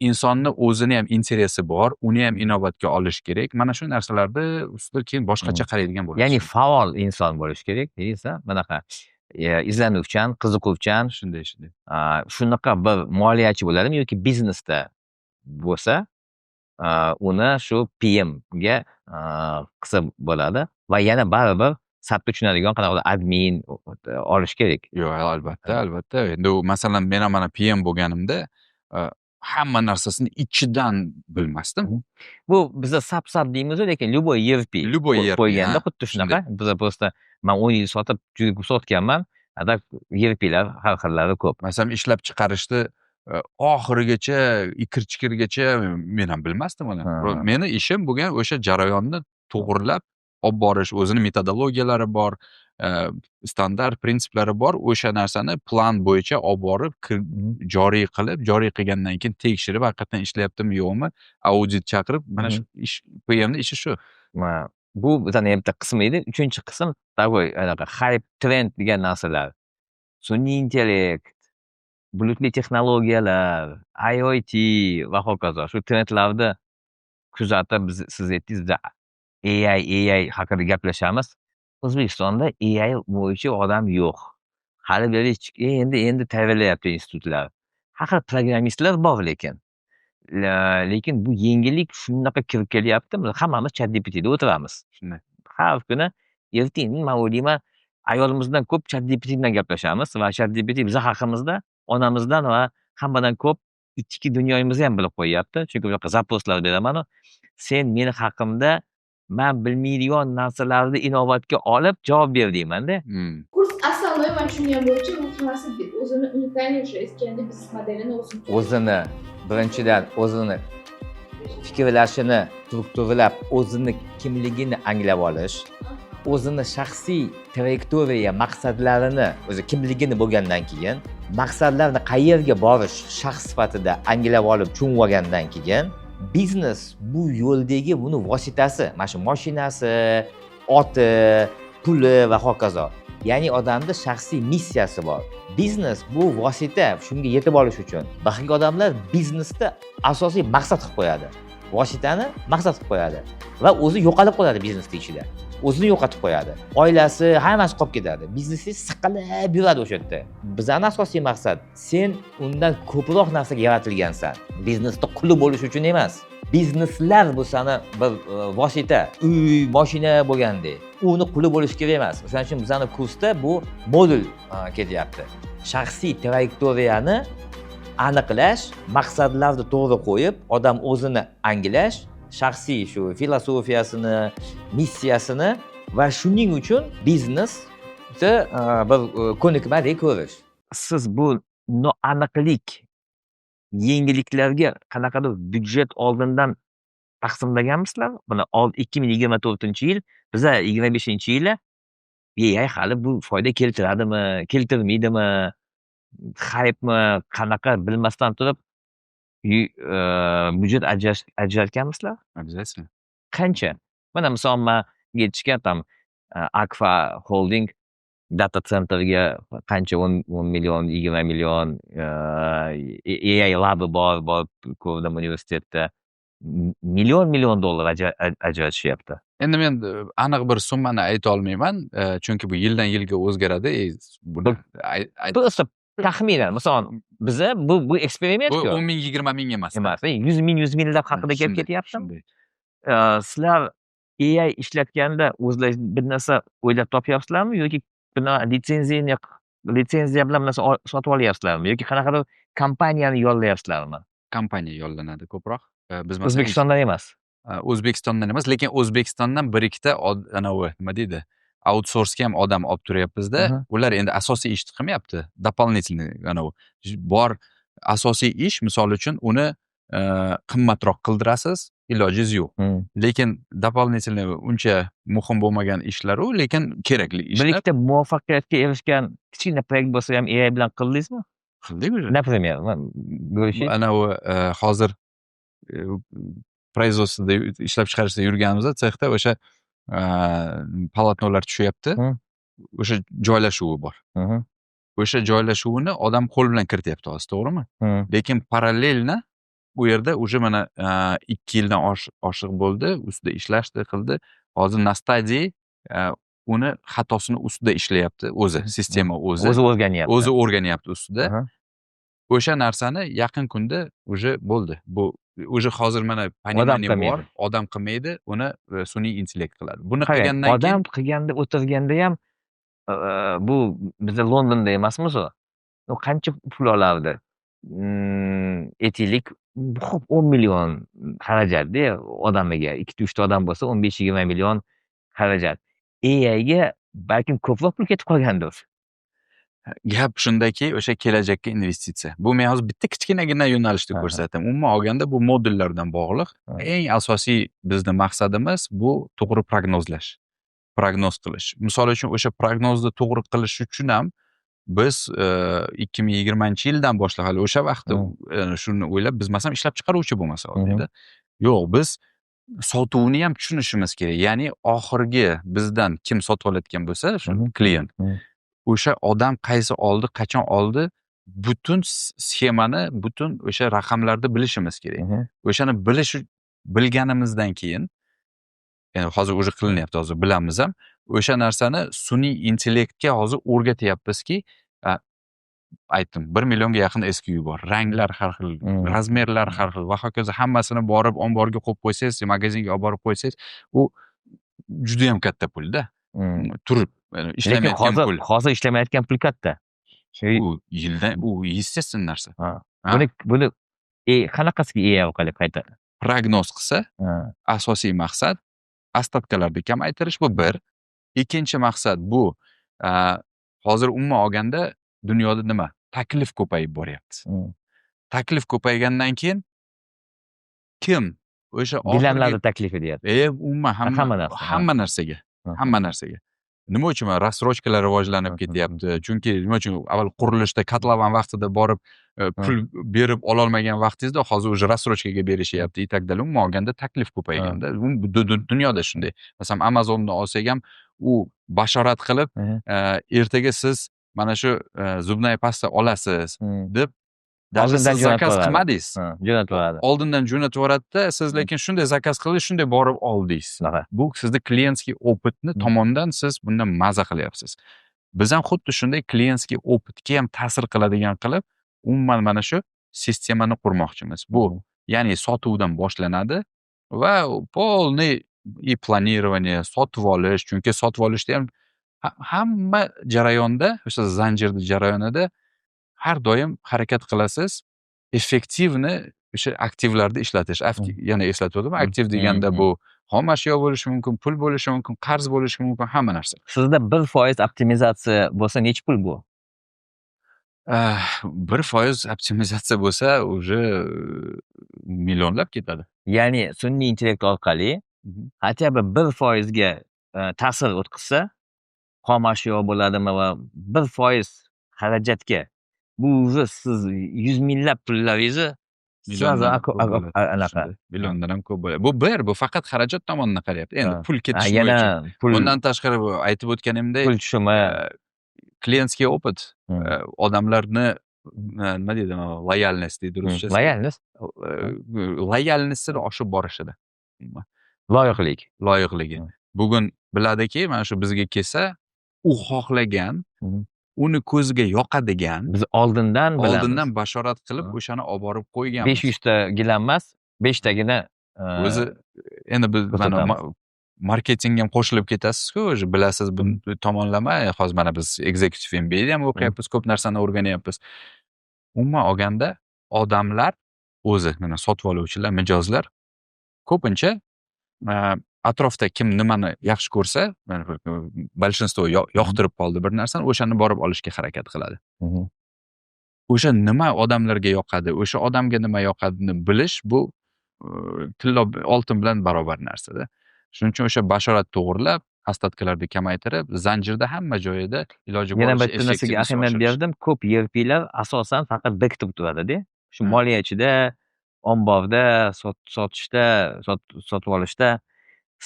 insonni o'zini ham интерес i bor, uni ham inobatga olish kerak. Mana shu narsalarni ustida keyin boshqacha qaraydigan bo'lasiz. Ya'ni faol inson bo'lishi kerak deysiz, bunaqa izlanuvchan, qiziquvchan, Shunday. Shunaqa bir moliyachi bo'ladimi yoki biznesda bo'lsa, uni shu PMga qilsa bo'ladi va yana baribir SAPga tushunadigan qanaqadir admin olish kerak. Yo'q, albatta, albatta. Endi u, masalan, men ham mana PM bo'lganimda hamma narsasini ichidan bilmasdim. Bu biza SAP, SAP deymizu, lekin любой ERP Любой ERP, qo'yganda ha, xuddi shunaqa. Biza просто man 10 yil sotib, juda ko'p sotganman. А так ERPlar har xillari ko'p. Masalan, ishlab chiqarishni oxirigacha, ikir chikirgacha men ham bilmasdim uni. Meni ishim bo'lgan o'sha jarayonni to'g'irlab olib borish, o'zini metodologiyalari bor, standart prinsiplari bor. O'sha narsani plan bo'yicha olib borib, joriy qilib, joriy qilgandan keyin tekshirib, haqiqatdan ishlayaptimi, yo'qmi, audit chaqirib, mana shu ish, PMni ishi shu. Bu bizani yana bitta qismi edi. Uchinchi qism такой anaqa hype, trend degan narsalar. Sun'iy intellekt, bulutli texnologiyalar, IoT va hokazo. Shu trendlarni kuzatib, biz, siz aytdingiz, biz AI, AI haqida gaplashamiz. O'zbekistonda AI bo'yicha odam yo'q. Hali beri hech endi endi tayyorlayapti institutlar. Har xil programmistlar bor lekin. Lekin bu yengillik shunaqa kirib kelyapti. Hammamiz ChatGPTda o'tiramiz. Shunday. Har kuni erta-indin, man o'ylayman, ayolimizdan ko'p ChatGPT bilan gaplashamiz va ChatGPT biza haqimizda onamizdan va hammadan ko'p ichki dunyomizni ham bilib qo'yyapti. Chunki bunaqa запрос lar beramanu. "Sen meni haqimda man bilmaydigan narsalarni inobatga olib javob ber", deymanda. Kurs основной man tushungan bo'yicha, bu hammasi o'zini уникальный, o'sha aytgandek, biznes modelini o'zini O'zini, birinchidan, o'zini fikrlashini strukturalab, o'zini kimligini anglab olish, o'zini shaxsiy trayektoriya maqsadlarini, o'zi kimligini bo'lgandan keyin, maqsadlarni, qayerga borish, shaxs sifatida anglab olib, tushunib olgandan keyin, biznes bu yo'ldagi buni vositasi, mana shu mashinasi, oti, puli va hokazo. Ya'ni odamni shaxsiy missiyasi bor, biznes bu vosita shunga yetib olish uchun. Baxtli odamlar biznesda asosiy maqsad qilib qo'yadi, vositani maqsad qilib qo'yadi va o'zi yo'qolib qoladi biznesni ichida, o'zini yo'qotib qo'yadi, oilasi, hammasi qolib ketadi, biznesi siqilib yuradi o'sha yerda. Bizani asosiy maqsad, sen undan ko'proq narsaga yaratilgansan, biznesda quli bo'lish uchun emas. Bizneslar bu sani bir vosita, uy, moshina bo'lgandek, uni quli bo'lish kerak emas. O'shaning uchun bizani kursda bu modul ketyapti: shaxsiy trayektoriyani aniqlash, maqsadlarni to'g'ri qo'yib, odam o'zini anglash, shaxsiy shu filosofiyasini, missiyasini va shuning uchun biznesni bir ko'nikmadek ko'rish. Siz bu noaniqlik, yengilliklarga qanaqadir byudjet oldindan taqsimlaganmisizlar? Mana 2024-yil, biza 25-yili AI hali bu foyda keltiradimi, keltirmaydimi, хайп mi, qanaqa, bilmasdan turib. Byudjet ajratganmisizlar? Обязательно. Qancha? Mana misol, manga aytishgan, там Akfa Holding data centerga qancha, 10 million, 20 million, AI labi bor, borib ko'rdim universitetda. Million million dollar ajratishyapti. Endi men aniq bir summani ayta olmayman, chunki bu yildan yilga o'zgaradi. Buni Просто taxminan, misol, biza bu eksperiment-ku. Bu 10 ming, 20 ming emas. Emas, 100 ming, 100 minglab haqida gap ketyaptimi? Shunday. Sizlar AI ishlatganda o'zlaringiz bir narsa o'ylab topyapsizlarmi yoki litsenziya bilan bir narsa sotib olyapsizlarmi yoki qanaqadir kompaniyani yollayapsizlarmi? Kompaniya yollanadi ko'proq. Biz masalan O'zbekistondan emas. O'zbekistondan emas, lekin O'zbekistondan bir ikkita anavi, nima deydi, outsourcega ham odam olib turyapmizda. Ular endi asosiy ishni qilmayapti. Дополнительный anavi bor, asosiy ish, misol uchun, uni qimmatroq qildirasiz, ilojingiz yo'q. Lekin дополнительный, uncha muhim bo'lmagan ishlaru, lekin kerakli Bir ishlar. ikkita muvaffaqiyatga erishgan kichkina proyekt bo'lsa ham AI bilan qildingizmi? Qildik уже. Например, bo'lishing. Anavi hozir производство da, ishlab chiqarishda yurganimizda, sexda o'sha полотно lar tushyapti. O'sha joylashuvi bor. O'sha joylashuvini odam qo'l bilan kirityapti hozir, to'g'rimi? Lekin параллельно u yerda уже mana 2 yildan oshiq bo'ldi, ustida ishlashdi, qildi. Hozir на стадии uni xatosini ustida ishlayapti o'zi, sistema o'zi. O'zi o'rganyapti. O'zi o'rganyapti ustida. O'sha narsani yaqin kunda уже bo'ldi. Bu уже hozir mana понимание qilmaydi. bor, odam qilmaydi, uni sun'iy intellekt qiladi. Buni Qarang, qilgandan keyin odam qilganda o'tirganda ham bu biza Londonda emasmiz u. U qancha pul olardi? Aytaylik, xo'p, 10 million xarajatda odamiga. Ikkita, uchta odam bo'lsa, 15-20 million xarajat. AIga balkim ko'proq pul ketib qolgandir. Gap shundaki, o'sha kelajakka investitsiya. Bu men hozir bitta kichkinagina yo'nalishda ko'rsatdim. Umuman olganda, bu modullar bilan bog'liq. Eng asosiy bizni maqsadimiz bu to'g'ri prognozlash. Prognoz qilish. Misol uchun, o'sha prognozni to'g'ri qilish uchun ham biz 2020-yildan boshlab, hali o'sha vaqtda shuni o'ylab, biz masalan ishlab chiqaruvchi bo'lmasa oldida. Yo'q, biz sotuvni ham tushunishimiz kerak. Ya'ni oxirgi bizdan kim sotib olayotgan bo'lsa, shu klient. O'sha odam qaysi oldi, qachon oldi, butun sxemani, butun o'sha raqamlarni bilishimiz kerak. O'shani bilganimizdan keyin, endi hozir уже qilinyapti, hozir bilamiz ham. O'sha narsani sun'iy intellektga hozir o'rgatyapmizki, aytdim, 1 millionga yaqin SKU bor. Ranglar har xil, размер lar har xil va hokazo. Hammasini borib omborga qo'yib qo'ysangiz, magazinga olib borib qo'ysangiz, u judayam katta pulda. Turib, yani Lekin ishlamayotgan hozir pul. hozir ishlamayotgan pul katta. U yildan, u естественный narsa. Ha. Ha. Buni qanaqasiga AI orqali qayta? Prognoz qilsa, asosiy maqsad остатка larni kamaytirish, bu bir. Ikkinchi maqsad bu hozir umuman olganda dunyoda nima? Taklif ko'payib boryapti. Taklif ko'paygandan keyin kim o'sha oxirgi Gilamlarni taklifi deyapti. Umuman hamma Hamma narsa, ha. hamma narsaga, hamma narsaga. Nima uchun mana рассрочка lar rivojlanib ketyapti? Chunki nima uchun avval qurilishda kotlovan vaqtida borib pul berib ololmagan vaqtingizda hozir уже рассрочка ga berishyapti и так далее. Umuman olganda, taklif ko'payganda, dunyoda shunday. Masalan, Amazonni olsak ham, u bashorat qilib, ertaga siz mana shu зубная pasta olasiz deb, даже Oldindan siz jo'natib zakaz yuboradi. qilmadingiz. Ha, jo'natib yuboradi. Oldindan jo'natib yuboradida, siz lekin shunday zakaz qildingiz, shunday borib oldingiz. Shunaqa. Bu sizni клиентский опыт ni tomondan siz bundan maza qilyapsiz. Biz ham xuddi shunday клиентский опыт ga ham ta'sir qiladigan qilib, umuman mana shu sistemani qurmoqchimiz. Bu ya'ni sotuvdan boshlanadi va полный и планирование, sotib olish, chunki sotib olishda ham hamma jarayonda, o'sha zanjirni jarayonida har doim harakat qilasiz эффективный o'sha aktivlarni ishlatish. Yana eslatib o'taman, aktiv deganda bu xom ashyo bo'lishi mumkin, pul bo'lishi mumkin, qarz bo'lishi mumkin, hamma narsa. Sizda 1% optimizatsiya bo'lsa, nechi pul bu? 1% optimizatsiya bo'lsa, уже millionlab ketadi. Ya'ni sun'iy intellekt orqali хотя бы 1%ga ta'sir o'tkazsa, xom ashyo bo'ladimi va 1% xarajatga, bu уже siz yuz minglab pullaringizni Сразу Milliondan ko'p bo'ladi. Anaqa. Shunday. Milliondan ham ko'p bo'ladi. Bu faqat xarajat tomonidan qarayapti. Endi pul ketishi yana bo'yicha. Pul Bundan tashqari, bu aytib o'tganimdek, pul tushumi. Клиентский опыт, odamlarni, nima deydi, лояльность deydi ruschasi. Лояльность. Лояльность ini oshib borishida. Loyiqlik. Loyiqligi. Bugun biladiki, mana shu bizga kelsa, u xohlagan, uni ko'ziga yoqadigan, Biz oldindan bilamiz. Oldindan bashorat qilib, o'shani olib borib qo'yganmiz. 500 ta gilam emas, beshtagina O'zi endi biz mana ko'rsatamiz. Marketingga ham qo'shilib ketasiz-ku, уже bilasiz bu tomonlama. Hozir mana biz Executive MBA ham o'qiyapmiz, ko'p narsani o'rganyapmiz. Umuman olganda, odamlar o'zi, mana sotib oluvchilar, mijozlar ko'pincha atrofda kim nimani yaxshi ko'rsa, mana большинство yoqtirib qoldi bir narsani, o'shani borib olishga harakat qiladi. O'sha nima odamlarga yoqadi, o'sha odamga nima yoqadini bilish bu tillo, oltin bilan barobar narsada. Shuning uchun o'sha bashorat to'g'irlab, остатка larni kamaytirib, zanjirda hamma joyida iloji Yana boricha bitta narsaga effektivность ahamiyat oshirish. berdim. Ko'p ERPlar asosan faqat backda turadida. Shu moliyachida, omborda, sotishda, sotib olishda.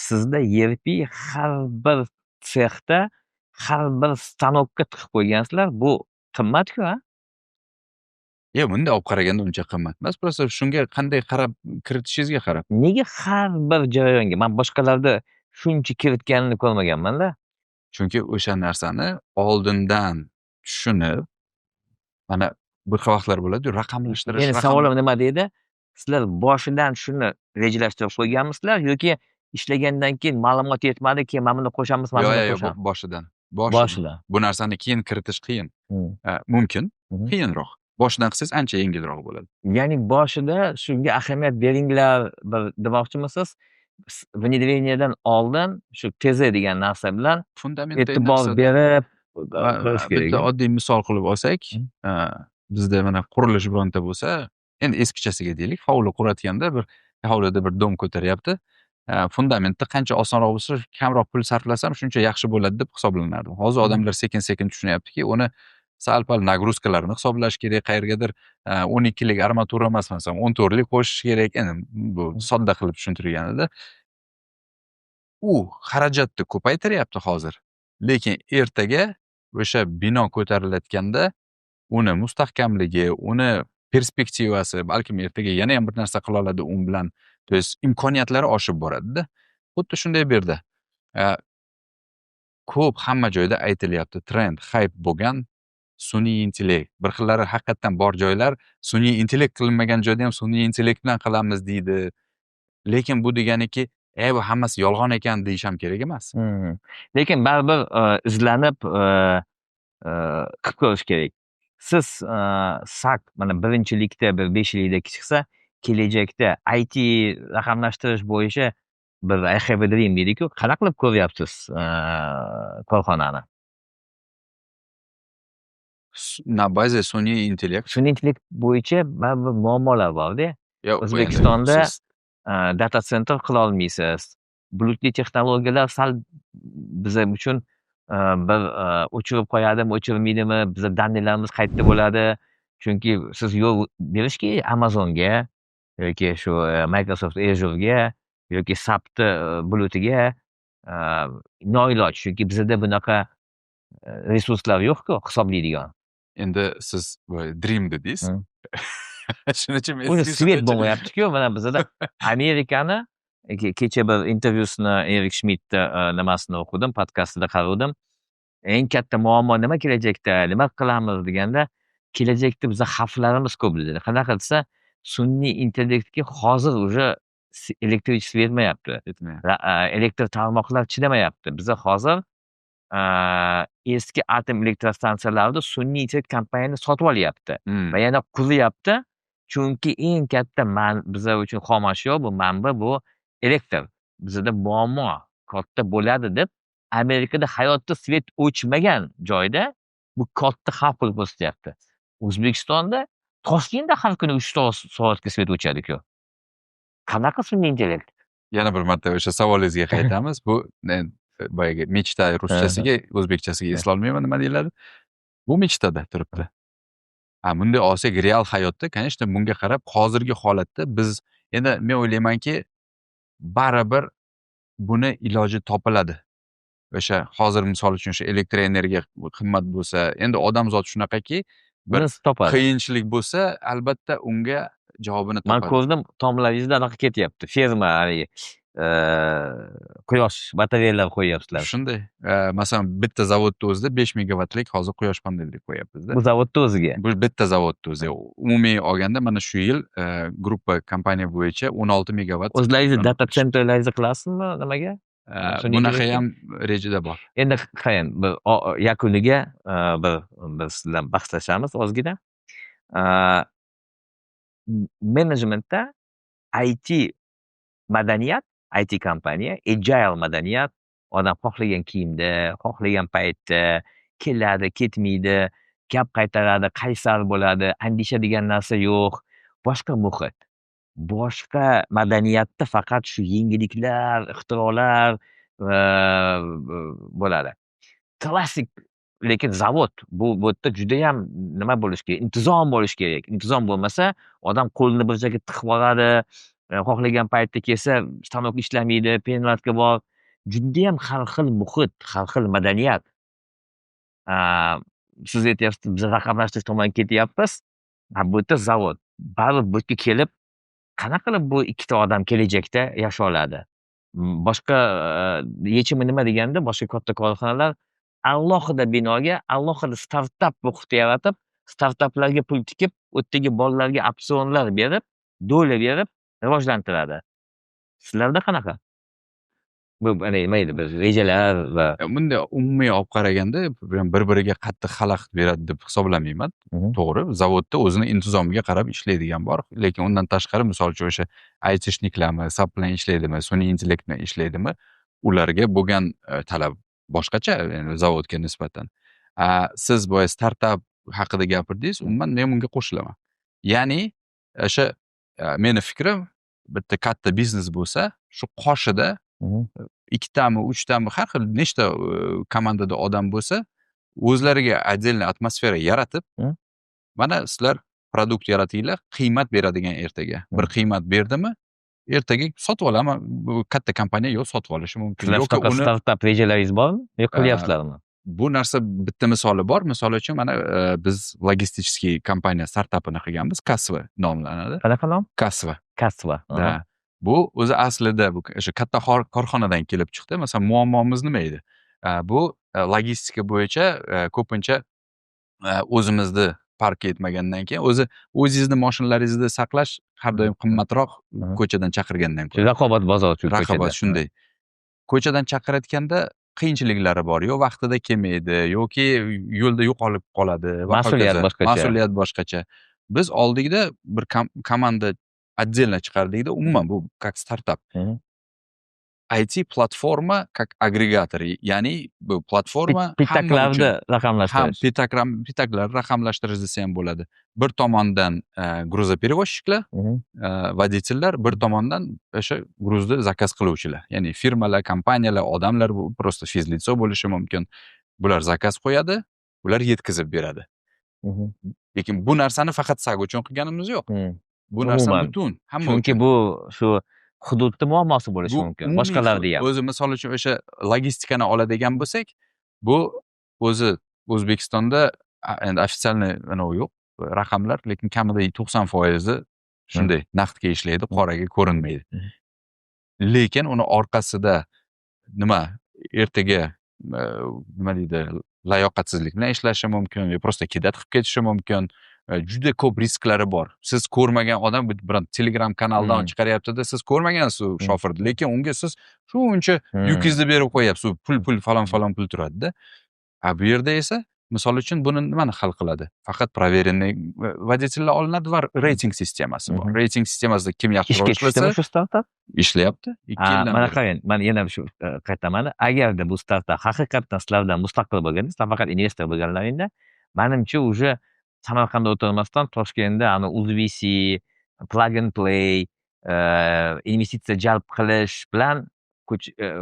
Sizda ERP har bir sexda, har bir stanokka tiqib qo'ygansizlar. Bu qimmat-ku, a? Yo'q, bunday olib qaraganda uncha qimmat emas. Просто shunga qanday qarab kiritishingizga qarab. Nega har bir jarayonga? Man boshqalarda shuncha kiritganini ko'rmaganman-da. Chunki o'sha narsani oldindan tushunib, mana bir xil vaqtlar bo'ladi-yu, raqamlashtirish. Meni savolim nima deydi? Sizlar boshidan shuni rejalashtirib qo'yganmisizlar yoki ishlagandan keyin ma'lumot yetmadi, keyin mana buni qo'shamiz, mana Yo'q, buni yo'q, qo'shamiz? Boshidan. Boshidan. Boshidan. Bu narsani keyin kiritish qiyin. Mumkin, qiyinroq. Boshidan qilsangiz, ancha yengilroq bo'ladi. Ya'ni boshida shunga ahamiyat beringlar bir demoqchimisiz? Внедрение dan oldin shu ТЗ degan narsa bilan Fundamental e'tibor narsada berib qilish kerak. Bitta oddiy misol qilib olsak, bizda mana qurilish bironta bo'lsa, endi eskichasiga deylik, hovli quratganda bir hovlida bir дом ko'taryapti. Fundamentni qancha osonroq bo'lsa, kamroq pul sarflasam, shuncha yaxshi bo'ladi deb hisoblanardi. Hozir odamlar sekin-sekin tushunyaptiki, uni sal-pal нагрузка larni hisoblash kerak, qayergadir 12 lik armatura emas, masalan, 14 lik qo'shish kerak. Endi bu sodda qilib tushuntirganida. U xarajatni ko'paytiryapti hozir. Lekin ertaga o'sha bino ko'tarilayotganda uni mustahkamligi, uni perspektivasi, balkim ertaga yana ham bir narsa qila oladi u bilan. То есть imkoniyatlari oshib boradida. Xuddi shunday bu yerda. Ko'p hamma joyda aytilyapti, trend, хайп bo'lgan sun'iy intellekt. Bir xillari haqiqatdan bor joylar sun'iy intellekt qilinmagan joyda ham sun'iy intellekt bilan qilamiz deydi. Lekin bu deganiki, bu hammasi yolg'on ekan deyish ham kerak emas. Lekin baribir izlanib qilib ko'rish kerak. Siz SAK mana birinchilikda bir 5 yillikda chiqsa, kelajakda IT, raqamlashtirish bo'yicha bir "I have a dream" deydiku, qanaqa qilib ko'ryapsiz korxonani? На базе sun'iy intellekt. Sun'iy intellekt bo'yicha baribir muammolar borda. Yo'q, bu endi O'zbekistonda siz data center qilolmaysiz. Bulutli texnologiyalar sal biza uchun bir o'chirib qo'yadimi, o'chirmaydimi, biza данный larimiz qayerda bo'ladi? Chunki siz yo'l berish kerak Amazonga yoki shu Microsoft Azure'ga yoki SAPni bulutiga, noiloj, chunki bizada bunaqa resurslar yo'qku hisoblaydigan. Endi siz dream dedingiz. Shuning uchun men Уже sizga свет shuncha bo'lmayaptiku mana bizada. Amerikani kecha bir intervyusini, Erik Shmidtni nimasini o'qidim, podkastida qarovdim. Eng katta muammo nima kelajakda, nima qilamiz deganda, kelajakda biza xavflarimiz ko'p dedi. Qanaqa desa, sun'iy intellektga hozir уже электричество yetmayapti. Yetmayapti. Elektr tarmoqlar chidamayapti. Biza hozir eski atom elektrostansiyalarni sun'iy intellekt kompaniyani sotib olyapti va yana quryapti. Chunki eng katta biza uchun xom ashyo bu manba, bu elektr. Bizada muammo katta bo'ladi deb, Amerikada hayotda свет o'chmagan joyda bu katta xavf qilib ko'rsatyapti. O'zbekistonda, Toshkentda har kuni 3 soatga свет o'chadi-ku. Qanaqa sun'iy intellekt? Yana bir marta o'sha savolingizga qaytamiz. Bu boyagi мечта ruschasiga, o'zbekchasiga eslolmayman nima deyiladi. Bu мечта da turibdi. Bunday olsak, real hayotda, конечно, bunga qarab hozirgi holatda biz endi, men o'ylaymanki, baribir buni iloji topiladi. O'sha hozir, misol uchun, o'sha elektr energiya qimmat bo'lsa, endi odamzod shunaqaki, bir Buni topadi. qiyinchilik bo'lsa, albatta unga javobini Man topadi. ko'rdim, tomlaringizda anaqa ketyapti. Ferma haligi quyosh batareyalar qo'yyapsizlar. Shunday. Masalan, bitta zavodni o'zida 5 megavatlik hozir quyosh panelini qo'yapmizda. Bu zavodni o'ziga. Bu bitta zavodni o'zi. Umumiy olganda, mana shu yil gruppa kompaniya bo'yicha 16 megavat. O'zlaringizni data centerlaringizni qilasizmi nimaga? Sun'iy Bunaqa intellekt- ham rejada bor. Endi qarang, bir yakuniga bir biz siz bilan bahslashamiz ozgina. Menejmentda IT madaniyat, IT kompaniya, agile madaniyat, odam xohlagan kiyimda, xohlagan paytda keladi, ketmaydi, gap qaytaradi, qaysar bo'ladi, andisha degan narsa yo'q. Boshqa muhit, boshqa madaniyatda faqat shu yengilliklar, ixtirolar bo'ladi. Klassik lekin zavod bu yerda judayam nima bo'lishi kerak, intizom bo'lishi kerak. Intizom bo'lmasa, odam qo'lini bir joyga tiqib oladi, xohlagan paytda kelsa, stanok ishlamaydi, переналадка bor. Judayam har xil muhit, har xil madaniyat. Siz aytyapsiz, biz raqamlashtirish tomon ketyapmiz. Bu yerda zavod. Baribir bu yerga kelib, qanaqa qilib bu ikkita odam kelajakda yashay oladi? Boshqa yechimi nima deganda, boshqa katta korxonalar alohida binoga, alohida startap muhiti yaratib, startaplarga pul tikib, u yerdagi bolalarga opsionlar berib, доля berib rivojlantiradi. Sizlarda qanaqa? Bu nima edi, bir rejalar va Bunday umumiy olib qaraganda, bir biriga qattiq xalaqit beradi deb hisoblamayman. To'g'ri, zavodda o'zini intizomiga qarab ishlaydigan bor, lekin undan tashqari, misol uchun, o'sha айтишник larmi, SAP bilan ishlaydimi, sun'iy intellekt bilan ishlaydimi, ularga bo'lgan talab boshqacha zavodga nisbatan. Siz boya startap haqida gapirdingiz, umuman men bunga qo'shilaman. Ya'ni o'sha meni fikrim, bitta katta biznes bo'lsa, shu qoshida ikkitami, uchtami, har xil nechta komandada odam bo'lsa, o'zlariga отдельный atmosfera yaratib, mana sizlar продукт yaratinglar, qiymat beradigan ertaga. Bir qiymat berdimi, ertaga sotib olaman, bu katta kompaniya yo'q, sotib olishi mumkin. Sizlar Yoki shunaqa uni startap rejalaringiz bormi? Yo qilyapsizlarmi? Bu narsa bitta misoli bor. Misol uchun, mana biz логистический kompaniya startapini qilganmiz, Kasva nomlanadi. Qanaqa nom? Kasva. Kasva. Да. Bu o'zi aslida bu o'sha katta korxonadan kelib chiqdi. Masalan, muammomiz nima edi? Bu logistika bo'yicha ko'pincha o'zimizni parkka yetmagandan keyin, o'zi o'zingizni mashinalaringizni saqlash har doim qimmatroq ko'chadan chaqirgandan ko'ra. Raqobat bozor shu Raqobat ko'chada. Shunday. Ko'chadan chaqirayotganda qiyinchiliklari bor. Yo vaqtida kelmaydi, yoki yo'lda yo'qolib qoladi va Mas'uliyat hokazo. boshqacha. Mas'uliyat boshqacha. Biz oldikda bir komanda отдельно chiqardikda, umuman bu как startap. IT platforma как агрегатор, ya'ni bu platforma hamma uchun Пятак larni ham raqamlashtirish. Пятак lar raqamlashtirish desa ham bo'ladi. Bir tomondan грузоперевозчик lar, водитель lar, bir tomondan o'sha груз ni заказ qiluvchilar. Ya'ni firmalar, kompaniyalar, odamlar, bu просто физлицо bo'lishi mumkin. Bular заказ qo'yadi, ular yetkazib beradi. Lekin bu narsani faqat SAG uchun qilganimiz yo'q. Bu narsa Umuman. butun hamma Chunki uchun. bu shu hududni muammosi bo'lishi Bu mumkin. umumiy Boshqalarda ham. O'zi, misol uchun, o'sha logistikani oladigan bo'lsak, bu o'zi O'zbekistonda endi официальный anavi yo'q raqamlar, lekin kamida 90 foizi shunday naqdga ishlaydi, qoraga ko'rinmaydi. Lekin uni orqasida nima, ertaga nima deydi, layoqatsizlik bilan ishlashi mumkin yo просто кидать qilib ketishi mumkin. Juda ko'p risklari bor. Siz ko'rmagan odam bir Telegram kanaldan chiqaryaptida, siz ko'rmagansiz u shofirni, lekin unga siz shuncha yukingizni berib qo'yyapsiz, u pul, pul, falon falon pul turadida. A bu yerda esa, misol uchun, buni nimani hal qiladi? Faqat проверенный водитель lar olinadi va reyting sistemasi bor. Reyting sistemasida kim yaxshiroq Ishga ishlasa tushdimi shu startap? Ishlayapti 2 yildan Mana beri. qarang, man yana shu qaytaman. Agarda bu startap haqiqatdan sizlardan mustaqil bo'lganda, sizlar faqat investor bo'lganlaringda, manimcha, уже Samarqandda o'tirmasdan Toshkentda ani UzVC, Plug and Play, investitsiya jalb qilish bilan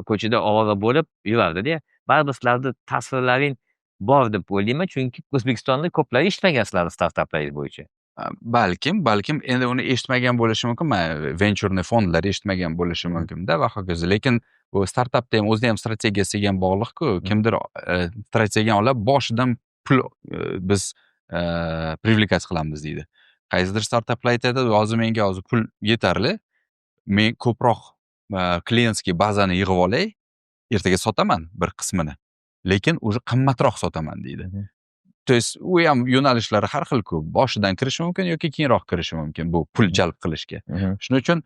ko'chada ovora bo'lib yurardida. Baribir sizlarni ta'sirlaring bor deb o'ylayman, chunki O'zbekistonda ko'plar eshitmagan sizlarni startaplaringiz bo'yicha. Balkim endi uni eshitmagan bo'lishi mumkin, венчурный fondlar eshitmagan bo'lishi mumkinda va hokazo. Lekin bu startapda ham o'zini ham strategiyasiga ham bog'liqku. Kimdir strategiyani olib, boshidan pul biz привлекать qilamiz deydi. Qaysidir startaplar aytadi: "Hozir menga hozir pul yetarli, men ko'proq клиентский bazani yig'ib olay, ertaga sotaman bir qismini, lekin уже qimmatroq sotaman", deydi. То есть u ham yo'nalishlari har xil-ku. Boshidan kirishi mumkin yoki keyinroq kirishi mumkin bu pul jalb qilishga. Shuning uchun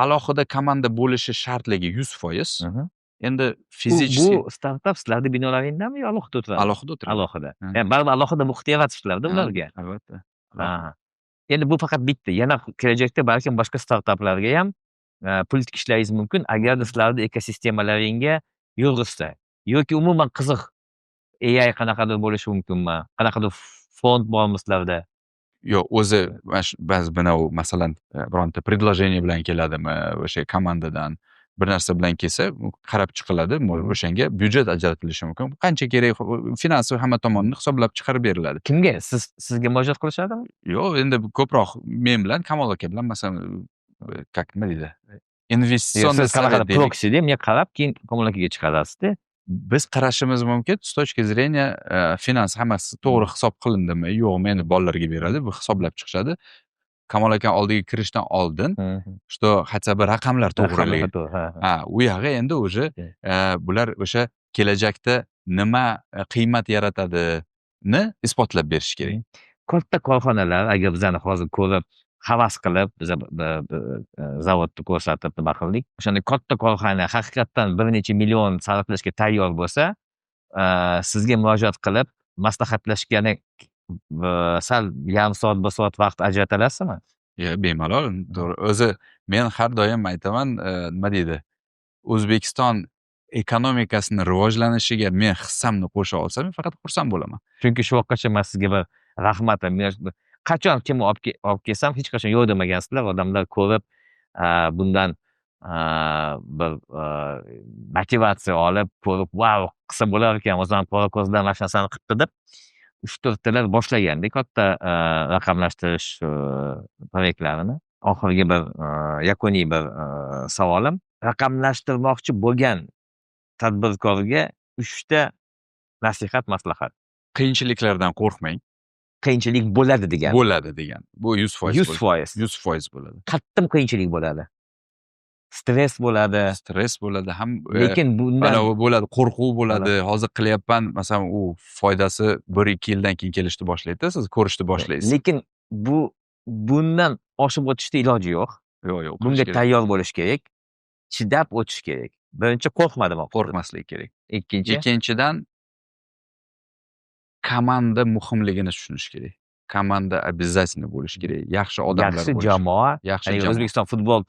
alohida komanda bo'lishi shartligi 100%. Endi физически Bu startap sizlarni binolaringdami yo alohida o'tiradi? Alohida o'tiradi. Alohida. Ya'ni baribir alohida muhit yaratisizlarda ularga. Albatta. Ha. Endi bu faqat bitta. Yana kelajakda balkim boshqa startaplarga ham pul tikishlaringiz mumkin, agarda sizlarni ekosistemalaringga yurg'izsa yoki umuman qiziq AI qanaqadir bo'lishi mumkinmi? Qanaqadir fond bormi sizlarda? Yo'q, o'zi mana shu ba'zi mana u, masalan, bironta предложение bilan keladimi, o'sha komandadan bir narsa bilan kelsa, u qarab chiqiladi, o'shanga byudjet ajratilishi mumkin. Qancha kerak, finansiy hamma tomonini hisoblab chiqarib beriladi. Kimga? Sizga murojaat qilishadimi? Yo'q, endi ko'proq men bilan, Kamol aka bilan, masalan, как, nima deydi? Investitsion Siz qanaqadir proxy-da, bunga qarab, keyin Kamol akaga chiqarasizda. Biz qarashimiz mumkin с точки зрения finans, hammasi to'g'ri hisob qilindimi, yo'qmi, endi bolalarga beradi, bu hisoblab chiqishadi. Kamol aka oldiga kirishdan oldin, что хотя бы raqamlar to'g'riligi. To'g'ri, ha. Ha, u yog'i endi уже bular o'sha kelajakda nima qiymat yaratadini isbotlab berish kerak. Katta korxonalar agar bizani hozir ko'rib, havas qilib, biza zavodni ko'rsatib nima qildik. O'shanda katta korxona haqiqatdan bir necha million sarflashga tayyor bo'lsa, sizga murojaat qilib, maslahatlashgani sal yarim soat, bir soat vaqt ajrata olasizmi? Yo, bemalol. To'g'ri. O'zi men har doim aytaman, nima deydi, O'zbekiston ekonomikasini rivojlanishiga men hissamni qo'sha olsam, men faqat xursand bo'laman. Chunki shu vaqtgacha man sizga bir rahmat, qachon kimni olib kelsam, hech qachon yo'q demagansizlar. Odamlar ko'rib, bundan bir motivatsiya olib, ko'rib, vau, qilsa bo'lar ekan, o'zi ham Qorako'zdan mana shu narsani qilibdi deb uch to'rttalar boshlaganda katta raqamlashtirish proyektlarini. Oxirgi bir yakuniy bir savolim: raqamlashtirmoqchi bo'lgan tadbirkorga uchta nasihat, maslahat. Qiyinchiliklardan qo'rqmang. Qiyinchilik bo'ladi degan. Bo'ladi degan. Bu 100%. 100%. 100% bo'ladi. Qattiq qiyinchilik bo'ladi. Stress bo'ladi. Stress bo'ladi ham. Lekin bundan Mana bu bo'ladi, qo'rquv bo'ladi. Hozir qilyapman, masalan, u foydasi 1-2 yildan keyin kelishni boshlaydi, siz ko'rishni boshlaysiz. Lekin bundan oshib o'tishni iloji yo'q. Yo'q, Bunga qilish kerak. tayyor bo'lish kerak. Chidab o'tish kerak. Birinchi, qo'rqma demoqchi. Qo'rqmaslik kerak. Ikkinchi? Ikkinchidan, komanda muhimligini tushunish kerak. Komanda обязательно bo'lishi kerak. Yaxshi odamlar Yaxshi bo'lishi. jamoa. Yaxshi Ya'ni jamoa. O'zbekiston futbol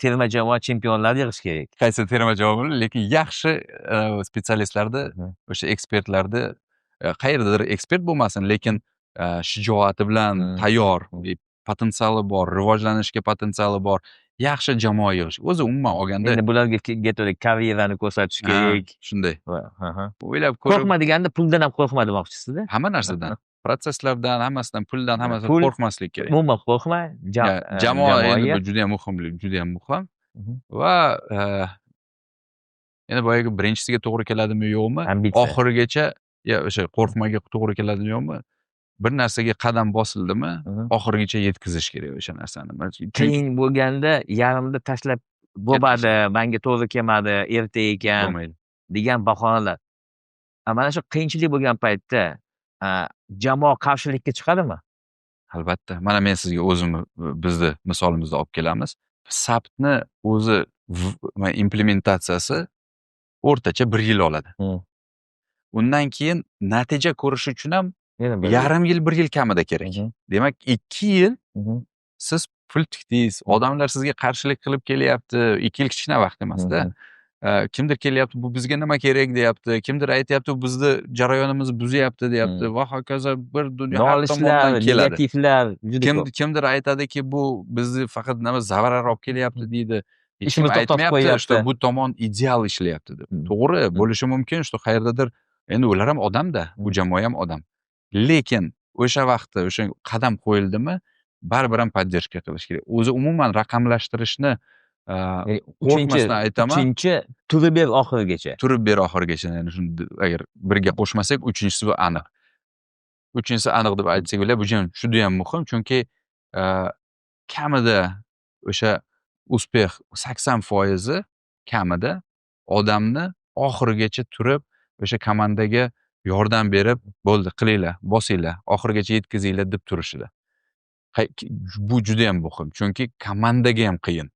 terma jamoa chempionlari yig'ish kerak. Qaysi terma jamoa bo'ladi, lekin yaxshi специалист larni, o'sha ekspertlarni, qayerdadir ekspert bo'lmasin, lekin shijoati bilan tayyor, potensiali bor, rivojlanishga potensiali bor, yaxshi jamoa yig'ish. O'zi umuman olganda Endi bularga karyerani ko'rsatish kerak. Shunday. O'ylab ko'rib Qo'rqma deganda puldan ham qo'rqma demoqchisizda. Hamma narsadan, protsesslardan, hammasidan, puldan, hammasidan Pul- qo'rqmaslik kerak. Umuman qo'rqma. Jamoa endi Jamoaga. Bu juda ham muhim, juda ham muhim. Va endi boyagi birinchisiga to'g'ri keladimi, yo'qmi? Ambitsiya. Oxirigacha ya o'sha qo'rqmaga to'g'ri keladimi, yo'qmi? Bir narsaga qadam bosildimi, oxirigacha yetkazish kerak o'sha narsani. Chunki Qiyin bo'lganda yarimda tashlab bo'lmadi, manga to'g'ri kelmadi, erta ekan Bo'lmaydi. degan bahonalar. Mana shu qiyinchilik bo'lgan paytda jamoa qarshilikka chiqadimi? Albatta. Mana men sizga o'zimni, bizni misolimizda olib kelamiz. SAPni o'zi implementatsiyasi o'rtacha 1 yil oladi. Undan keyin natija ko'rish uchun ham Yana bir yil. yarim yil, 1 yil kamida kerak. Demak, 2 yil siz pul tikdingiz, odamlar sizga qarshilik qilib kelyapti. 2 yil kichkina vaqt emasda. Kimdir kelyapti, bu bizga nima kerak deyapti, kimdir aytyapti, bu bizni jarayonimizni buzyapti deyapti va hokazo, bir dunyo har Nolishlar, tomondan keladi. Negativlar juda Kim ko'p. Kimdir aytadiki, bu bizni faqat nima zarar olib kelyapti deydi. Hech kim Ishimizni to'xtatib aytmayapti, qo'yyapti. что bu tomon ideal ishlayapti deb. To'g'ri, bo'lishi mumkin, что qayerdadir Endi ular ham odamda, bu jamoa ham odam. Lekin o'sha vaqtda o'sha qadam qo'yildimi, baribir ham поддержка qilish kerak. O'zi umuman raqamlashtirishni Ya'ni uchinchi qo'rqmasdan aytaman. Uchinchi, turib ber oxirigacha. Turib ber oxirigacha. Yani shuni agar birga qo'shmasak, uchinchisi bu aniq. Uchinchisi aniq deb aytsak bo'ladi. Bu judayam muhim, chunki kamida o'sha успех 80 foizi kamida odamni oxirigacha turib, o'sha komandaga yordam berib, "Bo'ldi, qilinglar, bosinglar, oxirigacha yetkazinglar", deb turishida. Bu judayam muhim, chunki komandaga ham qiyin.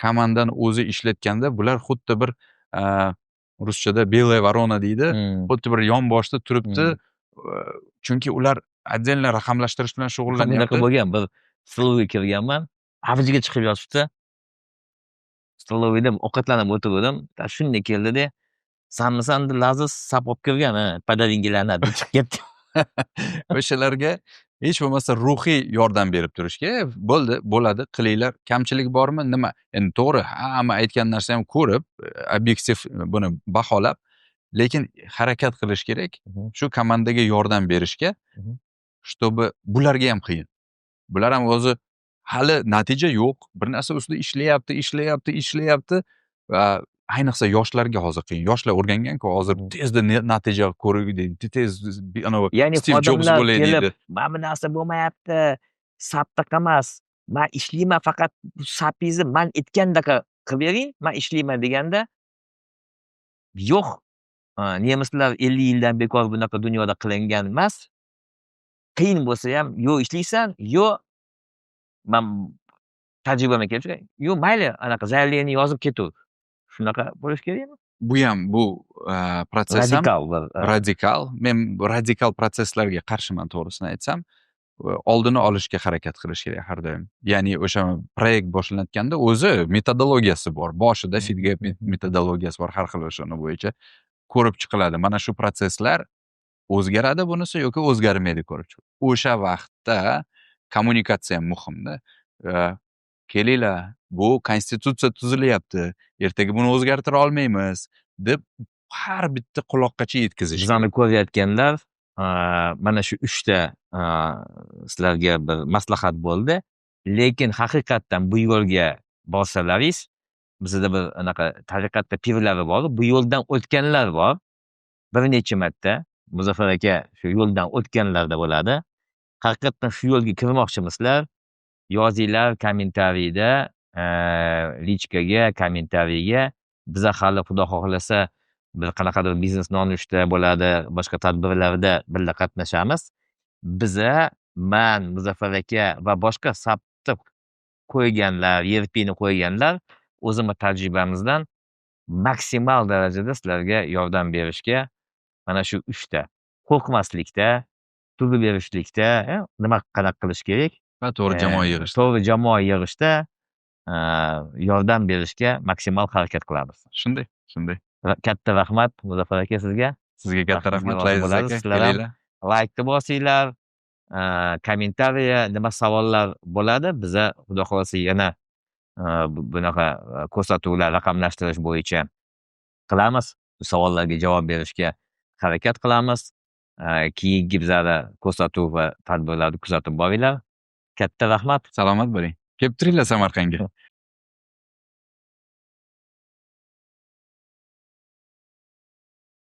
Komandani o'zi ishlatganda bular xuddi bir ruschada белая ворона deydi, xuddi bir yonboshda turibdi, chunki ular отдельно raqamlashtirish bilan Bunaqa shug'ullanyapti. bo'lgan, bir столовой kirganman, avjiga chiqib yotibdi. Столовой da ovqatlanib o'tirgandim. Shunday keldida, "Sanmisan Laziz, SAP olib kirgan, ha, падаринга la'nat", deb chiqib ketdi. O'shalarga hech bo'lmasa ruhiy yordam berib turishga, "Bo'ldi, bo'ladi, qilinglar, kamchilik bormi, nima?" Endi to'g'ri, hamma aytgan narsa ham ko'rib, obyektiv buni baholab, lekin harakat qilish kerak shu komandaga yordam berishga, чтобы bularga ham qiyin. Bular ham o'zi hali natija yo'q, bir narsa ustida ishlayapti, ishlayapti, ishlayapti va ayniqsa yoshlarga hozir qiyin. Yoshlar o'rganganku, hozir tezda natija ko'rib, tez anavi Ya'ni Stiv Jobs xodimlar bo'lay kelib, deydi. "Mana bu narsa bo'lmayapti, SAPdaqa emas, man ishlayman, faqat SAPingizni man aytgandaqa qilib bering, man ishlayman", deganda, yo'q, nemislar 50 yildan bekor bunaqa dunyoda qilingan emas. Qiyin bo'lsa ham, yo ishlaysan, yo man tajribamdan kelib chiqadi, yo mayli, anaqa заявление yozib ketaver. Shunaqa bo'lishi kerakmi? Bu ham, bu protsess ham Radikal bir radikal. Men radikal protsesslarga qarshiman, to'g'risini aytsam. Oldini olishga harakat qilish kerak har doim. Ya'ni o'sha proyekt boshlanayotganda o'zi metodologiyasi bor. Boshida Feedgap metodologiyasi bor, har xil o'shani bo'yicha ko'rib chiqiladi. Mana shu protsesslar o'zgaradi bunisi yoki o'zgarmaydi, ko'rib chiqiladi. O'sha vaqtda kommunikatsiya ham muhimda. Kelinglar, bu konstitutsiya tuzilyapti, ertaga buni o'zgartira olmaymiz, deb har bitta quloqqacha yetkazish. Bizani ko'rayotganlar, mana shu uchta sizlarga bir maslahat bo'ldi. Lekin haqiqatdan bu yo'lga borsalaringiz, bizada bir anaqa tariqatda pirlari bor, bu yo'ldan o'tganlar bor. Bir necha marta Muzaffar aka shu yo'ldan o'tganlarda bo'ladi. Haqiqatdan shu yo'lga kirmoqchimisizlar? Yozinglar kommentariyda, личка ga, kommentariyga. Biza hali, Xudo xohlasa, bir qanaqadir biznes nonushta bo'ladi, boshqa tadbirlarda birga qatnashamiz. Biza, man, Muzaffar aka va boshqa SAPni qo'yganlar, ERPni qo'yganlar o'zimiz tajribamizdan maksimal darajada sizlarga yordam berishga, mana shu uchta: qo'rqmaslikda, turib berishlikda, nima, qanaqa qilish kerak va to'g'ri jamoa yig'ish. To'g'ri jamoa yig'ishda yordam berishga maksimal harakat qilamiz. Shunday. Katta rahmat, Muzaffar aka, sizga. Sizga katta Baxtingizga rahmat, rozi Laziz bo'lamiz. aka. Sizlar ham Kelinglar. laykni bosinglar, kommentariya, nima savollar bo'ladi, biza, Xudo xohlasa, yana bunaqa ko'rsatuvlar raqamlashtirish bo'yicha qilamiz. Savollarga javob berishga harakat qilamiz. Keyingi bizani ko'rsatuv va tadbirlarni kuzatib boringlar. Katta rahmat. Salomat bo'ling. Kelib turinglar Samarqandga.